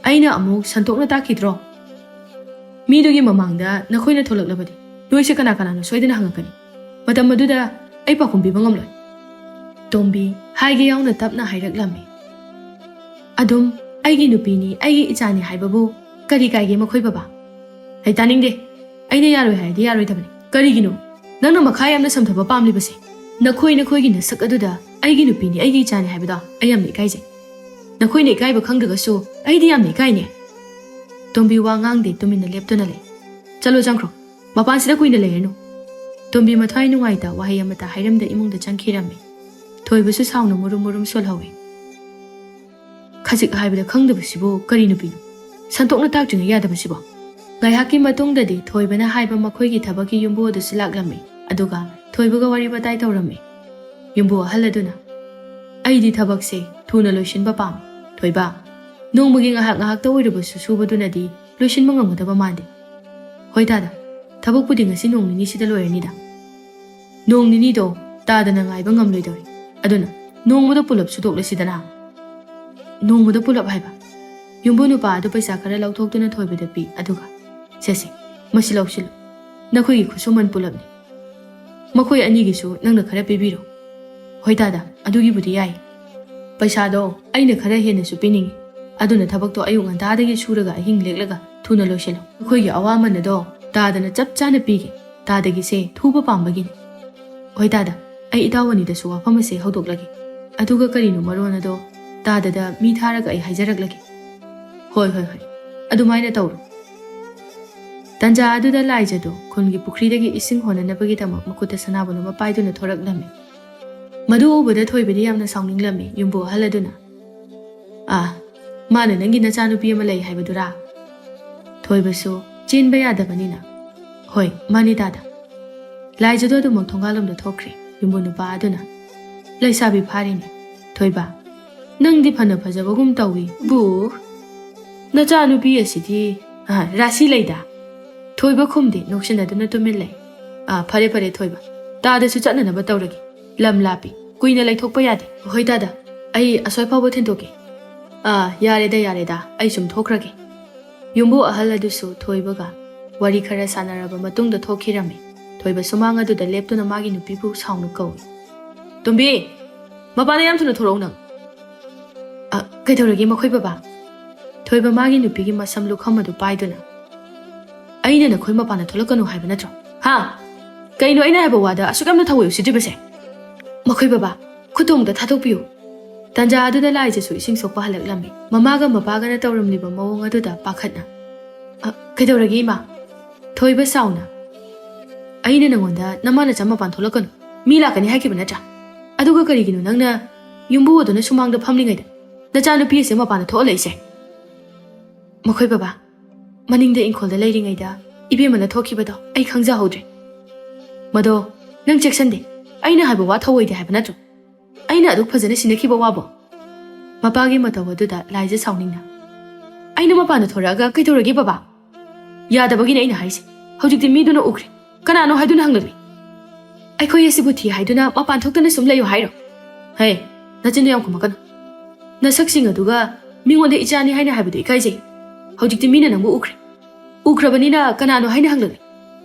ꯑꯩꯅ ꯑꯃꯨꯛ ꯁꯟꯇꯣꯛꯅ ꯇꯥꯛꯈꯤꯗ꯭ꯔꯣ? ꯃꯤꯗꯨꯒꯤ ꯃꯃꯥꯡꯗ ꯅꯈꯣꯏꯅ ꯊꯣꯛꯂꯛꯂꯕꯗꯤ ꯅꯣꯏꯁꯦ ꯀꯅꯥ ꯀꯅꯥꯅꯣ ꯁꯣꯏꯗꯅ ꯍꯪꯉꯛꯀꯅꯤ꯫ ꯃꯇꯝ ꯑꯗꯨꯗ ꯑꯩ ꯄꯥꯎꯈꯨꯝ ꯄꯤꯕ ꯉꯝꯂꯣꯏ꯫" ꯇꯣꯝꯕꯤ ꯍꯥꯏꯒꯦ ꯌꯥꯎꯅ ꯇꯞꯅ ꯍꯥꯏꯔꯛꯂꯝꯃꯤ꯫ "ꯑꯗꯨꯝ ꯑꯩꯒꯤ ꯅꯨꯄꯤꯅꯤ, ꯑꯩꯒꯤ ꯏꯆꯥꯅꯤ ꯍꯥꯏꯕꯕꯨ ꯀꯔꯤ ꯀꯥꯏꯒꯦ ꯃꯈꯣꯏ ꯕꯕꯥ? ꯑꯩ ꯇꯥꯅꯤꯡꯗꯦ꯫ ꯑꯩꯅ ꯌꯥꯔꯣꯏ ꯍꯥꯏꯔꯗꯤ ꯌꯥꯔꯣꯏꯗꯕꯅꯤ꯫ ꯀꯔꯤꯒꯤꯅꯣ ꯅꯪꯅ ꯃꯈꯥ ꯌꯥꯝꯅ ꯁꯝꯊꯕ ꯄꯥꯝꯂꯤꯕꯁꯦ? ꯅꯈꯣꯏ ꯅꯈꯣꯏꯒꯤ ꯅꯁꯛ ꯑꯗꯨꯗ ꯑꯩꯒꯤ ꯅꯨꯄꯤꯅꯤ, ꯑꯩꯒꯤ ꯏꯆꯥꯅꯤ ꯍꯥꯏꯕꯗꯣ ꯑꯩ ꯌꯥꯝꯅ ꯏꯀꯥꯏꯖꯩ꯫ ꯅꯈꯣꯏꯅ ꯏꯀꯥꯏꯕ ꯈꯪꯗ꯭ꯔꯒꯁꯨ ꯑꯩꯗꯤ ꯌꯥꯝꯅ ꯏꯀꯥꯏꯅꯦ꯫" ꯇꯣꯝꯕꯤ ꯋꯥ ꯉꯥꯡꯗꯦ, ꯇꯨꯃꯤꯟꯅ ꯂꯦꯞꯇꯨꯅ ꯂꯩ꯫ "ꯆꯠꯂꯣ, ꯆꯪꯈ꯭ꯔꯣ꯫ ꯃꯄꯥꯟꯁꯤꯗ ꯀꯨꯏꯅ ꯂꯩꯔꯅꯨ꯫" ꯇꯣꯝꯕꯤ ꯃꯊ꯭ꯋꯥꯏ ꯅꯨꯡꯉꯥꯏꯇ ꯋꯥꯍꯩ ꯑꯃꯠꯇ ꯍꯥꯏꯔꯝꯗ ꯏꯃꯨꯡꯗ ꯆꯪꯈꯤꯔꯝꯃꯤ꯫ ꯊꯣꯏꯕꯁꯨ ꯁꯥꯎꯅ ꯃꯨꯔꯨꯝ ꯃꯨꯔꯨꯝ ꯁꯣꯜꯍꯧꯏ꯫ "ꯈꯖꯤꯛ ꯍꯥꯏꯕꯗ ꯈꯪꯗꯕꯁꯤꯕꯨ ꯀꯔꯤ ꯅꯨꯄꯤꯅꯣ? ꯁꯟꯇꯣꯛꯅ ꯇꯥꯛꯇ꯭ꯔꯤꯉꯩ ꯌꯥꯗꯕꯁꯤꯕꯣ?" ꯉꯥꯏꯍꯥꯛꯀꯤ ꯃꯇꯨꯡꯗꯗꯤ ꯊꯣꯏꯕꯅ ꯍꯥꯏꯕ ꯃꯈꯣꯏꯒꯤ ꯊꯕꯛꯀꯤ ꯌꯨꯝꯕꯨ ꯑꯗꯨꯁꯨ ꯂꯥꯛꯂꯝꯃꯤ, ꯑꯗꯨꯒ ꯊꯣꯏꯕꯒ ꯋꯥꯔꯤ ꯋꯥꯇꯥꯏ ꯇꯧꯔꯝꯃꯤ꯫ ꯌꯨꯝꯕꯨ ꯑꯍꯜ ꯑꯗꯨꯅ, "ꯑꯩꯗꯤ ꯊꯕꯛꯁꯦ ꯊꯨꯅ ꯂꯣꯏꯁꯤꯟꯕ ꯄꯥꯝꯃꯤ꯫ ꯊꯣꯏꯕ, ꯅꯣꯡꯃꯒꯤ ꯉꯥꯏꯍꯥꯛ ꯉꯥꯏꯍꯥꯛꯇ ꯑꯣꯏꯔꯕꯁꯨ ꯁꯨꯕꯗꯨꯅꯗꯤ ꯂꯣꯏꯁꯤꯟꯕ ꯉꯝꯒꯗꯕ ꯃꯥꯟꯗꯦ꯫" "ꯍꯣꯏ ꯇꯥꯗ, ꯊꯕꯛꯄꯨꯗꯤ ꯉꯁꯤ ꯅꯣꯡ ꯅꯤꯅꯤꯁꯤꯗ ꯂꯣꯏꯔꯅꯤꯗ꯫" "ꯅꯣꯡ ꯅꯤꯅꯤꯗꯣ ꯇꯥꯗꯅ ꯉꯥꯏꯕ ꯉꯝꯂꯣꯏꯗꯧꯔꯤ꯫ ꯑꯗꯨꯅ ꯅꯣꯡꯃꯗ ꯄꯨꯂꯞ ꯁꯨꯗꯣꯛꯂꯁꯤꯗꯅ꯫" "ꯅꯣꯡꯃꯗ ꯄꯨꯂꯞ ꯍꯥꯏꯕ?" ꯌꯨꯝꯕꯨ ꯅꯨꯄꯥ ꯑꯗꯨ ꯄꯩꯁꯥ ꯈꯔ ꯂꯧꯊꯣꯛꯇꯨꯅ ꯊꯣꯏꯕꯗ ꯄꯤ, ꯑꯗꯨꯒ, ꯁꯦꯁꯦ, ꯃꯁꯤ ꯂꯧꯁꯤꯜꯂꯨ꯫ ꯅꯈꯣꯏꯒꯤ ꯈꯨꯠꯁꯨꯃꯟ ꯄꯨꯂꯞꯅꯤ꯫ ꯃꯈꯣꯏ ꯑꯅꯤꯒꯤꯁꯨ ꯅꯪꯅ ꯈꯔ ꯄꯤꯕꯤꯔꯣ꯫ ꯍꯣꯏ ꯗꯥꯗꯥ, ꯑꯗꯨꯒꯤꯕꯨꯗꯤ ꯌꯥꯏ꯫ ꯄꯩꯁꯥꯗꯣ ꯑꯩꯅ ꯈꯔ ꯍꯦꯟꯅꯁꯨ ꯄꯤꯅꯤꯡꯏ꯫ ꯑꯗꯨꯅ ꯊꯕꯛꯇꯣ ꯑꯌꯨꯛ ꯉꯟꯇꯥꯗꯒꯤ ꯁꯨꯔꯒ ꯑꯍꯤꯡ ꯂꯦꯛꯂꯒ ꯊꯨꯅ ꯂꯣꯏꯁꯤꯜꯂꯨ꯫ ꯑꯩꯈꯣꯏꯒꯤ ꯑꯋꯥꯃꯟ ꯑꯗꯣ ꯗꯥꯗꯥꯅ ꯆꯞ ꯆꯥꯅ ꯄꯤꯒꯦ꯫ ꯗꯥꯗꯥꯒꯤꯁꯦ ꯊꯨꯕ ꯄꯥꯝꯕꯒꯤꯅꯤ꯫ ꯍꯣꯏ ꯗꯥꯗꯥ, ꯑꯩ ꯏꯇꯥꯎ ꯑꯅꯤꯗꯁꯨ ꯋꯥꯐꯝ ꯑꯁꯦ ꯍꯧꯗꯣꯛꯂꯒꯦ꯫ ꯑꯗꯨꯒ ꯀꯔꯤꯅꯣ ꯃꯔꯣꯟ ꯑꯗꯣ ꯗꯥꯗꯥꯗ ꯃꯤ ꯊꯥꯔꯒ ꯑꯩ ꯍꯥꯏꯖꯔꯛꯂꯒꯦ꯫ ꯍꯣꯏ, ꯍꯣꯏ, ꯍꯣꯏ꯫ ꯑꯗꯨꯃꯥꯏꯅ ꯇꯧꯔꯣ꯫ ꯇꯟꯖꯥ ꯑꯗꯨꯗ ꯂꯥꯏꯖꯗꯨ ꯈꯨꯟꯒꯤ ꯄꯨꯈ꯭ꯔꯤꯗꯒꯤ ꯏꯁꯤꯡ ꯍꯣꯟꯅꯅꯕꯒꯤꯗꯃꯛ ꯃꯈꯨꯠꯇ ꯁꯅꯥꯕꯨꯟ ꯑꯃ ꯄꯥꯏꯗꯨꯅ ꯊꯣꯔꯛꯂꯝꯃꯤ꯫ ꯃꯗꯨ ꯎꯕꯗ ꯊꯣꯏꯕꯗꯤ ꯌꯥꯝꯅ ꯁꯥꯎꯅꯤꯡꯂꯝꯃꯤ꯫ ꯌꯨꯝꯕꯨ ꯑꯍꯜ ꯑꯗꯨꯅ, "ꯑꯥ, ꯃꯥꯅ ꯅꯪꯒꯤ ꯅꯆꯥꯅꯨꯄꯤ ꯑꯃ ꯂꯩ ꯍꯥꯏꯕꯗꯨꯔꯥ?" ꯊꯣꯏꯕꯁꯨ ꯆꯦꯟꯕ ꯌꯥꯗꯕꯅꯤꯅ, "ꯍꯣꯏ, ꯃꯥꯅꯤ ꯗꯥꯗꯥ꯫" ꯂꯥꯏꯖꯗꯨ ꯑꯗꯨꯃꯛ ꯊꯣꯡꯒꯥꯜꯂꯣꯝꯗ ꯊꯣꯛꯈ꯭ꯔꯦ꯫ ꯌꯨꯝꯕꯨ ꯅꯨꯄꯥ ꯑꯗꯨꯅ, "ꯂꯩꯁꯥꯕꯤ ꯐꯥꯔꯤꯅꯦ꯫ ꯊꯣꯏꯕ, ꯅꯪꯗꯤ ꯐꯅ ꯐꯖꯕꯒꯨꯝ ꯇꯧꯏ꯫ ꯕꯨ, ꯅꯆꯥꯅꯨꯄꯤ ꯑꯁꯤꯗꯤ, ꯑ, ꯔꯥꯁꯤ ꯂꯩꯗ꯫" ꯊꯣꯏꯕ ꯈꯨꯝꯗꯦ, ꯅꯣꯛꯁꯤꯟꯅꯗꯨꯅ ꯇꯨꯃꯤꯟ ꯂꯩ꯫ "ꯑ, ꯐꯔꯦ, ꯐꯔꯦ, ꯊꯣꯏꯕ꯫ ꯗꯥꯗꯥꯁꯨ ꯆꯠꯅꯅꯕ ꯇꯧꯔꯒꯦ꯫ ꯂꯝ ꯂꯥꯞꯄꯤ꯫ ꯀꯨꯏꯅ ꯂꯩꯊꯣꯛꯄ ꯌꯥꯗꯦ꯫" "ꯍꯣꯏ ꯗꯥꯗꯥ, ꯑꯩ ꯑꯁ꯭ꯋꯥꯏ ꯐꯥꯎꯕ ꯊꯤꯟꯗꯣꯛꯀꯦ꯫" "ꯑ, ꯌꯥꯔꯦꯗ, ꯌꯥꯔꯦꯗ, ꯑꯩ ꯁꯨꯝ ꯊꯣꯛꯈ꯭ꯔꯒꯦ꯫" ꯌꯨꯝꯕꯨ ꯑꯍꯜ ꯑꯗꯨꯁꯨ ꯊꯣꯏꯕꯒ ꯋꯥꯔꯤ ꯈꯔ ꯁꯥꯟꯅꯔꯕ ꯃꯇꯨꯡꯗ ꯊꯣꯛꯈꯤꯔꯝꯃꯤ꯫ ꯊꯣꯏꯕ ꯁꯨꯃꯥꯡ ꯑꯗꯨꯗ ꯂꯦꯞꯇꯨꯅ ꯃꯥꯒꯤ ꯅꯨꯄꯤꯕꯨ ꯁꯥꯎꯅ ꯀꯧꯏ꯫ "ꯇꯣꯝꯕꯤ, ꯃꯄꯥꯟꯗ ꯌꯥꯝ ꯊꯨꯅ ꯊꯣꯔꯛꯎ ꯅꯪ꯫" "ꯑ, ꯀꯩꯗꯧꯔꯒꯦ ꯃꯈꯣꯏ ꯕꯕꯥ?" ꯊꯣꯏꯕ ꯃꯥꯒꯤ ꯅꯨꯄꯤꯒꯤ ꯃꯁꯝ ꯂꯨꯈꯝ ꯑꯗꯨ ꯄꯥꯏꯗꯨꯅ, "ꯑꯩꯅ ꯅꯈꯣꯏ ꯃꯄꯥꯟꯗ ꯊꯣꯛꯂꯛꯀꯅꯨ ꯍꯥꯏꯕ ꯅꯠꯇ꯭ꯔꯣ? ꯍꯥ? ꯀꯩꯅꯣ ꯑꯩꯅ ꯍꯥꯏꯕ ꯋꯥꯗ ꯑꯁꯨꯛ ꯌꯥꯝꯅ ꯊꯋꯥꯏ ꯎꯁꯤꯠꯇ꯭ꯔꯤꯕꯁꯦ? ꯃꯈꯣꯏ ꯕꯕꯥ, ꯈꯨꯠꯇꯣ ꯑꯃꯨꯛꯇ ꯊꯥꯗꯣꯛꯄꯤꯌꯨ꯫" ꯇꯟꯖꯥ ꯑꯗꯨꯗ ꯂꯥꯏꯖꯁꯨ ꯏꯁꯤꯡ ꯁꯣꯛꯄ ꯍꯜꯂꯛꯂꯝꯃꯤ꯫ ꯃꯃꯥꯒ ꯃꯄꯥꯒꯅ ꯇꯧꯔꯝꯂꯤꯕ ꯃꯑꯣꯡ ꯑꯗꯨꯗ ꯄꯥꯈꯠꯅ, "ꯑ, ꯀꯩꯗꯧꯔꯒꯦ ꯏꯃꯥ?" ꯊꯣꯏꯕ ꯁꯥꯎꯅ, "ꯑꯩꯅ ꯅꯉꯣꯟꯗ ꯅꯃꯥ ꯅꯆꯥ ꯃꯄꯥꯟ ꯊꯣꯛꯂꯛꯀꯅꯨ, ꯃꯤ ꯂꯥꯛꯀꯅꯤ ꯍꯥꯏꯈꯤꯕ ꯅꯠꯇ꯭ꯔꯥ? ꯑꯗꯨꯒ ꯀꯔꯤꯒꯤꯅꯣ ꯅꯪꯅ ꯌꯨꯝꯕꯨ ꯑꯗꯨꯅ ꯁꯨꯃꯥꯡꯗ ꯐꯝꯂꯤꯉꯩꯗ ꯅꯆꯥꯅꯨꯄꯤ ꯑꯁꯦ ꯃꯄꯥꯟꯗ ꯊꯣꯛꯍꯜꯂꯛꯏꯁꯦ?" "ꯃꯈꯣꯏ ꯕꯕꯥ, ꯃꯅꯤꯡꯗ ꯏꯪꯈꯣꯜꯗ ꯂꯩꯔꯤꯉꯩꯗ ꯏꯕꯦꯝꯃꯅ ꯊꯣꯛꯈꯤꯕꯗꯣ ꯑꯩ ꯈꯪꯖꯍꯧꯗ꯭ꯔꯦ꯫ ꯃꯗꯣ ꯅꯪ ꯆꯦꯛꯁꯟꯗꯦ, ꯑꯩꯅ ꯍꯥꯏꯕ ꯋꯥ ꯊꯧꯑꯣꯏꯗꯦ ꯍꯥꯏꯕ ꯅꯠꯇ꯭ꯔꯣ? ꯑꯩꯅ ꯑꯗꯨꯛ ꯐꯖꯅ ꯁꯤꯟꯅꯈꯤꯕ ꯋꯥꯕꯣ?" ꯃꯄꯥꯒꯤ ꯃꯇꯧ ꯑꯗꯨꯗ ꯂꯥꯏꯖ ꯁꯥꯎꯅꯤꯡꯅ, "ꯑꯩꯅ ꯃꯄꯥꯟꯗ ꯊꯣꯔꯛꯑꯒ ꯀꯩꯗꯧꯔꯒꯦ ꯕꯕꯥ? ꯌꯥꯗꯕꯒꯤꯅꯦ ꯑꯩꯅ ꯍꯥꯏꯁꯦ꯫ ꯍꯧꯖꯤꯛꯇꯤ ꯃꯤꯗꯨꯅ ꯎꯈ꯭ꯔꯦ꯫ ꯀꯅꯥꯅꯣ ꯍꯥꯏꯗꯨꯅ ꯍꯪꯂꯛꯂꯤ꯫ ꯑꯩꯈꯣꯏ ꯑꯁꯤꯕꯨ ꯊꯤ ꯍꯥꯏꯗꯨꯅ ꯃꯄꯥꯟ ꯊꯣꯛꯇꯅ ꯁꯨꯝ ꯂꯩꯌꯨ ꯍꯥꯏꯔꯣ? ꯍꯦ, ꯅꯆꯤꯟꯗꯣ ꯌꯥꯝ ꯈꯨꯝꯃꯛꯀꯅꯨ꯫ ꯅꯁꯛꯁꯤꯡ ꯑꯗꯨꯒ ꯃꯤꯉꯣꯟꯗ ꯏꯆꯥꯅꯤ ꯍꯥꯏꯅ ꯍꯥꯏꯕꯗꯨ ꯏꯀꯥꯏꯖꯩ꯫ ꯍꯧꯖꯤꯛꯇꯤ ꯃꯤꯅ ꯅꯪꯕꯨ ꯎꯈ꯭ꯔꯦ꯫ ꯎꯈ꯭ꯔꯕꯅꯤꯅ ꯀꯅꯥꯅꯣ ꯍꯥꯏꯅ ꯍꯪꯂꯒꯦ?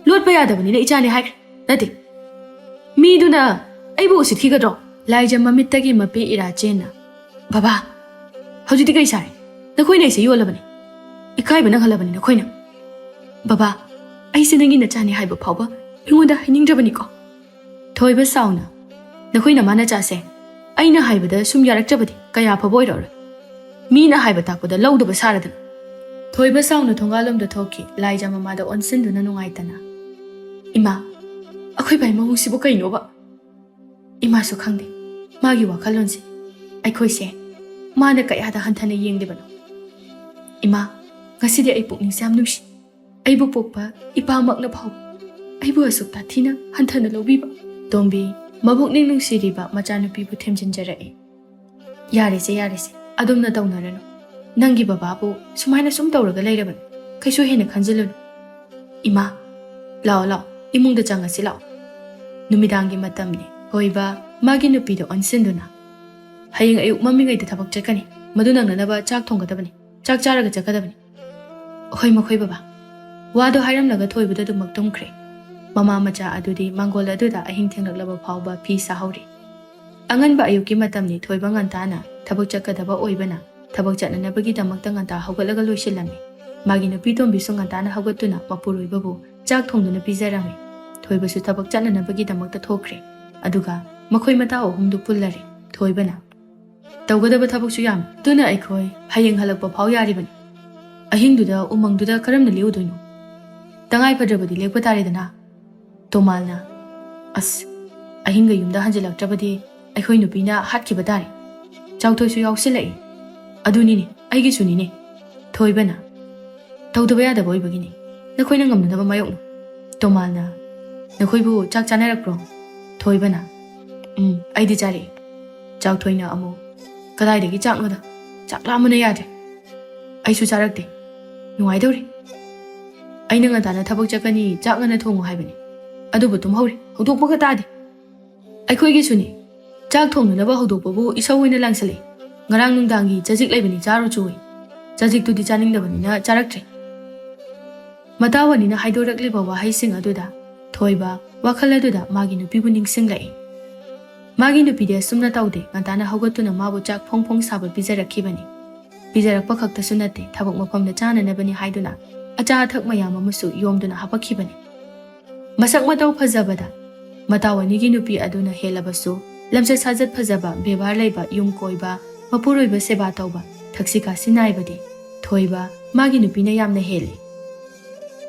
ꯂꯣꯠꯄ ꯌꯥꯗꯕꯅꯤꯅ ꯏꯆꯥꯅꯦ ꯍꯥꯏꯈ꯭ꯔꯦ꯫ ꯅꯠꯇꯦ, ꯃꯤꯗꯨꯅ ꯑꯩꯕꯨ ꯎꯁꯤꯠꯈꯤꯒꯗ꯭ꯔꯣ? ꯂꯥꯏꯖꯝ ꯃꯃꯤꯠꯇꯒꯤ ꯃꯄꯤ ꯏꯔꯥ ꯆꯦꯟꯅ, "ꯕꯕꯥ, ꯍꯧꯖꯤꯛꯇꯤ ꯀꯩ ꯁꯥꯔꯦ? ꯅꯈꯣꯏꯅ ꯑꯩꯁꯦ ꯌꯣꯜꯂꯕꯅꯤ꯫ ꯏꯀꯥꯏꯕ ꯅꯪꯍꯜꯂꯕꯅꯤ ꯅꯈꯣꯏꯅ꯫ ꯕꯕꯥ, ꯑꯩꯁꯦ ꯅꯪꯒꯤ ꯅꯆꯥꯅꯤ ꯍꯥꯏꯕ ꯐꯥꯎꯕ ꯃꯤꯉꯣꯟꯗ ꯍꯥꯏꯅꯤꯡꯗ꯭ꯔꯕꯅꯤꯀꯣ꯫ ꯊꯣꯏꯕ ꯁꯥꯎꯅ, ꯅꯈꯣꯏ ꯅꯃꯥ ꯅꯆꯥꯁꯦ ꯑꯩꯅ ꯍꯥꯏꯕꯗ ꯁꯨꯝ ꯌꯥꯔꯛꯇ꯭ꯔꯕꯗꯤ ꯀꯌꯥ ꯐꯕ ꯑꯣꯏꯔꯛꯑꯔꯣꯏ꯫ ꯃꯤꯅ ꯍꯥꯏꯕ ꯇꯥꯛꯄꯗ ꯂꯧꯗꯕ ꯁꯥꯔꯗꯅ꯫" ꯊꯣꯏꯕ ꯁꯥꯎꯅ ꯊꯣꯡꯒꯥꯜꯂꯣꯝꯗ ꯊꯣꯛꯈꯤ꯫ ꯂꯥꯏꯖ ꯃꯃꯥꯗ ꯑꯣꯟꯁꯤꯟꯗꯨꯅ ꯅꯨꯡꯉꯥꯏꯇꯅ, "ꯏꯃꯥ, ꯑꯩꯈꯣꯏ ꯚꯥꯏ ꯃꯑꯣꯡꯁꯤꯕꯨ ꯀꯩꯅꯣꯕ? ꯏꯃꯥꯁꯨ ꯈꯪꯗꯦ ꯃꯥꯒꯤ ꯋꯥꯈꯜꯂꯣꯟꯁꯦ꯫ ꯑꯩꯈꯣꯏꯁꯦ ꯃꯥꯅ ꯀꯌꯥꯗ ꯍꯟꯊꯅ ꯌꯦꯡꯂꯤꯕꯅꯣ꯫ ꯏꯃꯥ, ꯉꯁꯤꯗꯤ ꯑꯩ ꯄꯨꯛꯅꯤꯡꯁꯦ ꯌꯥꯝ ꯅꯨꯡꯁꯤ꯫ ꯑꯩꯕꯨ ꯄꯣꯛꯄ ꯏꯄꯥꯃꯛꯅ ꯐꯥꯎꯕ ꯑꯩꯕꯨ ꯑꯁꯨꯛ ꯇꯥꯊꯤꯅ ꯍꯟꯊꯅ ꯂꯧꯕꯤꯕ꯫" ꯇꯣꯝꯕꯤ ꯃꯕꯨꯛꯅꯤꯡ ꯅꯨꯡꯁꯤꯔꯤꯕ ꯃꯆꯥꯅꯨꯄꯤꯕꯨ ꯊꯦꯝꯖꯤꯟꯖꯔꯛꯏ꯫ "ꯌꯥꯔꯦꯁꯦ, ꯌꯥꯔꯦꯁꯦ, ꯑꯗꯨꯝꯅ ꯇꯧꯅꯔꯅꯨ꯫ ꯅꯪꯒꯤ ꯕꯕꯥꯕꯨ ꯁꯨꯃꯥꯏꯅ ꯁꯨꯝ ꯇꯧꯔꯒ ꯂꯩꯔꯕꯅꯤ꯫ ꯀꯩꯁꯨ ꯍꯦꯟꯅ ꯈꯟꯖꯤꯜꯂꯨꯅꯨ꯫ ꯏꯃꯥ, ꯂꯥꯛꯑꯣ, ꯂꯥꯛꯑꯣ, ꯏꯃꯨꯡꯗ ꯆꯪꯉꯁꯤ ꯂꯥꯛꯑꯣ꯫ ꯅꯨꯃꯤꯗꯥꯡꯒꯤ ꯃꯇꯝꯅꯤ꯫" ꯊꯣꯏꯕ ꯃꯥꯒꯤ ꯅꯨꯄꯤꯗ ꯑꯣꯟꯁꯤꯟꯗꯨꯅ, "ꯍꯌꯦꯡ ꯑꯌꯨꯛ ꯃꯝꯃꯤꯉꯩꯗ ꯊꯕꯛ ꯆꯠꯀꯅꯤ꯫ ꯃꯗꯨ ꯅꯪꯅꯅꯕ ꯆꯥꯛ ꯊꯣꯡꯒꯗꯕꯅꯤ꯫ ꯆꯥꯛ ꯆꯥꯔꯒ ꯆꯠꯀꯗꯕꯅꯤ꯫" "ꯍꯣꯏ, ꯃꯈꯣꯏ ꯕꯕꯥ꯫" ꯋꯥꯗꯣ ꯍꯥꯏꯔꯝꯂꯒ ꯊꯣꯏꯕꯗ ꯑꯗꯨꯃꯛ ꯇꯨꯝꯈ꯭ꯔꯦ꯫ ꯃꯃꯥ ꯃꯆꯥ ꯑꯗꯨꯗꯤ ꯃꯥꯡꯒꯣꯜ ꯑꯗꯨꯗ ꯑꯍꯤꯡ ꯊꯦꯡꯂꯛꯂꯕ ꯐꯥꯎꯕ ꯐꯤ ꯁꯥꯍꯧꯔꯤ꯫ ꯑꯉꯟꯕ ꯑꯌꯨꯛꯀꯤ ꯃꯇꯝꯅꯤ꯫ ꯊꯣꯏꯕ ꯉꯟꯇꯥꯅ ꯊꯕꯛ ꯆꯠꯀꯗꯕ ꯑꯣꯏꯕꯅ ꯊꯕꯛ ꯆꯠꯅꯅꯕꯒꯤꯗꯃꯛꯇ ꯉꯟꯇꯥ ꯍꯧꯒꯠꯂꯒ ꯂꯣꯏꯁꯤꯜꯂꯝꯃꯤ꯫ ꯃꯥꯒꯤ ꯅꯨꯄꯤ ꯇꯣꯝꯕꯤꯁꯨ ꯉꯟꯇꯥꯅ ꯍꯧꯒꯠꯇꯨꯅ ꯃꯄꯨꯔꯣꯏꯕꯕꯨ ꯆꯥꯛ ꯊꯣꯡꯗꯨꯅ ꯄꯤꯖꯔꯝꯃꯤ꯫ ꯊꯣꯏꯕꯁꯨ ꯊꯕꯛ ꯆꯠꯅꯅꯕꯒꯤꯗꯃꯛꯇ ꯊꯣꯛꯈ꯭ꯔꯦ꯫ ꯑꯗꯨꯒ ꯃꯈꯣꯏ ꯃꯇꯥ ꯑꯍꯨꯝꯗꯨ ꯄꯨꯜꯂꯔꯦ꯫ ꯊꯣꯏꯕꯅ, "ꯇꯧꯒꯗꯕ ꯊꯕꯛꯁꯨ ꯌꯥꯝꯃꯤ꯫ ꯑꯗꯨꯅ ꯑꯩꯈꯣꯏ ꯍꯌꯦꯡ ꯍꯜꯂꯛꯄ ꯐꯥꯎ ꯌꯥꯔꯤꯕꯅꯤ꯫ ꯑꯍꯤꯡꯗꯨꯗ ꯎꯃꯪꯗꯨꯗ ꯀꯔꯝꯅ ꯂꯦꯛꯎꯗꯣꯏꯅꯣ? ꯇꯉꯥꯏ ꯐꯗ꯭ꯔꯕꯗꯤ ꯂꯦꯛꯄ ꯇꯥꯔꯦꯗꯅ꯫" ꯇꯣꯃꯥꯜꯅ, "ꯑꯁ, ꯑꯍꯤꯡꯒ ꯌꯨꯝꯗ ꯍꯟꯖꯤꯜꯂꯛꯇ꯭ꯔꯕꯗꯤ ꯑꯩꯈꯣꯏ ꯅꯨꯄꯤꯅ ꯍꯥꯠꯈꯤꯕ ꯇꯥꯔꯦ꯫" ꯆꯥꯎꯊꯣꯏꯁꯨ ꯌꯥꯎꯁꯤꯜꯂꯛꯏ꯫ "ꯑꯗꯨꯅꯤꯅꯦ, ꯑꯩꯒꯤꯁꯨꯅꯤꯅꯦ꯫" ꯊꯣꯏꯕꯅ, "ꯇꯧꯗꯕ ꯌꯥꯗꯕ ꯑꯣꯏꯕꯒꯤꯅꯤ꯫ ꯅꯈꯣꯏꯅ ꯉꯝꯅꯅꯕ ꯃꯥꯌꯣꯛꯅꯧ꯫" ꯇꯣꯃꯥꯜꯅ, "ꯅꯈꯣꯏꯕꯨ ꯆꯥꯛ ꯆꯥꯅꯔꯛꯄ꯭ꯔꯣ?" ꯊꯣꯏꯕꯅ, "ꯎꯝ, ꯑꯩꯗꯤ ꯆꯥꯔꯛꯏ꯫" ꯆꯥꯎꯊꯣꯏꯅ ꯑꯃꯨꯛ, "ꯀꯗꯥꯏꯗꯒꯤ ꯆꯥꯛꯅꯣꯗ? ꯆꯥꯛ ꯂꯥꯝꯕꯅ ꯌꯥꯗ꯭ꯔꯦ꯫" "ꯑꯩꯁꯨ ꯆꯥꯔꯛꯇꯦ꯫ ꯅꯨꯡꯉꯥꯏꯗꯧꯔꯤ꯫ ꯑꯩꯅ ꯉꯟꯇꯥꯅ ꯊꯕꯛ ꯆꯠꯀꯅꯤ, ꯆꯥꯛ ꯉꯟꯅ ꯊꯣꯡꯉꯨ ꯍꯥꯏꯕꯅꯤ꯫ ꯑꯗꯨꯕꯨ ꯇꯨꯝꯍꯧꯔꯤ, ꯍꯧꯗꯣꯛꯄꯒ ꯇꯥꯗꯦ꯫" "ꯑꯩꯈꯣꯏꯒꯤꯁꯨꯅꯤ꯫ ꯆꯥꯛ ꯊꯣꯡꯅꯅꯕ ꯍꯧꯗꯣꯛꯄꯕꯨ ꯏꯁꯧ ꯑꯣꯏꯅ ꯂꯥꯡꯁꯜꯂꯛꯏ꯫ ꯉꯔꯥꯡ ꯅꯨꯡꯗꯥꯡꯒꯤ ꯆꯖꯤꯛ ꯂꯩꯕꯅꯤ, ꯆꯥꯔꯨ ꯆꯣꯌꯦ꯫ ꯆꯖꯤꯛꯇꯨꯗꯤ ꯆꯥꯅꯤꯡꯗꯕꯅꯤꯅ ꯆꯥꯔꯛꯇ꯭ꯔꯦ꯫" ꯃꯇꯥꯋꯥꯅꯤꯅ ꯍꯥꯏꯗꯣꯔꯛꯂꯤꯕ ꯋꯥꯍꯩꯁꯤꯡ ꯑꯗꯨꯗ ꯊꯣꯏꯕ ꯋꯥꯈꯜ ꯑꯗꯨꯗ ꯃꯥꯒꯤ ꯅꯨꯄꯤꯕꯨ ꯅꯤꯡꯁꯤꯡꯂꯛꯏ꯫ ꯃꯥꯒꯤ ꯅꯨꯄꯤꯗꯤ ꯑꯁꯨꯝꯅ ꯇꯧꯗꯦ, ꯉꯟꯇꯥꯅ ꯍꯧꯒꯠꯇꯨꯅ ꯃꯥꯕꯨ ꯆꯥꯛ ꯐꯣꯡ ꯐꯣꯡ ꯁꯥꯕ ꯄꯤꯖꯔꯛꯈꯤꯕꯅꯤ꯫ ꯄꯤꯖꯔꯛꯄ ꯈꯛꯇꯁꯨ ꯅꯠꯇꯦ, ꯊꯕꯛ ꯃꯐꯝꯗ ꯆꯥꯅꯅꯕꯅꯤ ꯍꯥꯏꯗꯨꯅ ꯑꯆꯥ ꯑꯊꯛ ꯃꯌꯥꯝ ꯑꯃꯁꯨ ꯌꯣꯝꯗꯨꯅ ꯍꯥꯄꯛꯈꯤꯕꯅꯤ꯫ ꯃꯁꯛ ꯃꯇꯧ ꯐꯖꯕꯗ ꯃꯇꯥꯋꯥꯅꯤꯒꯤ ꯅꯨꯄꯤ ꯑꯗꯨꯅ ꯍꯦꯜꯂꯕꯁꯨ, ꯂꯝꯆꯠ ꯁꯥꯖꯠ ꯐꯖꯕ, ꯕꯦꯕꯥꯔ ꯂꯩꯕ, ꯌꯨꯝ ꯀꯣꯏꯕ, ꯃꯄꯨꯔꯣꯏꯕ ꯁꯦꯕꯥ ꯇꯧꯕ, ꯊꯛꯁꯤ ꯈꯥꯁꯤ ꯅꯥꯏꯕꯗꯤ ꯊꯣꯏꯕ ꯃꯥꯒꯤ ꯅꯨꯄꯤꯅ ꯌꯥꯝꯅ ꯍꯦꯜꯂꯤ꯫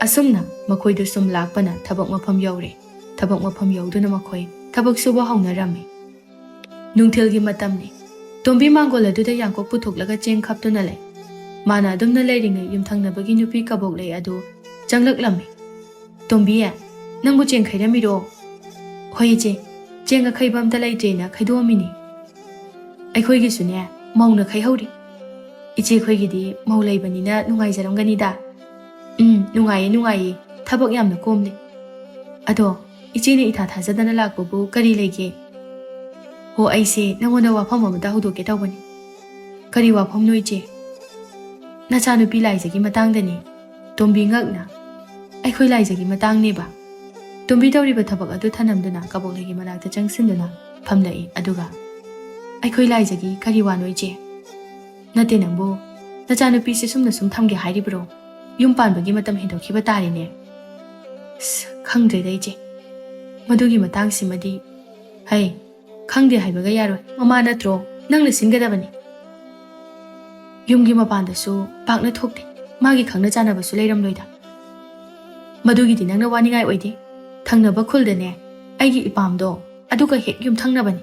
ꯑꯁꯨꯝꯅ ꯃꯈꯣꯏꯗꯨ ꯁꯨꯝ ꯂꯥꯛꯄꯅ ꯊꯕꯛ ꯃꯐꯝ ꯌꯧꯔꯦ꯫ ꯊꯕꯛ ꯃꯐꯝ ꯌꯧꯗꯨꯅ ꯃꯈꯣꯏ ꯊꯕꯛ ꯁꯨꯕ ꯍꯧꯅꯔꯝꯃꯤ꯫ ꯅꯨꯡꯊꯤꯜꯒꯤ ꯃꯇꯝꯅꯤ꯫ ꯇꯣꯝꯕꯤ ꯃꯥꯡꯒꯣꯜ ꯑꯗꯨꯗ ꯌꯥꯡꯀꯣꯛ ꯄꯨꯊꯣꯛꯂꯒ ꯆꯦꯡ ꯈꯞꯇꯨꯅ ꯂꯩ꯫ ꯃꯥꯅ ꯑꯗꯨꯝꯅ ꯂꯩꯔꯤꯉꯩ ꯌꯨꯝꯊꯪꯅꯕꯒꯤ ꯅꯨꯄꯤ ꯀꯕꯣꯛꯂꯩ ꯑꯗꯨ ꯆꯪꯂꯛꯂꯝꯃꯤ꯫ "ꯇꯣꯝꯕꯤ, ꯅꯪꯕꯨ ꯆꯦꯡ ꯈꯩꯔꯝꯃꯤꯔꯣ?" "ꯍꯣꯏ ꯏꯆꯦ, ꯆꯦꯡ ꯑꯈꯩꯕ ꯑꯝꯇ ꯂꯩꯇ꯭ꯔꯦꯅ ꯈꯩꯗꯣꯛꯑꯝꯃꯤꯅꯤ꯫ ꯑꯩꯈꯣꯏꯒꯤꯁꯨꯅꯦ, ꯃꯧꯅ ꯈꯩꯍꯧꯔꯤ꯫ ꯏꯆꯦ ꯈꯣꯏꯒꯤꯗꯤ ꯃꯧ ꯂꯩꯕꯅꯤꯅ ꯅꯨꯡꯉꯥꯏꯖꯔꯝꯒꯅꯤꯗ꯫" "ꯎꯝ, ꯅꯨꯡꯉꯥꯏꯌꯦ, ꯅꯨꯡꯉꯥꯏꯌꯦ꯫ ꯊꯕꯛ ꯌꯥꯝꯅ ꯀꯣꯝꯂꯦ꯫ ꯑꯗꯣ, ꯏꯆꯦꯅ ꯏꯊꯥ ꯊꯥꯖꯗꯅ ꯂꯥꯛꯄꯕꯨ ꯀꯔꯤ ꯂꯩꯒꯦ?" "ꯍꯣ, ꯑꯩꯁꯦ ꯅꯉꯣꯟꯗ ꯋꯥꯐꯝ ꯑꯃꯇ ꯍꯧꯗꯣꯛꯀꯦ ꯇꯧꯕꯅꯤ꯫" "ꯀꯔꯤ ꯋꯥꯐꯝꯅꯣ ꯏꯆꯦ?" "ꯅꯆꯥꯅꯨꯄꯤ ꯂꯥꯏꯖꯒꯤ ꯃꯇꯥꯡꯗꯅꯤ꯫" ꯇꯣꯝꯕꯤ ꯉꯛꯅ, "ꯑꯩꯈꯣꯏ ꯂꯥꯏꯖꯒꯤ ꯃꯇꯥꯡꯅꯦꯕ?" ꯇꯣꯝꯕꯤ ꯇꯧꯔꯤꯕ ꯊꯕꯛ ꯑꯗꯨ ꯊꯅꯝꯗꯨꯅ ꯀꯕꯣꯛꯂꯩꯒꯤ ꯃꯅꯥꯛꯇ ꯆꯪꯁꯤꯟꯗꯨꯅ ꯐꯝꯂꯛꯏ꯫ ꯑꯗꯨꯒ, "ꯑꯩꯈꯣꯏ ꯂꯥꯏꯖꯒꯤ ꯀꯔꯤ ꯋꯥꯅꯣ ꯏꯆꯦ?" "ꯅꯠꯇꯦ ꯅꯪꯕꯨ, ꯅꯆꯥꯅꯨꯄꯤꯁꯦ ꯁꯨꯝꯅ ꯁꯨꯝ ꯊꯝꯒꯦ ꯍꯥꯏꯔꯤꯕ꯭ꯔꯣ? ꯌꯨꯝ ꯄꯥꯟꯕꯒꯤ ꯃꯇꯝ ꯍꯦꯟꯗꯣꯛꯈꯤꯕ ꯇꯥꯔꯦꯅꯦ꯫" "ꯑꯁ, ꯈꯪꯗ꯭ꯔꯦꯗ ꯏꯆꯦ, ꯃꯗꯨꯒꯤ ꯃꯇꯥꯡꯁꯤꯃꯗꯤ꯫" "ꯍꯩ, ꯈꯪꯗꯦ ꯍꯥꯏꯕꯒ ꯌꯥꯔꯣꯏ, ꯃꯃꯥ ꯅꯠꯇ꯭ꯔꯣ? ꯅꯪꯅ ꯁꯤꯟꯒꯗꯕꯅꯤ꯫" "ꯌꯨꯝꯒꯤ ꯃꯄꯥꯟꯗꯁꯨ ꯄꯥꯛꯅ ꯊꯣꯛꯇꯦ, ꯃꯥꯒꯤ ꯈꯪꯅ ꯆꯥꯟꯅꯕꯁꯨ ꯂꯩꯔꯝꯂꯣꯏꯗ꯫" "ꯃꯗꯨꯒꯤꯗꯤ ꯅꯪꯅ ꯋꯥꯅꯤꯡꯉꯥꯏ ꯑꯣꯏꯗꯦ꯫ ꯊꯪꯅꯕ ꯈꯨꯜꯗꯅꯦ, ꯑꯩꯒꯤ ꯏꯄꯥꯝꯗꯣ, ꯑꯗꯨꯒ ꯍꯦꯛ ꯌꯨꯝꯊꯪꯅꯕꯅꯤ꯫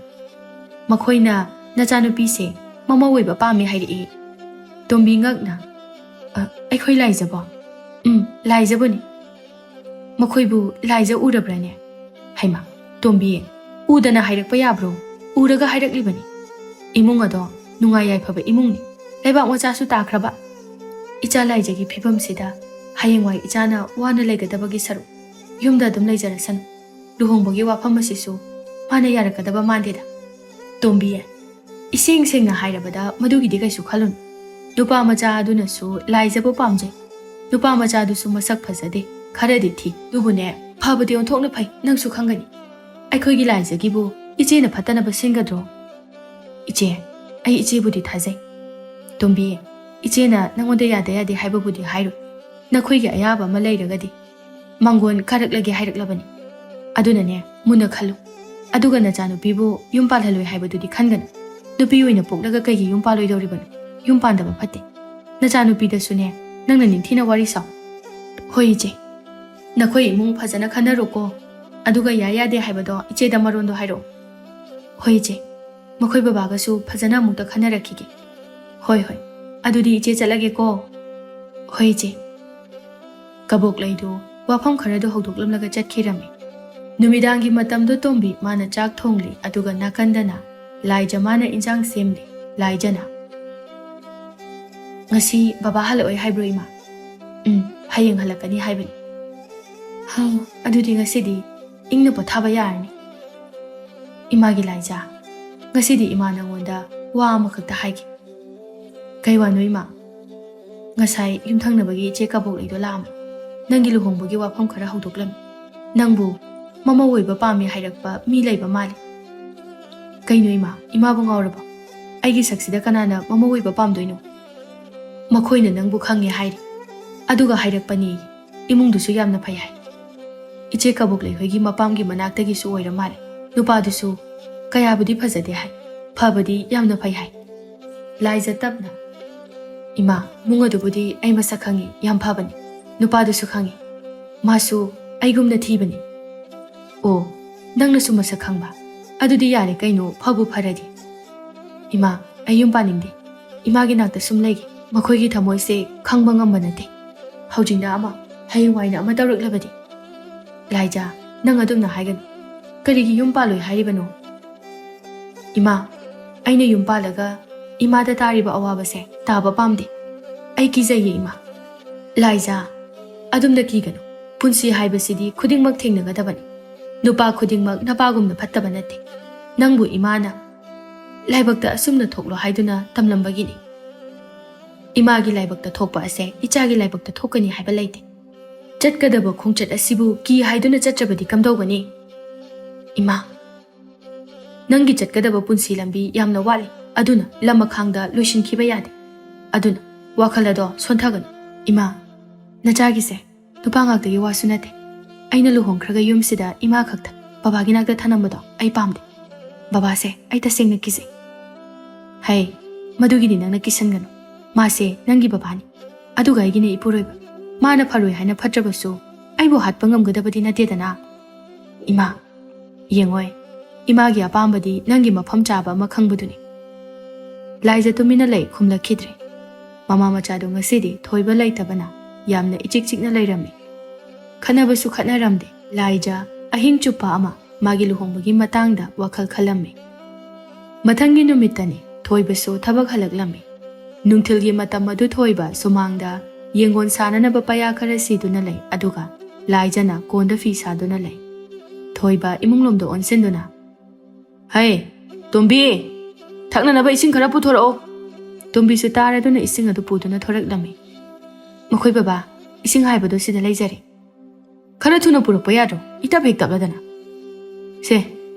ꯃꯈꯣꯏꯅ ꯅꯆꯥꯅꯨꯄꯤꯁꯦ ꯃꯃꯧ ꯑꯣꯏꯕ ꯄꯥꯝꯃꯦ ꯍꯥꯏꯔꯛꯏ꯫" ꯇꯣꯝꯕꯤ ꯉꯛꯅ, "ꯑ, ꯑꯩꯈꯣꯏ ꯂꯥꯏꯖꯕꯣ?" "ꯎꯝ, ꯂꯥꯏꯖꯕꯨꯅꯤ꯫" "ꯃꯈꯣꯏꯕꯨ ꯂꯥꯏꯖ ꯎꯔꯕ꯭ꯔꯥꯅꯦ?" "ꯍꯩꯃꯥ, ꯇꯣꯝꯕꯤ, ꯎꯗꯅ ꯍꯥꯏꯔꯛꯄ ꯌꯥꯕ꯭ꯔꯣ? ꯎꯔꯒ ꯍꯥꯏꯔꯛꯂꯤꯕꯅꯤ꯫ ꯏꯃꯨꯡ ꯑꯗꯣ ꯅꯨꯡꯉꯥꯏ ꯌꯥꯏꯐꯕ ꯏꯃꯨꯡꯅꯤ꯫ ꯂꯩꯕꯥꯛ ꯃꯆꯥꯁꯨ ꯇꯥꯈ꯭ꯔꯕ꯫ ꯏꯆꯥ ꯂꯥꯏꯖꯒꯤ ꯐꯤꯕꯝꯁꯤꯗ ꯍꯌꯦꯡꯋꯥꯏ ꯏꯆꯥꯅ ꯋꯥꯅ ꯂꯩꯒꯗꯕꯒꯤ ꯁꯔꯨꯛ ꯌꯨꯝꯗ ꯑꯗꯨꯝ ꯂꯩꯖꯔꯁꯅꯨ꯫ ꯂꯨꯍꯣꯡꯕꯒꯤ ꯋꯥꯐꯝ ꯑꯁꯤꯁꯨ ꯃꯥꯅ ꯌꯥꯔꯛꯀꯗꯕ ꯃꯥꯟꯗꯦꯗ꯫" "ꯇꯣꯝꯕꯤ, ꯏꯁꯦꯡ ꯁꯦꯡꯅ ꯍꯥꯏꯔꯕꯗ ꯃꯗꯨꯒꯤꯗꯤ ꯀꯩꯁꯨ ꯈꯜꯂꯨꯅꯨ꯫ ꯅꯨꯄꯥ ꯃꯆꯥ ꯑꯗꯨꯅꯁꯨ ꯂꯥꯏꯖꯕ ꯄꯥꯝꯖꯩ꯫ ꯅꯨꯄꯥ ꯃꯆꯥꯗꯨꯁꯨ ꯃꯁꯛ ꯐꯖꯗꯦ, ꯈꯔꯗꯤ ꯊꯤ꯫ ꯑꯗꯨꯕꯨꯅꯦ, ꯐꯕꯗꯤ ꯑꯣꯟꯊꯣꯛꯅ ꯐꯩ, ꯅꯪꯁꯨ ꯈꯪꯒꯅꯤ꯫ ꯑꯩꯈꯣꯏꯒꯤ ꯂꯥꯏꯖꯒꯤꯕꯨ ꯏꯆꯦꯅ ꯐꯠꯇꯅꯕ ꯁꯤꯟꯒꯗ꯭ꯔꯣ? ꯏꯆꯦ, ꯑꯩ ꯏꯆꯦꯕꯨꯗꯤ ꯊꯥꯖꯩ꯫ ꯇꯣꯝꯕꯤ, ꯏꯆꯦꯅ ꯅꯪꯉꯣꯟꯗ ꯌꯥꯗ ꯌꯥꯗꯦ ꯍꯥꯏꯕꯕꯨꯗꯤ ꯍꯥꯏꯔꯣꯏ꯫ ꯅꯈꯣꯏꯒꯤ ꯑꯌꯥꯕ ꯑꯃ ꯂꯩꯔꯒꯗꯤ ꯃꯥꯡꯒꯣꯟ ꯀꯥꯔꯛꯂꯒꯦ ꯍꯥꯏꯔꯛꯂꯕꯅꯤ꯫ ꯑꯗꯨꯅꯅꯦ, ꯃꯨꯟꯅ ꯈꯜꯂꯨ꯫ ꯑꯗꯨꯒ ꯅꯆꯥꯅꯨꯄꯤꯕꯨ ꯌꯨꯝ ꯄꯥꯜꯍꯜꯂꯣꯏ ꯍꯥꯏꯕꯗꯨꯗꯤ ꯈꯟꯒꯅꯨ꯫ ꯅꯨꯄꯤ ꯑꯣꯏꯅ ꯄꯣꯛꯂꯒ ꯀꯩꯒꯤ ꯌꯨꯝ ꯄꯥꯜꯂꯣꯏꯗꯧꯔꯤꯕꯅꯣ? ꯌꯨꯝ ꯄꯥꯟꯗꯕ ꯐꯠꯇꯦ꯫ ꯅꯆꯥꯅꯨꯄꯤꯗꯁꯨꯅꯦ, ꯅꯪꯅ ꯅꯤꯡꯊꯤꯅ ꯋꯥꯔꯤ ꯁꯥꯎ꯫ ꯍꯣꯏ ꯏꯆꯦ, ꯅꯈꯣꯏ ꯏꯃꯨꯡ ꯐꯖꯅ ꯈꯟꯅꯔꯣꯀꯣ꯫ ꯑꯗꯨꯒ ꯌꯥꯏ ꯌꯥꯗꯦ ꯍꯥꯏꯕꯗꯣ ꯏꯆꯦꯗ ꯃꯔꯣꯟꯗꯣ ꯍꯥꯏꯔꯛꯑꯣ꯫ ꯍꯣꯏ ꯏꯆꯦ, ꯃꯈꯣꯏ ꯕꯕꯥꯒꯁꯨ ꯐꯖꯅ ꯑꯃꯨꯛꯇ ꯈꯟꯅꯔꯛꯈꯤꯒꯦ꯫ ꯍꯣꯏ ꯍꯣꯏ, ꯑꯗꯨꯗꯤ ꯏꯆꯦ ꯆꯠꯂꯒꯦꯀꯣ꯫ ꯍꯣꯏ ꯏꯆꯦ꯫ ꯀꯕꯣꯛꯂꯩꯗꯨ ꯋꯥꯐꯝ ꯈꯔꯗꯨ ꯍꯧꯗꯣꯛꯂꯝꯂꯒ ꯆꯠꯈꯤꯔꯝꯃꯤ꯫ ꯅꯨꯃꯤꯗꯥꯡꯒꯤ ꯃꯇꯝꯗꯨ ꯇꯣꯝꯕꯤ ꯃꯥꯅ ꯆꯥꯛ ꯊꯣꯡꯂꯤ, ꯑꯗꯨꯒ ꯅꯥꯀꯟꯗꯅ ꯂꯥꯏꯖ ꯃꯥꯅ ꯏꯟꯁꯥꯡ ꯁꯦꯝꯂꯤ꯫ ꯂꯥꯏꯖꯅ, "ꯉꯁꯤ ꯕꯕꯥ ꯍꯜꯂꯛꯑꯣꯏ ꯍꯥꯏꯕ꯭ꯔꯣ, ꯏꯃꯥ?" "ꯎꯝ, ꯍꯌꯦꯡ ꯍꯜꯂꯛꯀꯅꯤ ꯍꯥꯏꯕꯅꯤ꯫" "ꯍꯥ, ꯑꯗꯨꯗꯤ ꯉꯁꯤꯗꯤ ꯏꯪꯅ ꯄꯣꯊꯥꯕ ꯌꯥꯔꯅꯤ꯫" "ꯏꯃꯥꯒꯤ ꯂꯥꯏꯖ, ꯉꯁꯤꯗꯤ ꯏꯃꯥ ꯅꯉꯣꯟꯗ ꯋꯥ ꯑꯃꯈꯛꯇ ꯍꯥꯏꯒꯦ꯫" "ꯀꯩ ꯋꯥꯅꯣ, ꯏꯃꯥ?" "ꯉꯁꯥꯏ ꯌꯨꯝꯊꯪꯅꯕꯒꯤ ꯏꯆꯦ ꯀꯕꯣꯛꯂꯩꯗꯣ ꯂꯥꯛꯑꯝꯃꯤ꯫ ꯅꯪꯒꯤ ꯂꯨꯍꯣꯡꯕꯒꯤ ꯋꯥꯐꯝ ꯈꯔ ꯍꯧꯗꯣꯛꯂꯝꯃꯤ꯫ ꯅꯪꯕꯨ ꯃꯃꯧ ꯑꯣꯏꯕ ꯄꯥꯝꯃꯤ ꯍꯥꯏꯔꯛꯄ ꯃꯤ ꯂꯩꯕ ꯃꯥꯜꯂꯤ꯫" "ꯀꯩꯅꯣ ꯏꯃꯥ, ꯏꯃꯥꯕꯨ ꯉꯥꯎꯔꯕꯣ? ꯑꯩꯒꯤ ꯁꯛꯁꯤꯗ ꯀꯅꯥꯅ ꯃꯃꯧ ꯑꯣꯏꯕ ꯄꯥꯝꯗꯣꯏꯅꯣ? ꯃꯈꯣꯏꯅ ꯅꯪꯕꯨ ꯈꯪꯉꯦ ꯍꯥꯏꯔꯤ, ꯑꯗꯨꯒ ꯍꯥꯏꯔꯛꯄꯅꯤ꯫ ꯏꯃꯨꯡꯗꯨꯁꯨ ꯌꯥꯝꯅ ꯐꯩ ꯍꯥꯏ꯫ ꯏꯆꯦ ꯀꯕꯣꯛꯂꯩ ꯍꯣꯏꯒꯤ ꯃꯄꯥꯝꯒꯤ ꯃꯅꯥꯛꯇꯒꯤꯁꯨ ꯑꯣꯏꯔ ꯃꯥꯜꯂꯦ꯫ ꯅꯨꯄꯥꯗꯨꯁꯨ ꯀꯌꯥꯕꯨꯗꯤ ꯐꯖꯗꯦ ꯍꯥꯏ, ꯐꯕꯗꯤ ꯌꯥꯝꯅ ꯐꯩ ꯍꯥꯏ꯫" ꯂꯥꯏꯖ ꯇꯞꯅ, "ꯏꯃꯥ, ꯏꯃꯨꯡ ꯑꯗꯨꯕꯨꯗꯤ ꯑꯩ ꯃꯁꯛ ꯈꯪꯉꯤ, ꯌꯥꯝ ꯐꯕꯅꯤ꯫ ꯅꯨꯄꯥꯗꯨꯁꯨ ꯈꯪꯉꯤ, ꯃꯥꯁꯨ ꯑꯩꯒꯨꯝꯅ ꯊꯤꯕꯅꯤ꯫" "ꯑꯣ, ꯅꯪꯅꯁꯨ ꯃꯁꯛ ꯈꯪꯕ? ꯑꯗꯨꯗꯤ ꯌꯥꯔꯦ ꯀꯩꯅꯣ, ꯐꯕꯨ ꯐꯔꯗꯤ꯫" "ꯏꯃꯥ, ꯑꯩ ꯌꯨꯝ ꯄꯥꯅꯤꯡꯗꯦ꯫ ꯏꯃꯥꯒꯤ ꯅꯥꯛꯇ ꯁꯨꯝ ꯂꯩꯒꯦ꯫ ꯃꯈꯣꯏꯒꯤ ꯊꯃꯣꯏꯁꯦ ꯈꯪꯕ ꯉꯝꯕ ꯅꯠꯇꯦ꯫ ꯍꯧꯖꯤꯛꯅ ꯑꯃ, ꯍꯌꯦꯡꯋꯥꯏꯅ ꯑꯃ ꯇꯧꯔꯛꯂꯕꯗꯤ꯫" "ꯂꯥꯏꯖ, ꯅꯪ ꯑꯗꯨꯝꯅ ꯍꯥꯏꯒꯅꯨ꯫ ꯀꯔꯤꯒꯤ ꯌꯨꯝ ꯄꯥꯜꯂꯣꯏ ꯍꯥꯏꯔꯤꯕꯅꯣ?" "ꯏꯃꯥ, ꯑꯩꯅ ꯌꯨꯝ ꯄꯥꯜꯂꯒ ꯏꯃꯥꯗ ꯇꯥꯔꯤꯕ ꯑꯋꯥꯕꯁꯦ ꯇꯥꯕ ꯄꯥꯝꯗꯦ꯫ ꯑꯩ ꯀꯤꯖꯩꯌꯦ, ꯏꯃꯥ꯫" "ꯂꯥꯏꯖ, ꯑꯗꯨꯝꯅ ꯀꯤꯒꯅꯨ꯫ ꯄꯨꯟꯁꯤ ꯍꯥꯏꯕꯁꯤꯗꯤ ꯈꯨꯗꯤꯡꯃꯛ ꯊꯦꯡꯅꯒꯗꯕꯅꯤ꯫ ꯅꯨꯄꯥ ꯈꯨꯗꯤꯡꯃꯛ ꯅꯄꯥꯒꯨꯝꯅ ꯐꯠꯇꯕ ꯅꯠꯇꯦ꯫ ꯅꯪꯕꯨ ꯏꯃꯥꯅ ꯂꯥꯏꯕꯛꯇ ꯑꯁꯨꯝꯅ ꯊꯣꯛꯂꯣ ꯍꯥꯏꯗꯨꯅ ꯇꯝꯂꯝꯕꯒꯤꯅꯤ꯫" ꯏꯃꯥꯒꯤ ꯂꯥꯏꯕꯛꯇ ꯊꯣꯛꯄ ꯑꯁꯦ ꯏꯆꯥꯒꯤ ꯂꯥꯏꯕꯛꯇ ꯊꯣꯛꯀꯅꯤ ꯍꯥꯏꯕ ꯂꯩꯇꯦ꯫ ꯆꯠꯀꯗꯕ ꯈꯣꯡꯆꯠ ꯑꯁꯤꯕꯨ ꯀꯤ ꯍꯥꯏꯗꯨꯅ ꯆꯠꯇ꯭ꯔꯕꯗꯤ ꯀꯝꯗꯧꯒꯅꯤ? ꯏꯃꯥ, ꯅꯪꯒꯤ ꯆꯠꯀꯗꯕ ꯄꯨꯟꯁꯤ ꯂꯝꯕꯤ ꯌꯥꯝꯅ ꯋꯥꯠꯂꯤ꯫ ꯑꯗꯨꯅ ꯂꯃꯈꯥꯡꯗ ꯂꯣꯏꯁꯤꯟꯈꯤꯕ ꯌꯥꯗꯦ꯫ ꯑꯗꯨꯅ ꯋꯥꯈꯜ ꯑꯗꯣ ꯁꯣꯟꯊꯒꯅꯨ꯫ ꯏꯃꯥ, ꯅꯆꯥꯒꯤꯁꯦ ꯅꯨꯄꯥ ꯉꯥꯛꯇꯒꯤ ꯋꯥꯁꯨ ꯅꯠꯇꯦ꯫ ꯑꯩꯅ ꯂꯨꯍꯣꯡꯈ꯭ꯔꯒ ꯌꯨꯝꯁꯤꯗ ꯏꯃꯥ ꯈꯛꯇ ꯕꯕꯥꯒꯤ ꯅꯥꯛꯇ ꯊꯅꯝꯕꯗꯣ ꯑꯩ ꯄꯥꯝꯗꯦ꯫ ꯕꯕꯥꯁꯦ ꯑꯩ ꯇꯁꯦꯡꯅ ꯀꯤꯖꯩ꯫ ꯍꯩ, ꯃꯗꯨꯒꯤꯗꯤ ꯅꯪꯅ ꯀꯤꯁꯟꯒꯅꯨ꯫ ꯃꯥꯁꯦ ꯅꯪꯒꯤ ꯕꯕꯥꯅꯤ꯫ ꯑꯗꯨꯒ ꯑꯩꯒꯤꯅꯦ ꯏꯄꯨꯔꯣꯏꯕ꯫ ꯃꯥꯅ ꯐꯔꯣꯏ ꯍꯥꯏꯅ ꯐꯠꯇ꯭ꯔꯕꯁꯨ ꯑꯩꯕꯨ ꯍꯥꯠꯄ ꯉꯝꯒꯗꯕꯗꯤ ꯅꯠꯇꯦꯗꯅ꯫ ꯏꯃꯥ, ꯌꯦꯡꯉꯣꯏ, ꯏꯃꯥꯒꯤ ꯑꯄꯥꯝꯕꯗꯤ ꯅꯪꯒꯤ ꯃꯐꯝ ꯆꯥꯕ ꯑꯃ ꯈꯪꯕꯗꯨꯅꯤ꯫ ꯂꯥꯏꯖ ꯇꯨꯃꯤꯟꯅ ꯂꯩ, ꯈꯨꯝꯂꯛꯈꯤꯗ꯭ꯔꯦ꯫ ꯃꯃꯥ ꯃꯆꯥꯗꯣ ꯉꯁꯤꯗꯤ ꯊꯣꯏꯕ ꯂꯩꯇꯕꯅ ꯌꯥꯝꯅ ꯏꯆꯤꯛ ꯆꯤꯛꯅ ꯂꯩꯔꯝꯃꯤ꯫ ꯈꯠꯅꯕꯁꯨ ꯈꯠꯅꯔꯝꯗꯦ꯫ ꯂꯥꯏꯖ ꯑꯍꯤꯡ ꯆꯨꯞꯄ ꯑꯃ ꯃꯥꯒꯤ ꯂꯨꯍꯣꯡꯕꯒꯤ ꯃꯇꯥꯡꯗ ꯋꯥꯈꯜ ꯈꯜꯂꯝꯃꯤ꯫ ꯃꯊꯪꯒꯤ ꯅꯨꯃꯤꯠꯇꯅꯤ ꯊꯣꯏꯕꯁꯨ ꯊꯕꯛ ꯍꯜꯂꯛꯂꯝꯃꯤ꯫ ꯅꯨꯡꯊꯤꯜꯒꯤ ꯃꯇꯝ ꯑꯗꯨ ꯊꯣꯏꯕ ꯁꯨꯃꯥꯡꯗ ꯌꯦꯡꯒꯣꯟ ꯁꯥꯅꯅꯕ ꯄꯌꯥ ꯈꯔ ꯁꯤꯗꯨꯅ ꯂꯩ, ꯑꯗꯨꯒ ꯂꯥꯏꯖꯅ ꯀꯣꯟꯗ ꯐꯤ ꯁꯥꯗꯨꯅ ꯂꯩ꯫ ꯊꯣꯏꯕ ꯏꯃꯨꯡꯂꯣꯝꯗ ꯑꯣꯟꯁꯤꯟꯗꯨꯅ, "ꯍꯩ, ꯇꯣꯝꯕꯤ, ꯊꯛꯅꯅꯕ ꯏꯁꯤꯡ ꯈꯔ ꯄꯨꯊꯣꯔꯛꯑꯣ꯫" ꯇꯣꯝꯕꯤꯁꯨ ꯇꯥꯔꯗꯨꯅ ꯏꯁꯤꯡ ꯑꯗꯨ ꯄꯨꯗꯨꯅ ꯊꯣꯔꯛꯂꯝꯃꯤ꯫ "ꯃꯈꯣꯏ ꯕꯕꯥ, ꯏꯁꯤꯡ ꯍꯥꯏꯕꯗꯣ ꯁꯤꯗ ꯂꯩꯖꯔꯦ꯫" "ꯈꯔ ꯊꯨꯅ ꯄꯨꯔꯛꯄ ꯌꯥꯗ꯭ꯔꯣ? ꯏꯇꯞ ꯍꯦꯛ ꯇꯞꯂꯗꯅ꯫" "ꯁꯦ,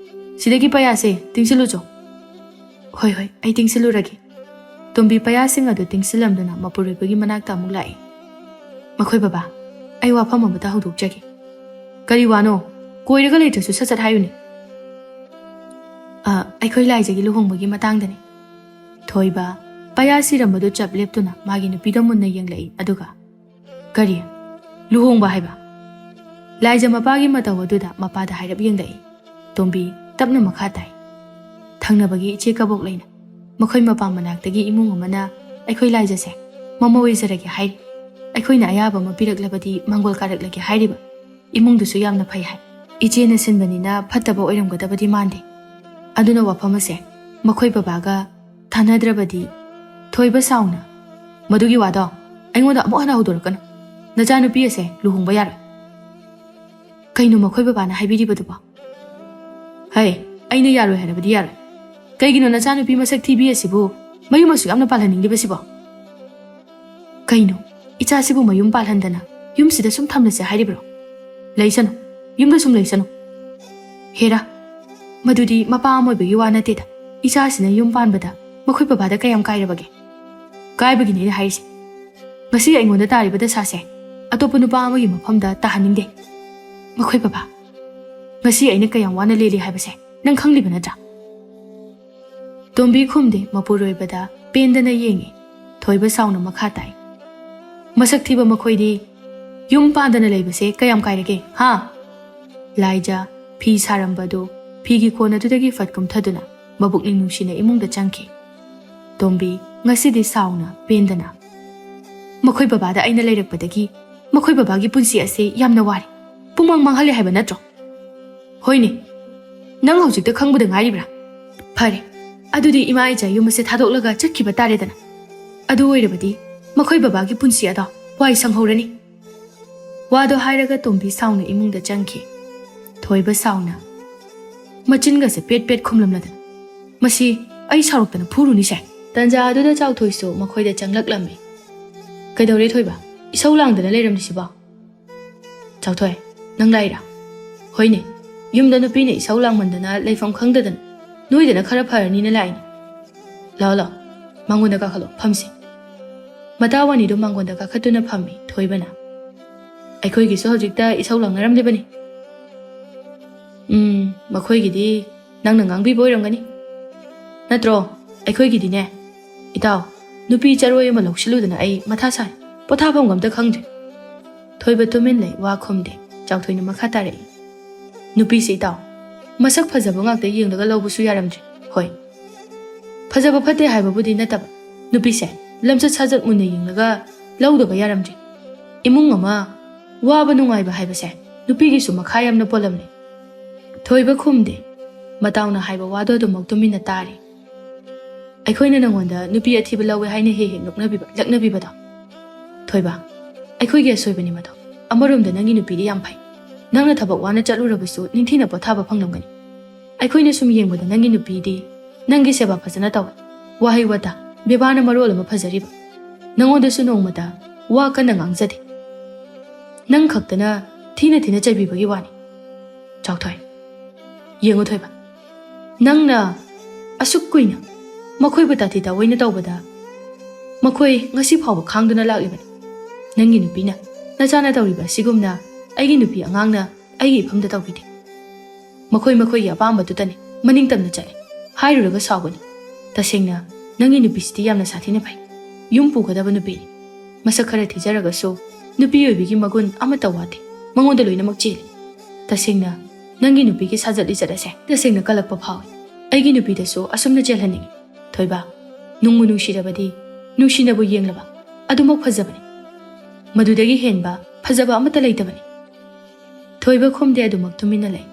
ꯁꯤꯗꯒꯤ ꯄꯌꯥꯁꯦ ꯇꯤꯡꯁꯤꯜꯂꯨꯆꯣ꯫" "ꯍꯣꯏ, ꯍꯣꯏ, ꯑꯩ ꯇꯤꯡꯁꯤꯜꯂꯨꯔꯒꯦ꯫" ꯇꯣꯝꯕꯤ ꯄꯌꯥꯁꯤꯡ ꯑꯗꯨ ꯇꯤꯡꯁꯤꯜꯂꯝꯗꯨꯅ ꯃꯄꯨꯔꯣꯏꯕꯒꯤ ꯃꯅꯥꯛꯇ ꯑꯃꯨꯛ ꯂꯥꯛꯏ꯫ "ꯃꯈꯣꯏ ꯕꯕꯥ, ꯑꯩ ꯋꯥꯐꯝ ꯑꯃꯇ ꯍꯧꯗꯣꯛꯆꯒꯦ꯫" "ꯀꯔꯤ ꯋꯥꯅꯣ? ꯀꯣꯏꯔꯒ ꯂꯩꯇ꯭ꯔꯁꯨ ꯁꯠ ꯁꯠ ꯍꯥꯏꯌꯨꯅꯦ꯫" "ꯑ, ꯑꯩꯈꯣꯏ ꯂꯥꯏꯖꯒꯤ ꯂꯨꯍꯣꯡꯕꯒꯤ ꯃꯇꯥꯡꯗꯅꯤ꯫" ꯊꯣꯏꯕ ꯄꯌꯥ ꯁꯤꯔꯝꯕꯗꯨ ꯆꯞ ꯂꯦꯞꯇꯨꯅ ꯃꯥꯒꯤ ꯅꯨꯄꯤꯗ ꯃꯨꯟꯅ ꯌꯦꯡꯂꯛꯏ, ꯑꯗꯨꯒ, "ꯀꯔꯤ? ꯂꯨꯍꯣꯡꯕ ꯍꯥꯏꯕ?" ꯂꯥꯏꯖ ꯃꯄꯥꯒꯤ ꯃꯇꯧ ꯑꯗꯨꯗ ꯃꯄꯥꯗ ꯍꯥꯏꯔꯞ ꯌꯦꯡꯂꯛꯏ꯫ ꯇꯣꯝꯕꯤ ꯇꯞꯅ ꯃꯈꯥ ꯇꯥꯏ꯫ "ꯊꯪꯅꯕꯒꯤ ꯏꯆꯦ ꯀꯕꯣꯛ ꯂꯩꯅ ꯃꯈꯣꯏ ꯃꯄꯥ ꯃꯅꯥꯛꯇꯒꯤ ꯏꯃꯨꯡ ꯑꯃꯅ ꯑꯩꯈꯣꯏ ꯂꯥꯏꯖꯁꯦ ꯃꯃꯧ ꯑꯣꯏꯖꯔꯒꯦ ꯍꯥꯏꯔꯤ꯫ ꯑꯩꯈꯣꯏꯅ ꯑꯌꯥꯕ ꯑꯃ ꯄꯤꯔꯛꯂꯕꯗꯤ ꯃꯪꯒꯣꯜ ꯀꯥꯔꯛꯂꯒꯦ ꯍꯥꯏꯔꯤꯕ꯫ ꯏꯃꯨꯡꯗꯨꯁꯨ ꯌꯥꯝꯅ ꯐꯩ ꯍꯥꯏ꯫ ꯏꯆꯦꯅ ꯁꯤꯟꯕꯅꯤꯅ ꯐꯠꯇꯕ ꯑꯣꯏꯔꯝꯒꯗꯕꯗꯤ ꯃꯥꯟꯗꯦ꯫ ꯑꯗꯨꯅ ꯋꯥꯐꯝ ꯑꯁꯦ ꯃꯈꯣꯏ ꯕꯕꯥꯒ ꯊꯥꯅꯗ꯭ꯔꯕꯗꯤ?" ꯊꯣꯏꯕ ꯁꯥꯎꯅ, "ꯃꯗꯨꯒꯤ ꯋꯥꯗꯣ ꯑꯩꯉꯣꯟꯗ ꯑꯃꯨꯛ ꯍꯟꯅ ꯍꯧꯗꯣꯔꯛꯀꯅꯨ꯫ ꯅꯆꯥꯅꯨꯄꯤ ꯑꯁꯦ ꯂꯨꯍꯣꯡꯕ ꯌꯥꯔꯣꯏ꯫" "ꯀꯩꯅꯣ ꯃꯈꯣꯏ ꯕꯕꯥꯅ ꯍꯥꯏꯕꯤꯔꯤꯕꯗꯨꯕꯣ?" "ꯍꯩ, ꯑꯩꯅ ꯌꯥꯔꯣꯏ ꯍꯥꯏꯔꯕꯗꯤ ꯌꯥꯔꯣꯏ꯫ ꯀꯩꯒꯤꯅꯣ ꯅꯆꯥꯅꯨꯄꯤ ꯃꯁꯛ ꯊꯤꯕꯤ ꯑꯁꯤꯕꯨ ꯃꯌꯨꯝ ꯑꯁꯨꯛ ꯌꯥꯝꯅ ꯄꯥꯜꯍꯟꯅꯤꯡꯂꯤꯕꯁꯤꯕꯣ?" ꯀꯩꯅꯣ, ꯏꯆꯥꯁꯤꯕꯨ ꯃꯌꯨꯝ ꯄꯥꯜꯍꯟꯗꯅ ꯌꯨꯝꯁꯤꯗ ꯁꯨꯝ ꯊꯝꯂꯁꯦ ꯍꯥꯏꯔꯤꯕ꯭ꯔꯣ? ꯂꯩꯁꯅꯨ, ꯌꯨꯝꯗ ꯁꯨꯝ ꯂꯩꯁꯅꯨ꯫ ꯍꯦꯔꯥ, ꯃꯗꯨꯗꯤ ꯃꯄꯥ ꯑꯃ ꯑꯣꯏꯕꯒꯤ ꯋꯥ ꯅꯠꯇꯦꯗ꯫ ꯏꯆꯥꯁꯤꯅ ꯌꯨꯝ ꯄꯥꯟꯕꯗ ꯃꯈꯣꯏ ꯕꯕꯥꯗ ꯀꯌꯥꯝ ꯀꯥꯏꯔꯕꯒꯦ? ꯀꯥꯏꯕꯒꯤꯅꯦ ꯑꯩꯅ ꯍꯥꯏꯔꯤꯁꯦ꯫ ꯉꯁꯤ ꯑꯩꯉꯣꯟꯗ ꯇꯥꯔꯤꯕ ꯗꯁꯥꯁꯦ ꯑꯇꯣꯞꯄ ꯅꯨꯄꯥ ꯑꯃꯒꯤ ꯃꯐꯝꯗ ꯇꯥꯍꯟꯅꯤꯡꯗꯦ꯫ ꯃꯈꯣꯏ ꯕꯕꯥ, ꯉꯁꯤ ꯑꯩꯅ ꯀꯌꯥꯝ ꯋꯥꯅ ꯂꯦꯜꯂꯤ ꯍꯥꯏꯕꯁꯦ ꯅꯪ ꯈꯪꯂꯤꯕ ꯅꯠꯇ꯭ꯔꯥ? ꯇꯣꯝꯕꯤ ꯈꯨꯝꯗꯦ, ꯃꯄꯨꯔꯣꯏꯕꯗ ꯄꯦꯟꯗꯅ ꯌꯦꯡꯉꯤ꯫ ꯊꯣꯏꯕ ꯁꯥꯎꯅ ꯃꯈꯥ ꯇꯥꯏ, "ꯃꯁꯛ ꯊꯤꯕ ꯃꯈꯣꯏꯗꯤ ꯌꯨꯝ ꯄꯥꯟꯗꯅ ꯂꯩꯕꯁꯦ ꯀꯌꯥꯝ ꯀꯥꯏꯔꯒꯦ, ꯍꯥ?" ꯂꯥꯏꯖ ꯐꯤ ꯁꯥꯔꯝꯕꯗꯨ ꯐꯤꯒꯤ ꯀꯣꯟ ꯑꯗꯨꯗꯒꯤ ꯐꯠ ꯀꯨꯝꯊꯗꯨꯅ ꯃꯕꯨꯛꯅꯤꯡ ꯅꯨꯡꯁꯤꯅ ꯏꯃꯨꯡꯗ ꯆꯪꯈꯤ꯫ ꯇꯣꯝꯕꯤ ꯉꯁꯤꯗꯤ ꯁꯥꯎꯅ ꯄꯦꯟꯗꯅ, "ꯃꯈꯣꯏ ꯕꯕꯥꯗ ꯑꯩꯅ ꯂꯩꯔꯛꯄꯗꯒꯤ ꯃꯈꯣꯏ ꯕꯕꯥꯒꯤ ꯄꯨꯟꯁꯤ ꯑꯁꯤ ꯌꯥꯝꯅ ꯋꯥꯔꯦ, ꯄꯨꯡꯃꯥꯡ ꯃꯥꯡꯍꯜꯂꯦ ꯍꯥꯏꯕ ꯅꯠꯇ꯭ꯔꯣ?" "ꯍꯣꯏꯅꯦ, ꯅꯪ ꯍꯧꯖꯤꯛꯇ ꯈꯪꯕꯗ ꯉꯥꯏꯔꯤꯕ꯭ꯔꯥ? ꯐꯔꯦ, ꯑꯗꯨꯗꯤ ꯏꯃꯥ ꯏꯆꯥ ꯌꯨꯝ ꯑꯁꯦ ꯊꯥꯗꯣꯛꯂꯒ ꯆꯠꯈꯤꯕ ꯇꯥꯔꯦꯗꯅ꯫ ꯑꯗꯨ ꯑꯣꯏꯔꯕꯗꯤ ꯃꯈꯣꯏ ꯕꯕꯥꯒꯤ ꯄꯨꯟꯁꯤ ꯑꯗꯣ ꯋꯥꯏ ꯁꯪꯍꯧꯔꯅꯤ꯫" ꯋꯥꯗꯣ ꯍꯥꯏꯔꯒ ꯇꯣꯝꯕꯤ ꯁꯥꯎꯅ ꯏꯃꯨꯡꯗ ꯆꯪꯈꯤ꯫ ꯊꯣꯏꯕ ꯁꯥꯎꯅ ꯃꯆꯤꯟꯒꯁꯦ ꯄꯦꯠ ꯄꯦꯠ ꯈꯨꯝꯂꯝꯂꯗꯅ, "ꯃꯁꯤ ꯑꯩ ꯁꯥꯎꯔꯛꯇꯅ ꯐꯨꯔꯨꯅꯤꯁꯦ?" ꯇꯟꯖꯥ ꯑꯗꯨꯗ ꯆꯥꯎꯊꯣꯏꯁꯨ ꯃꯈꯣꯏꯗ ꯆꯪꯂꯛꯂꯝꯃꯤ꯫ "ꯀꯩꯗꯧꯔꯦ ꯊꯣꯏꯕ? ꯏꯁꯧ ꯂꯥꯡꯗꯅ ꯂꯩꯔꯝꯂꯤꯁꯤꯕꯣ?" "ꯆꯥꯎꯊꯣꯏ, ꯅꯪ ꯂꯥꯛꯏꯔꯥ?" "ꯍꯣꯏꯅꯦ, ꯌꯨꯝꯗ ꯅꯨꯄꯤꯅ ꯏꯁꯧ ꯂꯥꯡꯃꯟꯗꯅ ꯂꯩꯐꯝ ꯈꯪꯗꯗꯅ ꯅꯣꯏꯗꯅ ꯈꯔ ꯐꯔꯅꯤꯅ ꯂꯥꯛꯏꯅꯦ꯫ ꯂꯥꯛꯑꯣ, ꯂꯥꯛꯑꯣ, ꯃꯉꯣꯟꯗ ꯀꯥꯈꯠꯂꯣ, ꯐꯝꯁꯤ꯫" ꯃꯇꯥ ꯋꯥꯅꯤꯗꯨ ꯃꯉꯣꯟꯗ ꯀꯥꯈꯠꯇꯨꯅ ꯐꯝꯃꯤ ꯊꯣꯏꯕꯅ꯫ "ꯑꯩꯈꯣꯏꯒꯤꯁꯨ ꯍꯧꯖꯤꯛꯇ ꯏꯁꯧ ꯂꯥꯡꯅꯔꯝꯂꯤꯕꯅꯤ꯫" "ꯎꯝ, ꯃꯈꯣꯏꯒꯤꯗꯤ ꯅꯪꯅ ꯉꯥꯡꯕꯤꯕ ꯑꯣꯏꯔꯝꯒꯅꯤ꯫ ꯅꯠꯇ꯭ꯔꯣ? ꯑꯩꯈꯣꯏꯒꯤꯗꯤꯅꯦ, ꯏꯇꯥꯎ, ꯅꯨꯄꯤ ꯆꯔꯣꯏ ꯑꯃ ꯂꯧꯁꯤꯜꯂꯨꯗꯅ ꯑꯩ ꯃꯊꯥ ꯁꯥꯏ꯫ ꯄꯣꯊꯥꯐꯝꯒ ꯑꯝꯇ ꯈꯪꯗ꯭ꯔꯦ꯫" ꯊꯣꯏꯕ ꯇꯨꯃꯤꯟ ꯂꯩ, ꯋꯥ ꯈꯨꯝꯗꯦ꯫ ꯆꯥꯎꯊꯣꯏꯅ ꯃꯈꯥ ꯇꯥꯔꯛꯏ, "ꯅꯨꯄꯤꯁꯦ ꯏꯇꯥꯎ, ꯃꯁꯛ ꯐꯖꯕ ꯉꯥꯛꯇ ꯌꯦꯡꯂꯒ ꯂꯧꯕꯁꯨ ꯌꯥꯔꯝꯗ꯭ꯔꯦ꯫ ꯍꯣꯏ, ꯐꯖꯕ ꯐꯠꯇꯦ ꯍꯥꯏꯕꯕꯨꯗꯤ ꯅꯠꯇꯕ, ꯅꯨꯄꯤꯁꯦ ꯂꯝꯆꯠ ꯁꯥꯖꯠ ꯃꯨꯟꯅ ꯌꯦꯡꯂꯒ ꯂꯧꯗꯕ ꯌꯥꯔꯝꯗ꯭ꯔꯦ꯫ ꯏꯃꯨꯡ ꯑꯃ ꯋꯥꯕ ꯅꯨꯡꯉꯥꯏꯕ ꯍꯥꯏꯕꯁꯦ ꯅꯨꯄꯤꯒꯤꯁꯨ ꯃꯈꯥ ꯌꯥꯝꯅ ꯄꯣꯜꯂꯝꯂꯦ꯫" ꯊꯣꯏꯕ ꯈꯨꯝꯗꯦ꯫ ꯃꯇꯥꯎꯅ ꯍꯥꯏꯕ ꯋꯥꯗꯣ ꯑꯗꯨꯃꯛ ꯇꯨꯃꯤꯟꯅ ꯇꯥꯔꯤ꯫ "ꯑꯩꯈꯣꯏꯅ ꯅꯉꯣꯟꯗ ꯅꯨꯄꯤ ꯑꯊꯤꯕ ꯂꯧꯋꯦ ꯍꯥꯏꯅ ꯍꯦꯛ ꯍꯦꯛ ꯅꯣꯛꯅꯕꯤꯕ, ꯂꯛꯅꯕꯤꯕꯗꯣ꯫ ꯊꯣꯏꯕ, ꯑꯩꯈꯣꯏꯒꯤ ꯑꯁꯣꯏꯕꯅꯤ ꯃꯗꯣ꯫ ꯑꯃꯔꯣꯝꯗ ꯅꯪꯒꯤ ꯅꯨꯄꯤꯗꯤ ꯌꯥꯝ ꯐꯩ꯫ ꯅꯪꯅ ꯊꯕꯛ ꯋꯥꯅ ꯆꯠꯂꯨꯔꯕꯁꯨ ꯅꯤꯡꯊꯤꯅ ꯄꯣꯊꯥꯕ ꯐꯪꯂꯝꯒꯅꯤ꯫ ꯑꯩꯈꯣꯏꯅ ꯁꯨꯝ ꯌꯦꯡꯕꯗ ꯅꯪꯒꯤ ꯅꯨꯄꯤꯗꯤ ꯅꯪꯒꯤ ꯁꯦꯕꯥ ꯐꯖꯅ ꯇꯧꯋꯤ꯫ ꯋꯥꯍꯩ ꯋꯥꯇꯥ, ꯕꯦꯕꯥꯔꯅ ꯃꯔꯣꯜ ꯑꯃ ꯐꯖꯔꯤꯕ꯫ ꯅꯉꯣꯟꯗꯁꯨ ꯅꯣꯡꯃꯇ ꯋꯥ ꯀꯟꯅ ꯉꯥꯡꯖꯗꯦ꯫ ꯅꯪ ꯈꯛꯇꯅ ꯊꯤꯅ ꯊꯤꯅ ꯆꯩꯕꯤꯕꯒꯤ ꯋꯥꯅꯤ꯫ ꯆꯥꯎꯊꯣꯏ, ꯌꯦꯡꯉꯨ ꯊꯣꯏꯕ, ꯅꯪꯅ ꯑꯁꯨꯛ ꯀꯨꯏꯅ ꯃꯈꯣꯏꯕꯨ ꯇꯥꯊꯤ ꯇꯥꯑꯣꯏꯅ ꯇꯧꯕꯗ ꯃꯈꯣꯏ ꯉꯁꯤ ꯐꯥꯎꯕ ꯈꯥꯡꯗꯨꯅ ꯂꯥꯛꯂꯤꯕꯅꯤ꯫ ꯅꯪꯒꯤ ꯅꯨꯄꯤꯅ ꯅꯆꯥꯅ ꯇꯧꯔꯤꯕ ꯑꯁꯤꯒꯨꯝꯅ ꯑꯩꯒꯤ ꯅꯨꯄꯤ ꯑꯉꯥꯡꯅ ꯑꯩꯒꯤ ꯏꯐꯝꯗ ꯇꯧꯕꯤꯗꯦ꯫ ꯃꯈꯣꯏ ꯃꯈꯣꯏꯒꯤ ꯑꯄꯥꯝꯕꯗꯨꯇꯅꯤ ꯃꯅꯤꯡ ꯇꯝꯅ ꯆꯠꯂꯤ꯫ ꯍꯥꯏꯔꯨꯔꯒ ꯁꯥꯎꯒꯅꯤ꯫ ꯇꯁꯦꯡꯅ ꯅꯪꯒꯤ ꯅꯨꯄꯤꯁꯤꯗꯤ ꯌꯥꯝꯅ ꯁꯥꯊꯤꯅ ꯐꯩ꯫ ꯌꯨꯝ ꯄꯨꯒꯗꯕ ꯅꯨꯄꯤꯅꯤ꯫ ꯃꯁꯛ ꯈꯔ ꯊꯤꯖꯔꯒꯁꯨ ꯅꯨꯄꯤ ꯑꯣꯏꯕꯤꯒꯤ ꯃꯒꯨꯟ ꯑꯃꯠꯇ ꯋꯥꯠꯇꯦ꯫ ꯃꯉꯣꯟꯗ ꯂꯣꯏꯅꯃꯛ ꯆꯦꯜꯂꯤ꯫ ꯇꯁꯦꯡꯅ ꯅꯪꯒꯤ ꯅꯨꯄꯤꯒꯤ ꯁꯥꯖꯠ ꯂꯤꯆꯠ ꯑꯁꯦ ꯇꯁꯦꯡꯅ ꯀꯜꯂꯛꯄ ꯐꯥꯎꯏ꯫ ꯑꯩꯒꯤ ꯅꯨꯄꯤꯗꯁꯨ ꯑꯁꯨꯝꯅ ꯆꯦꯜꯍꯟꯅꯤꯡꯏ꯫ ꯊꯣꯏꯕ, ꯅꯨꯡꯕꯨ ꯅꯨꯡꯁꯤꯔꯕꯗꯤ ꯅꯨꯡꯁꯤꯅꯕꯨ ꯌꯦꯡꯂꯕ ꯑꯗꯨꯃꯛ ꯐꯖꯕꯅꯤ꯫ ꯃꯗꯨꯗꯒꯤ ꯍꯦꯟꯕ ꯐꯖꯕ ꯑꯃꯠꯇ ꯂꯩꯇꯕꯅꯤ꯫ ꯊꯣꯏꯕ ꯈꯨꯝꯗꯦ, ꯑꯗꯨꯃꯛ ꯇꯨꯃꯤꯟꯅ ꯂꯩ꯫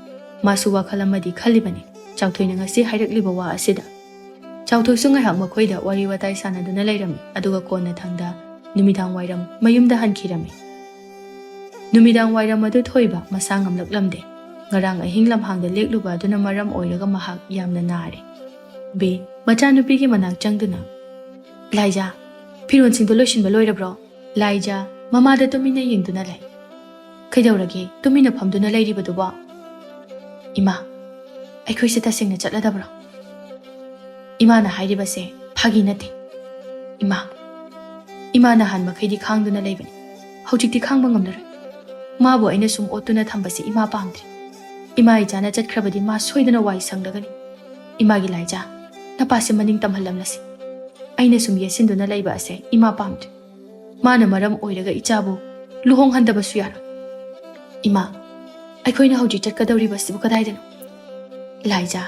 ꯃꯥꯁꯨ ꯋꯥꯈꯜ ꯑꯃꯗꯤ ꯈꯜꯂꯤꯕꯅꯤ ꯆꯥꯎꯊꯣꯏꯅ ꯉꯁꯤ ꯍꯥꯏꯔꯛꯂꯤꯕ ꯋꯥ ꯑꯁꯤꯗ꯫ ꯆꯥꯎꯊꯣꯏꯁꯨ ꯉꯥꯏꯍꯥꯛ ꯃꯈꯣꯏꯗ ꯋꯥꯔꯤ ꯋꯥꯇꯥꯏ ꯁꯥꯟꯅꯗꯨꯅ ꯂꯩꯔꯝꯃꯤ, ꯑꯗꯨꯒ ꯀꯣꯟꯅꯊꯪꯗ ꯅꯨꯃꯤꯗꯥꯡ ꯋꯥꯏꯔꯝ ꯃꯌꯨꯝꯗ ꯍꯟꯈꯤꯔꯝꯃꯤ꯫ ꯅꯨꯃꯤꯗꯥꯡ ꯋꯥꯏꯔꯝ ꯑꯗꯨ ꯊꯣꯏꯕ ꯃꯁꯥ ꯉꯝꯂꯛꯂꯝꯗꯦ꯫ ꯉꯔꯥꯡ ꯑꯍꯤꯡ ꯂꯝꯍꯥꯡꯗ ꯂꯦꯛꯂꯨꯕ ꯑꯗꯨꯅ ꯃꯔꯝ ꯑꯣꯏꯔꯒ ꯃꯍꯥꯛ ꯌꯥꯝꯅ ꯅꯥꯔꯦ꯫ ꯕꯦ, ꯃꯆꯥꯅꯨꯄꯤꯒꯤ ꯃꯅꯥꯛ ꯆꯪꯗꯨꯅ, "ꯂꯥꯏꯖꯥ, ꯐꯤꯔꯣꯜꯁꯤꯡꯗꯣ ꯂꯣꯏꯁꯤꯟꯕ ꯂꯣꯏꯔꯕ꯭ꯔꯣ?" ꯂꯥꯏꯖꯥ ꯃꯃꯥꯗ ꯇꯨꯃꯤꯟꯅ ꯌꯦꯡꯗꯨꯅ ꯂꯩ꯫ "ꯀꯩꯗꯧꯔꯒꯦ ꯇꯨꯃꯤꯟꯅ ꯐꯝꯗꯨꯅ ꯂꯩꯔꯤꯕꯗꯨꯕꯣ?" "ꯏꯃꯥ, ꯑꯩꯈꯣꯏꯁꯦ ꯇꯁꯦꯡꯅ ꯆꯠꯂꯗꯕ꯭ꯔꯣ? ꯏꯃꯥꯅ ꯍꯥꯏꯔꯤꯕꯁꯦ ꯐꯥꯒꯤ ꯅꯠꯇꯦ꯫ ꯏꯃꯥ, ꯏꯃꯥ ꯅꯍꯥꯟ ꯃꯈꯩꯗꯤ ꯈꯥꯡꯗꯨꯅ ꯂꯩꯕꯅꯤ꯫ ꯍꯧꯖꯤꯛꯇꯤ ꯈꯥꯡꯕ ꯉꯝꯂꯔꯣꯏ꯫ ꯃꯥꯕꯨ ꯑꯩꯅ ꯁꯨꯝ ꯑꯣꯠꯇꯨꯅ ꯊꯝꯕꯁꯤ ꯏꯃꯥ ꯄꯥꯝꯗ꯭ꯔꯦ꯫ ꯏꯃꯥ ꯏꯆꯥꯅ ꯆꯠꯈ꯭ꯔꯕꯗꯤ ꯃꯥ ꯁꯣꯏꯗꯅ ꯋꯥꯏ ꯁꯪꯂꯒꯅꯤ꯫ ꯏꯃꯥꯒꯤ ꯂꯥꯏꯖꯥ, ꯅꯄꯥꯁꯦ ꯃꯅꯤꯡ ꯇꯝꯍꯜꯂꯝꯂꯁꯤ꯫ ꯑꯩꯅ ꯁꯨꯝ ꯌꯦꯠꯁꯤꯟꯗꯨꯅ ꯂꯩꯕ ꯑꯁꯦ ꯏꯃꯥ ꯄꯥꯝꯗ꯭ꯔꯦ꯫ ꯃꯥꯅ ꯃꯔꯝ ꯑꯣꯏꯔꯒ ꯏꯆꯥꯕꯨ ꯂꯨꯍꯣꯡꯍꯟꯗꯕꯁꯨ ꯌꯥꯔꯣꯏ꯫ ꯏꯃꯥ, ꯑꯩꯈꯣꯏꯅ ꯍꯧꯖꯤꯛ ꯆꯠꯀꯗꯧꯔꯤꯕꯁꯤꯕꯨ ꯀꯗꯥꯏꯗꯅꯣ? ꯂꯥꯏꯖꯥ,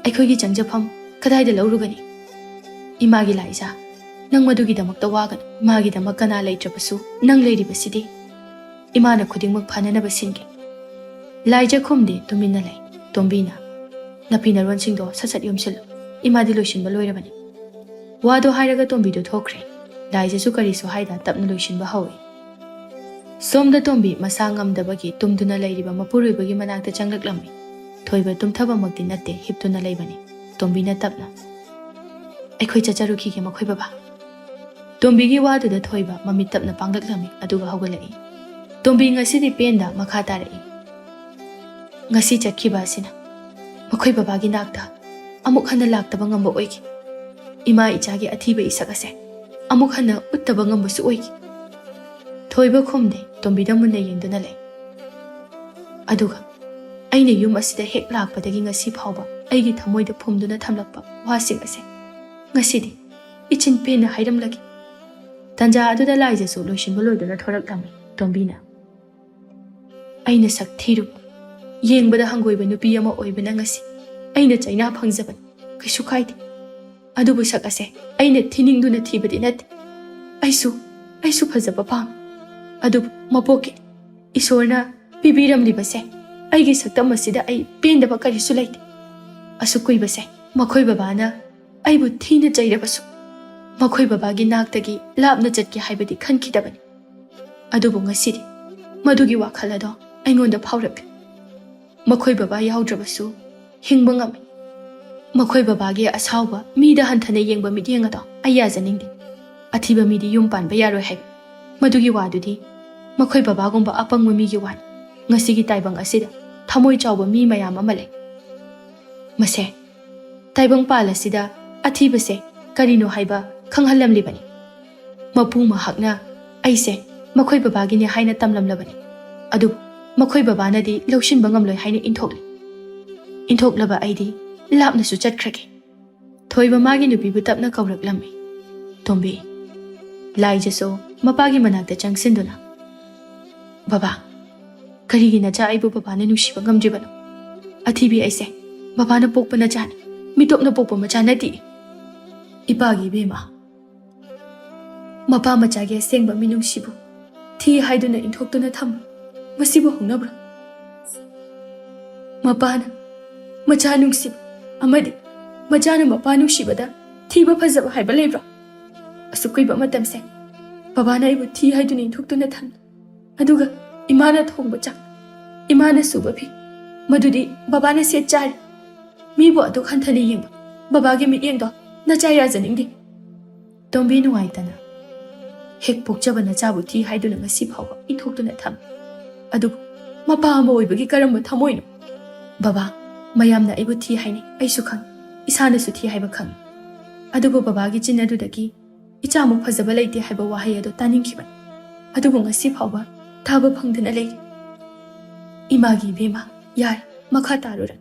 ꯑꯩꯈꯣꯏꯒꯤ ꯆꯪꯖꯐꯝ ꯀꯗꯥꯏꯗ ꯂꯧꯔꯨꯒꯅꯤ? ꯏꯃꯥꯒꯤ ꯂꯥꯏꯖꯥ, ꯅꯪ ꯃꯗꯨꯒꯤꯗꯃꯛꯇ ꯋꯥꯒꯅꯨ꯫ ꯏꯃꯥꯒꯤꯗꯃꯛ ꯀꯅꯥ ꯂꯩꯇ꯭ꯔꯕꯁꯨ ꯅꯪ ꯂꯩꯔꯤꯕꯁꯤꯗꯤ꯫ ꯏꯃꯥꯅ ꯈꯨꯗꯤꯡꯃꯛ ꯐꯅꯅꯕ ꯁꯤꯟꯒꯦ꯫" ꯂꯥꯏꯖꯥ ꯈꯨꯝꯗꯦ, ꯇꯨꯃꯤꯟꯅ ꯂꯩ꯫ ꯇꯣꯝꯕꯤꯅ, "ꯅꯐꯤ ꯅꯔꯣꯟꯁꯤꯡꯗꯣ ꯁꯠ ꯁꯠ ꯌꯣꯝꯁꯤꯜꯂꯨ꯫ ꯏꯃꯥꯗꯤ ꯂꯣꯏꯁꯤꯟꯕ ꯂꯣꯏꯔꯕꯅꯤ꯫" ꯋꯥꯗꯣ ꯍꯥꯏꯔꯒ ꯇꯣꯝꯕꯤꯗꯨ ꯊꯣꯛꯈ꯭ꯔꯦ꯫ ꯂꯥꯏꯖꯥꯁꯨ ꯀꯔꯤꯁꯨ ꯍꯥꯏꯗ ꯇꯞꯅ ꯂꯣꯏꯁꯤꯟꯕ ꯍꯧꯏ꯫ ꯁꯣꯝꯗ ꯇꯣꯝꯕꯤ ꯃꯁꯥ ꯉꯝꯗꯕꯒꯤ ꯇꯨꯝꯗꯨꯅ ꯂꯩꯔꯤꯕ ꯃꯄꯨꯔꯣꯏꯕꯒꯤ ꯃꯅꯥꯛꯇ ꯆꯪꯂꯛꯂꯝꯃꯤ꯫ ꯊꯣꯏꯕ ꯇꯨꯝꯊꯕꯃꯛꯇꯤ ꯅꯠꯇꯦ, ꯍꯤꯞꯇꯨꯅ ꯂꯩꯕꯅꯤ꯫ ꯇꯣꯝꯕꯤꯅ ꯇꯞꯅ, "ꯑꯩꯈꯣꯏ ꯆꯠꯆꯔꯨꯈꯤꯒꯦ ꯃꯈꯣꯏ ꯕꯕꯥ꯫" ꯇꯣꯝꯕꯤꯒꯤ ꯋꯥꯗꯨꯗ ꯊꯣꯏꯕ ꯃꯃꯤꯠ ꯇꯞꯅ ꯄꯥꯡꯂꯛꯂꯝꯃꯤ, ꯑꯗꯨꯒ ꯍꯧꯒꯠꯂꯛꯏ꯫ ꯇꯣꯝꯕꯤ ꯉꯁꯤꯗꯤ ꯄꯦꯟꯗ ꯃꯈꯥ ꯇꯥꯔꯛꯏ꯫ ꯉꯁꯤ ꯆꯠꯈꯤꯕ ꯑꯁꯤꯅ ꯃꯈꯣꯏ ꯕꯕꯥꯒꯤ ꯅꯥꯛꯇ ꯑꯃꯨꯛ ꯍꯟꯅ ꯂꯥꯛꯇꯕ ꯉꯝꯕ ꯑꯣꯏꯈꯤ꯫ ꯏꯃꯥ ꯏꯆꯥꯒꯤ ꯑꯊꯤꯕ ꯏꯁꯛ ꯑꯁꯦ ꯑꯃꯨꯛ ꯍꯟꯅ ꯎꯠꯇꯕ ꯉꯝꯕꯁꯨ ꯑꯣꯏꯈꯤ꯫ ꯊꯣꯏꯕ ꯈꯨꯝꯗꯦ, ꯇꯣꯝꯕꯤꯗ ꯃꯨꯟꯅ ꯌꯦꯡꯗꯨꯅ ꯂꯩ꯫ ꯑꯗꯨꯒ ꯑꯩꯅ ꯌꯨꯝ ꯑꯁꯤꯗ ꯍꯦꯛ ꯂꯥꯛꯄꯗꯒꯤ ꯉꯁꯤ ꯐꯥꯎꯕ ꯑꯩꯒꯤ ꯊꯃꯣꯏꯗ ꯐꯨꯝꯗꯨꯅ ꯊꯝꯂꯛꯄ ꯋꯥꯁꯤꯡ ꯑꯁꯦ ꯉꯁꯤꯗꯤ ꯏꯆꯤꯟ ꯄꯦꯟꯅ ꯍꯥꯏꯔꯝꯂꯒꯦ꯫ ꯇꯟꯖꯥ ꯑꯗꯨꯗ ꯂꯥꯏꯖꯁꯨ ꯂꯣꯏꯁꯤꯟꯕ ꯂꯣꯏꯗꯨꯅ ꯊꯣꯔꯛꯂꯝꯃꯤ꯫ ꯇꯣꯝꯕꯤꯅ, "ꯑꯩꯅ ꯁꯛ ꯊꯤꯔꯨꯕ, ꯌꯦꯡꯕꯗ ꯍꯪꯒꯣꯏꯕ ꯅꯨꯄꯤ ꯑꯃ ꯑꯣꯏꯕꯅ ꯉꯁꯤ ꯑꯩꯅ ꯆꯩꯅꯥ ꯐꯪꯖꯕꯅꯤ, ꯀꯩꯁꯨ ꯀꯥꯏꯗꯦ꯫ ꯑꯗꯨꯕꯨ ꯁꯛ ꯑꯁꯦ ꯑꯩꯅ ꯊꯤꯅꯤꯡꯗꯨꯅ ꯊꯤꯕꯗꯤ ꯅꯠꯇꯦ꯫ ꯑꯩꯁꯨ, ꯑꯩꯁꯨ ꯐꯖꯕ ꯄꯥꯝꯃꯤ꯫ ꯑꯗꯨꯕꯨ ꯃꯄꯣꯛꯀꯤ ꯏꯁꯣꯔꯅ ꯄꯤꯕꯤꯔꯝꯂꯤꯕꯁꯦ, ꯑꯩꯒꯤ ꯁꯛꯇꯝ ꯑꯁꯤꯗ ꯑꯩ ꯄꯦꯟꯗꯕ ꯀꯔꯤꯁꯨ ꯂꯩꯇꯦ꯫ ꯑꯁꯨꯛ ꯀꯨꯏꯕꯁꯦ ꯃꯈꯣꯏ ꯕꯕꯥꯅ ꯑꯩꯕꯨ ꯊꯤꯅ ꯆꯩꯔꯕꯁꯨ, ꯃꯈꯣꯏ ꯕꯕꯥꯒꯤ ꯅꯥꯛꯇꯒꯤ ꯂꯥꯞꯅ ꯆꯠꯀꯦ ꯍꯥꯏꯕꯗꯤ ꯈꯟꯈꯤꯗꯕꯅꯤ꯫ ꯑꯗꯨꯕꯨ ꯉꯁꯤꯗꯤ ꯃꯗꯨꯒꯤ ꯋꯥꯈꯜ ꯑꯗꯣ ꯑꯩꯉꯣꯟꯗ ꯐꯥꯎꯔꯛꯂꯦ꯫ ꯃꯈꯣꯏ ꯕꯕꯥ ꯌꯥꯎꯗ꯭ꯔꯕꯁꯨ ꯍꯤꯡꯕ ꯉꯝꯃꯤ꯫ ꯃꯈꯣꯏ ꯕꯕꯥꯒꯤ ꯑꯁꯥꯎꯕ, ꯃꯤꯗ ꯍꯟꯊꯅ ꯌꯦꯡꯕ ꯃꯤꯠꯌꯦꯡ ꯑꯗꯣ ꯑꯩ ꯌꯥꯖꯅꯤꯡꯗꯦ꯫ ꯑꯊꯤꯕ ꯃꯤꯗꯤ ꯌꯨꯝ ꯄꯥꯟꯕ ꯌꯥꯔꯣꯏ ꯍꯥꯏꯕ, ꯃꯗꯨꯒꯤ ꯋꯥꯗꯨꯗꯤ ꯃꯈꯣꯏ ꯕꯕꯥꯒꯨꯝꯕ ꯑꯄꯪꯕ ꯃꯤꯒꯤ ꯋꯥꯅꯤ꯫ ꯉꯁꯤꯒꯤ ꯇꯥꯏꯕꯪ ꯑꯁꯤꯗ ꯊꯃꯣꯏ ꯆꯥꯎꯕ ꯃꯤ ꯃꯌꯥꯝ ꯑꯃ ꯂꯩ꯫ ꯃꯁꯦ, ꯇꯥꯏꯕꯪꯄꯥꯜ ꯑꯁꯤꯗ ꯑꯊꯤꯕꯁꯦ ꯀꯔꯤꯅꯣ ꯍꯥꯏꯕ ꯈꯪꯍꯜꯂꯝꯂꯤꯕꯅꯤ꯫ ꯃꯄꯨ ꯃꯍꯥꯛꯅ ꯑꯩꯁꯦ ꯃꯈꯣꯏ ꯕꯕꯥꯒꯤꯅꯦ ꯍꯥꯏꯅ ꯇꯝꯂꯝꯂꯕꯅꯤ꯫ ꯑꯗꯨꯕꯨ ꯃꯈꯣꯏ ꯕꯕꯥꯅꯗꯤ ꯂꯧꯁꯤꯟꯕ ꯉꯝꯂꯣꯏ ꯍꯥꯏꯅ ꯏꯟꯊꯣꯛꯂꯤ꯫ ꯏꯟꯊꯣꯛꯂꯕ ꯑꯩꯗꯤ ꯂꯥꯞꯅꯁꯨ ꯆꯠꯈ꯭ꯔꯒꯦ꯫ ꯊꯣꯏꯕ ꯃꯥꯒꯤ ꯅꯨꯄꯤꯕꯨ ꯇꯞꯅ ꯀꯧꯔꯛꯂꯝꯃꯤ꯫ ꯇꯣꯝꯕꯤ꯫ ꯂꯥꯏꯖꯁꯨ ꯃꯄꯥꯒꯤ ꯃꯅꯥꯛꯇ ꯆꯪꯁꯤꯟꯗꯨꯅ, "ꯕꯕꯥ, ꯀꯔꯤꯒꯤ ꯅꯆꯥ ꯑꯩꯕꯨ ꯕꯕꯥꯅ ꯅꯨꯡꯁꯤꯕ ꯉꯝꯗ꯭ꯔꯤꯕꯅꯣ? ꯑꯊꯤꯕꯤ ꯑꯩꯁꯦ ꯕꯕꯥꯅ ꯄꯣꯛꯄ ꯅꯆꯥꯅꯤ, ꯃꯤꯇꯣꯞꯅ ꯄꯣꯛꯄ ꯃꯆꯥ ꯅꯠꯇꯦ꯫ ꯏꯄꯥꯒꯤ ꯏꯕꯦꯝꯃ, ꯃꯄꯥ ꯃꯆꯥꯒꯤ ꯑꯁꯦꯡꯕ ꯃꯤꯅꯨꯡꯁꯤꯕꯨ ꯊꯤ ꯍꯥꯏꯗꯨꯅ ꯏꯟꯊꯣꯛꯇꯨꯅ ꯊꯝꯕ, ꯃꯁꯤꯕꯨ ꯍꯧꯅꯕ꯭ꯔꯣ? ꯃꯄꯥꯅ ꯃꯆꯥ ꯅꯨꯡꯁꯤꯕ ꯑꯃꯗꯤ ꯃꯆꯥꯅ ꯃꯄꯥ ꯅꯨꯡꯁꯤꯕꯗ ꯊꯤꯕ ꯐꯖꯕ ꯍꯥꯏꯕ ꯂꯩꯕ꯭ꯔꯣ? ꯑꯁꯨꯛ ꯀꯨꯏꯕ ꯃꯇꯝꯁꯦ ꯕꯕꯥꯅ ꯑꯩꯕꯨ ꯊꯤ ꯍꯥꯏꯗꯨꯅ ꯏꯟꯊꯣꯛꯇꯨꯅ ꯊꯝꯃꯤ꯫ ꯑꯗꯨꯒ ꯏꯃꯥꯅ ꯊꯣꯡꯕ ꯆꯥꯛ, ꯏꯃꯥꯅ ꯁꯨꯕ ꯐꯤ, ꯃꯗꯨꯗꯤ ꯕꯕꯥꯅ ꯁꯦꯠ ꯆꯥꯔꯤ꯫ ꯃꯤꯕꯨ ꯑꯗꯨꯛ ꯍꯟꯊꯅ ꯌꯦꯡꯕ ꯕꯕꯥꯒꯤ ꯃꯤꯠꯌꯦꯡꯗꯣ ꯅꯆꯥ ꯌꯥꯖꯅꯤꯡꯗꯦ꯫" ꯇꯣꯝꯕꯤ ꯅꯨꯡꯉꯥꯏꯇꯅ ꯍꯦꯛ ꯄꯣꯛꯆꯕ ꯅꯆꯥꯕꯨ ꯊꯤ ꯍꯥꯏꯗꯨꯅ ꯉꯁꯤ ꯐꯥꯎꯕ ꯏꯊꯣꯛꯇꯨꯅ ꯊꯝꯃꯤ꯫ ꯑꯗꯨꯕꯨ ꯃꯄꯥ ꯑꯃ ꯑꯣꯏꯕꯒꯤ ꯀꯔꯝꯕ ꯊꯃꯣꯏꯅꯣ? ꯕꯕꯥ, ꯃꯌꯥꯝꯅ ꯑꯩꯕꯨ ꯊꯤ ꯍꯥꯏꯅꯩ, ꯑꯩꯁꯨ ꯈꯪꯏ, ꯏꯁꯥꯅꯁꯨ ꯊꯤ ꯍꯥꯏꯕ ꯈꯪꯏ꯫ ꯑꯗꯨꯕꯨ ꯕꯕꯥꯒꯤ ꯆꯤꯟ ꯑꯗꯨꯗꯒꯤ "ꯏꯆꯥꯃꯨꯛ ꯐꯖꯕ ꯂꯩꯇꯦ" ꯍꯥꯏꯕ ꯋꯥꯍꯩ ꯑꯗꯨ ꯇꯥꯅꯤꯡꯈꯤꯕꯅꯤ꯫ ꯑꯗꯨꯕꯨ ꯉꯁꯤ ꯐꯥꯎꯕ ꯇꯥꯕ ꯐꯪꯗꯅ ꯂꯩꯔꯤ꯫ ꯏꯃꯥꯒꯤ ꯏꯕꯦꯝꯃ, ꯌꯥꯔꯦ, ꯃꯈꯥ ꯇꯥꯔꯨꯔ꯫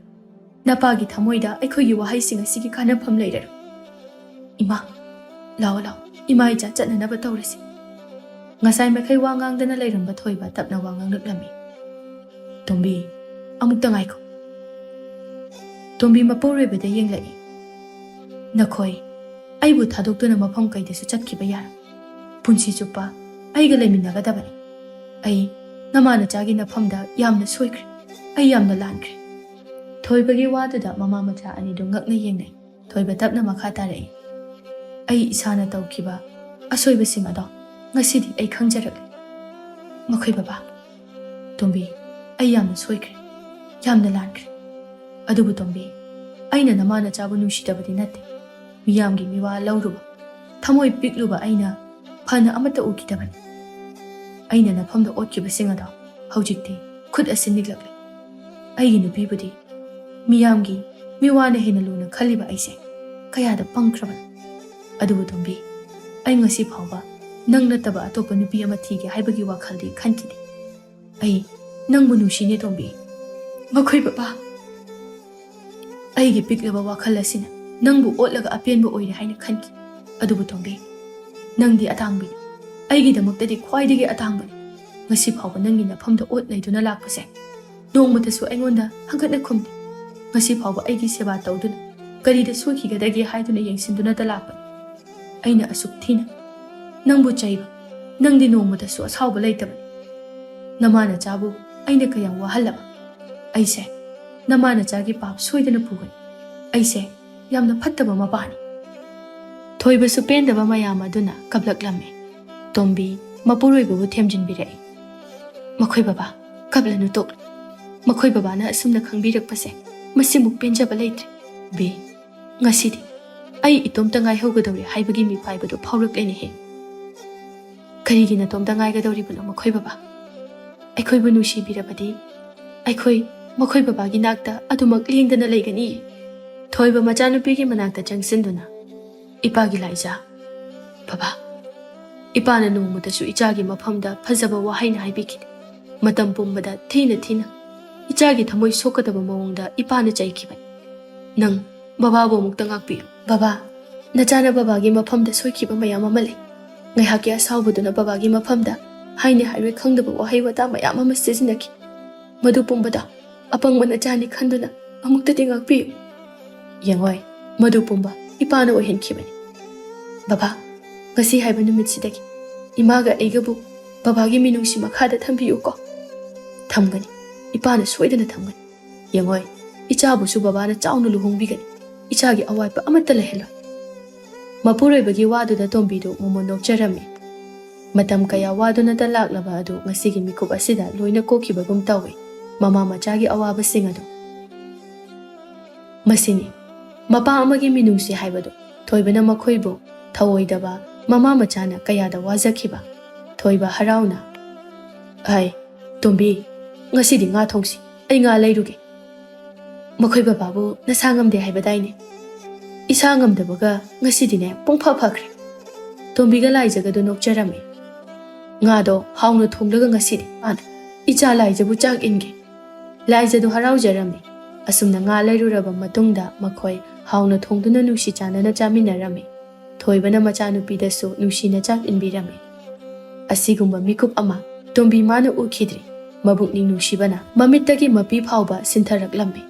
ꯅꯄꯥꯒꯤ ꯊꯃꯣꯏꯗ ꯑꯩꯈꯣꯏꯒꯤ ꯋꯥꯍꯩꯁꯤꯡ ꯑꯁꯤꯒꯤ ꯀꯥꯟꯅꯐꯝ ꯂꯩꯔꯔꯣꯏ꯫ ꯏꯃꯥ, ꯂꯥꯛꯑꯣ, ꯂꯥꯛꯑꯣ, ꯏꯃꯥ ꯏꯆꯥ ꯆꯠꯅꯅꯕ ꯇꯧꯔꯁꯤ꯫ ꯉꯁꯥꯏ ꯃꯈꯩ ꯋꯥ ꯉꯥꯡꯗꯅ ꯂꯩꯔꯝꯕ ꯊꯣꯏꯕ ꯇꯞꯅ ꯋꯥ ꯉꯥꯡꯂꯛꯂꯝꯃꯤ꯫ "ꯇꯣꯝꯕꯤ, ꯑꯃꯨꯛꯇ ꯉꯥꯏꯈꯣ꯫" ꯇꯣꯝꯕꯤ ꯃꯄꯨꯔꯣꯏꯕꯗ ꯌꯦꯡꯂꯛꯏ꯫ "ꯅꯈꯣꯏ ꯑꯩꯕꯨ ꯊꯥꯗꯣꯛꯇꯨꯅ ꯃꯐꯝ ꯀꯩꯗꯁꯨ ꯆꯠꯈꯤꯕ ꯌꯥꯔꯣꯏ꯫ ꯄꯨꯟꯁꯤ ꯆꯨꯞꯄ ꯑꯩꯒ ꯂꯩꯃꯤꯟꯅꯒꯗꯕꯅꯤ꯫ ꯑꯩ ꯅꯃꯥ ꯅꯆꯥꯒꯤ ꯅꯐꯝꯗ ꯌꯥꯝꯅ ꯁꯣꯏꯈ꯭ꯔꯦ꯫ ꯑꯩ ꯌꯥꯝꯅ ꯂꯥꯟꯈ꯭ꯔꯦ꯫" ꯊꯣꯏꯕꯒꯤ ꯋꯥꯗꯨꯗ ꯃꯃꯥ ꯃꯆꯥ ꯑꯅꯤꯗꯨ ꯉꯛꯅ ꯌꯦꯡꯅꯩ꯫ ꯊꯣꯏꯕ ꯇꯞꯅ ꯃꯈꯥ ꯇꯥꯔꯛꯏ꯫ "ꯑꯩ ꯏꯁꯥꯅ ꯇꯧꯈꯤꯕ ꯑꯁꯣꯏꯕꯁꯤꯡ ꯑꯗꯣ ꯉꯁꯤꯗꯤ ꯑꯩ ꯈꯪꯖꯔꯛꯂꯦ꯫ ꯃꯈꯣꯏ ꯕꯕꯥ, ꯇꯣꯝꯕꯤ, ꯑꯩ ꯌꯥꯝꯅ ꯁꯣꯏꯈ꯭ꯔꯦ, ꯌꯥꯝꯅ ꯂꯥꯟꯈ꯭ꯔꯦ꯫ ꯑꯗꯨꯕꯨ ꯇꯣꯝꯕꯤ, ꯑꯩꯅ ꯅꯃꯥ ꯅꯆꯥꯕꯨ ꯅꯨꯡꯁꯤꯗꯕꯗꯤ ꯅꯠꯇꯦ꯫ ꯃꯤꯌꯥꯝꯒꯤ ꯃꯤꯋꯥ ꯂꯧꯔꯨꯕ, ꯊꯃꯣꯏ ꯄꯤꯛꯂꯨꯕ ꯑꯩꯅ ꯐꯅ ꯑꯃꯠꯇ ꯎꯈꯤꯗꯕꯅꯤ꯫ ꯑꯩꯅ ꯅꯐꯝꯗ ꯑꯣꯠꯈꯤꯕꯁꯤꯡ ꯑꯗꯣ ꯍꯧꯖꯤꯛꯇꯤ ꯈꯨꯠ ꯑꯁꯤ ꯅꯤꯛꯂꯛꯂꯦ꯫ ꯑꯩꯒꯤ ꯅꯨꯄꯤꯕꯨꯗꯤ ꯃꯤꯌꯥꯝꯒꯤ ꯃꯤꯋꯥꯅ ꯍꯦꯟꯅ ꯂꯨꯅ ꯈꯜꯂꯤꯕ ꯑꯩꯁꯦ ꯀꯌꯥꯗ ꯄꯪꯈ꯭ꯔꯕꯅꯣ꯫ ꯑꯗꯨꯕꯨ ꯇꯣꯝꯕꯤ, ꯑꯩ ꯉꯁꯤ ꯐꯥꯎꯕ ꯅꯪ ꯅꯠꯇꯕ ꯑꯇꯣꯞꯄ ꯅꯨꯄꯤ ꯑꯃ ꯊꯤꯒꯦ ꯍꯥꯏꯕꯒꯤ ꯋꯥꯈꯜꯗꯤ ꯈꯟꯈꯤꯗꯦ꯫ ꯑꯩ ꯅꯪꯕꯨ ꯅꯨꯡꯁꯤꯅꯦ ꯇꯣꯝꯕꯤ꯫" ꯃꯈꯣꯏ ꯕꯕꯥ, ꯑꯩꯒꯤ ꯄꯤꯛꯂꯕ ꯋꯥꯈꯜ ꯑꯁꯤꯅ ꯅꯪꯕꯨ ꯑꯣꯠꯂꯒ ꯑꯄꯦꯟꯕ ꯑꯣꯏꯔꯦ ꯍꯥꯏꯅ ꯈꯟꯈꯤ꯫ ꯑꯗꯨꯕꯨ ꯇꯣꯝꯕꯤ, ꯅꯪꯗꯤ ꯑꯇꯥꯡꯕꯤꯅꯤ, ꯑꯩꯒꯤꯗꯃꯛꯇꯗꯤ ꯈ꯭ꯋꯥꯏꯗꯒꯤ ꯑꯇꯥꯡꯕꯅꯤ꯫ ꯉꯁꯤ ꯐꯥꯎꯕ ꯅꯪꯒꯤ ꯅꯐꯝꯗ ꯑꯣꯠ ꯅꯩꯗꯨꯅ ꯂꯥꯛꯄꯁꯦ ꯅꯣꯡꯃꯇꯁꯨ ꯑꯩꯉꯣꯟꯗ ꯍꯪꯒꯠꯅ ꯈꯨꯝꯗꯦ꯫ ꯉꯁꯤ ꯐꯥꯎꯕ ꯑꯩꯒꯤ ꯁꯦꯕꯥ ꯇꯧꯗꯨꯅ ꯀꯔꯤꯗ ꯁꯣꯏꯈꯤꯒꯗꯒꯦ ꯍꯥꯏꯗꯨꯅ ꯌꯦꯡꯁꯤꯟꯗꯨꯅꯇ ꯂꯥꯛꯄꯅꯤ꯫ ꯑꯩꯅ ꯑꯁꯨꯛ ꯊꯤꯅ ꯅꯪꯕꯨ ꯆꯩꯕ, ꯅꯪꯗꯤ ꯅꯣꯡꯃꯇꯁꯨ ꯑꯁꯥꯎꯕ ꯂꯩꯇꯕꯅꯤ꯫ ꯅꯃꯥ ꯅꯆꯥꯕꯨ ꯑꯩꯅ ꯀꯌꯥꯝ ꯋꯥꯍꯜꯂꯕ? ꯑꯩꯁꯦ ꯅꯃꯥ ꯅꯆꯥꯒꯤ ꯄꯥꯞ ꯁꯣꯏꯗꯅ ꯄꯨꯒꯅꯤ꯫ ꯑꯩꯁꯦ ꯌꯥꯝꯅ ꯐꯠꯇꯕ ꯃꯄꯥꯅꯤ꯫ ꯊꯣꯏꯕꯁꯨ ꯄꯦꯟꯗꯕ ꯃꯌꯥꯝ ꯑꯗꯨꯅ ꯀꯞꯂꯛꯂꯝꯃꯤ꯫ ꯇꯣꯝꯕꯤ ꯃꯄꯨꯔꯣꯏꯕꯕꯨ ꯊꯦꯝꯖꯤꯟꯕꯤꯔꯛꯏ꯫ "ꯃꯈꯣꯏ ꯕꯕꯥ, ꯀꯞꯂꯅꯨ, ꯇꯣꯛꯂꯨ꯫ ꯃꯈꯣꯏ ꯕꯕꯥꯅ ꯑꯁꯨꯝꯅ ꯈꯪꯕꯤꯔꯛꯄꯁꯦ ꯃꯁꯤꯃꯨꯛ ꯄꯦꯟꯖꯕ ꯂꯩꯇ꯭ꯔꯦ꯫ ꯕꯤ, ꯉꯁꯤꯗꯤ ꯑꯩ ꯏꯇꯣꯝꯇ ꯉꯥꯏꯍꯧꯒꯗꯧꯔꯦ ꯍꯥꯏꯕꯒꯤ ꯃꯤꯄꯥꯏꯕꯗꯨ ꯐꯥꯎꯔꯛꯂꯦꯅꯦꯍꯦ꯫" ꯀꯔꯤꯒꯤ ꯅꯇꯣꯝꯇ ꯉꯥꯏꯒꯗꯧꯔꯤꯕꯅꯣ ꯃꯈꯣꯏ ꯕꯕꯥ? ꯑꯩꯈꯣꯏꯕꯨ ꯅꯨꯡꯁꯤꯕꯤꯔꯕꯗꯤ ꯑꯩꯈꯣꯏ ꯃꯈꯣꯏ ꯕꯕꯥꯒꯤ ꯅꯥꯛꯇ ꯑꯗꯨꯃꯛ ꯂꯦꯡꯗꯅ ꯂꯩꯒꯅꯤ꯫ ꯊꯣꯏꯕ ꯃꯆꯥꯅꯨꯄꯤꯒꯤ ꯃꯅꯥꯛꯇ ꯆꯪꯁꯤꯟꯗꯨꯅ, "ꯏꯄꯥꯒꯤ ꯂꯥꯏꯖꯥ, ꯕꯕꯥ, ꯏꯄꯥꯅ ꯅꯣꯡꯃꯇꯁꯨ ꯏꯆꯥꯒꯤ ꯃꯐꯝꯗ ꯐꯖꯕ ꯋꯥꯍꯩꯅ ꯍꯥꯏꯕꯤꯈꯤꯗꯦ꯫ ꯃꯇꯝ ꯄꯨꯝꯕꯗ ꯊꯤꯅ ꯊꯤꯅ ꯏꯆꯥꯒꯤ ꯊꯃꯣꯏ ꯁꯣꯛꯀꯗꯕ ꯃꯑꯣꯡꯗ ꯏꯄꯥꯅ ꯆꯩꯈꯤꯕꯅꯤ꯫ ꯅꯪ ꯕꯕꯥꯕꯨ ꯑꯃꯨꯛꯇ ꯉꯥꯛꯄꯤꯌꯨ꯫ ꯕꯕꯥ, ꯅꯆꯥꯅ ꯕꯕꯥꯒꯤ ꯃꯐꯝꯗ ꯁꯣꯏꯈꯤꯕ ꯃꯌꯥꯝ ꯑꯃ ꯂꯩ꯫ ꯉꯥꯏꯍꯥꯛꯀꯤ ꯑꯁꯥꯎꯕꯗꯨꯅ ꯕꯕꯥꯒꯤ ꯃꯐꯝꯗ ꯍꯥꯏꯅꯤ ꯍꯥꯏꯔꯣꯏ ꯈꯪꯗꯕ ꯋꯥꯍꯩ ꯋꯥꯇꯥ ꯃꯌꯥꯝ ꯑꯃ ꯁꯤꯖꯤꯟꯅꯈꯤ꯫ ꯃꯗꯨ ꯄꯨꯝꯕꯗ ꯑꯄꯪꯕ ꯅꯆꯥꯅꯤ ꯈꯟꯗꯨꯅ ꯑꯃꯨꯛꯇꯗꯤ ꯉꯥꯛꯄꯤꯌꯨ꯫ ꯌꯦꯡꯉꯣꯏ, ꯃꯗꯨ ꯄꯨꯝꯕ ꯏꯄꯥꯅ ꯑꯣꯏꯍꯟꯈꯤꯕꯅꯤ꯫ ꯕꯕꯥ, ꯉꯁꯤ ꯍꯥꯏꯕ ꯅꯨꯃꯤꯠꯁꯤꯗꯒꯤ ꯏꯃꯥꯒ ꯑꯩꯒꯕꯨ ꯕꯕꯥꯒꯤ ꯃꯤꯅꯨꯡꯁꯤ ꯃꯈꯥꯗ ꯊꯝꯕꯤꯌꯨꯀꯣ꯫" "ꯊꯝꯒꯅꯤ, ꯏꯄꯥꯅ ꯁꯣꯏꯗꯅ ꯊꯝꯒꯅꯤ꯫ ꯌꯦꯡꯉꯣꯏ, ꯏꯆꯥꯕꯨꯁꯨ ꯕꯕꯥꯅ ꯆꯥꯎꯅ ꯂꯨꯍꯣꯡꯕꯤꯒꯅꯤ꯫ ꯏꯆꯥꯒꯤ ꯑꯋꯥꯠꯄ ꯑꯃꯠꯇ ꯂꯩꯍꯜꯂꯣꯏ꯫" ꯃꯄꯨꯔꯣꯏꯕꯒꯤ ꯋꯥꯗꯨꯗ ꯇꯣꯝꯕꯤꯗꯨ ꯃꯣꯃꯣꯟ ꯅꯣꯛꯆꯔꯝꯃꯤ꯫ ꯃꯇꯝ ꯀꯌꯥ ꯋꯥꯗꯨꯅꯇ ꯂꯥꯛꯂꯕ ꯑꯗꯨ ꯉꯁꯤꯒꯤ ꯃꯤꯀꯨꯞ ꯑꯁꯤꯗ ꯂꯣꯏꯅ ꯀꯣꯛꯈꯤꯕꯒꯨꯝ ꯇꯧꯏ꯫ ꯃꯃꯥ ꯃꯆꯥꯒꯤ ꯑꯋꯥꯕꯁꯤꯡ ꯑꯗꯨ꯫ ꯃꯁꯤꯅꯤ ꯃꯄꯥ ꯑꯃꯒꯤ ꯃꯤꯅꯨꯡꯁꯤ ꯍꯥꯏꯕꯗꯨ꯫ ꯊꯣꯏꯕꯅ ꯃꯈꯣꯏꯕꯨ ꯊꯧꯑꯣꯏꯗꯕ ꯃꯃꯥ ꯃꯆꯥꯅ ꯀꯌꯥꯗ ꯋꯥꯖꯈꯤꯕ꯫ ꯊꯣꯏꯕ ꯍꯔꯥꯎꯅ, "ꯑꯩ, ꯇꯣꯝꯕꯤ, ꯉꯁꯤꯗꯤ ꯉꯥ ꯊꯣꯡꯁꯤ꯫ ꯑꯩ ꯉꯥ ꯂꯩꯔꯨꯒꯦ꯫" "ꯃꯈꯣꯏ ꯕꯕꯥꯕꯨ ꯅꯁꯥ ꯉꯝꯗꯦ ꯍꯥꯏꯕꯗꯥꯏꯅꯦ?" "ꯏꯁꯥ ꯉꯝꯗꯕꯒ ꯉꯁꯤꯗꯤꯅꯦ ꯄꯨꯡꯐ ꯐꯈ꯭ꯔꯦ꯫" ꯇꯣꯝꯕꯤꯒ ꯂꯥꯏꯖꯒꯗꯨ ꯅꯣꯛꯆꯔꯝꯃꯤ꯫ "ꯉꯥꯗꯣ ꯍꯥꯎꯅ ꯊꯣꯡꯂꯒ ꯉꯁꯤꯗꯤ ꯃꯥꯅ ꯏꯆꯥ ꯂꯥꯏꯖꯕꯨ ꯆꯥꯛ ꯏꯟꯒꯦ꯫" ꯂꯥꯏꯖꯗꯨ ꯍꯔꯥꯎꯖꯔꯝꯃꯤ꯫ ꯑꯁꯨꯝꯅ ꯉꯥ ꯂꯩꯔꯨꯔꯕ ꯃꯇꯨꯡꯗ ꯃꯈꯣꯏ ꯍꯥꯎꯅ ꯊꯣꯡꯗꯨꯅ ꯅꯨꯡꯁꯤ ꯆꯥꯟꯅꯅ ꯆꯥꯃꯤꯟꯅꯔꯝꯃꯤ꯫ ꯊꯣꯏꯕꯅ ꯃꯆꯥꯅꯨꯄꯤꯗꯁꯨ ꯅꯨꯡꯁꯤꯅ ꯆꯥꯛ ꯏꯟꯕꯤꯔꯝꯃꯤ꯫ ꯑꯁꯤꯒꯨꯝꯕ ꯃꯤꯀꯨꯞ ꯑꯃ ꯇꯣꯝꯕꯤ ꯃꯥꯅ ꯎꯈꯤꯗ꯭ꯔꯤ꯫ ꯃꯕꯨꯛꯅꯤꯡ ꯅꯨꯡꯁꯤꯕꯅ ꯃꯃꯤꯠꯇꯒꯤ ꯃꯄꯤ ꯐꯥꯎꯕ ꯁꯤꯟꯊꯔꯛꯂꯝꯃꯤ꯫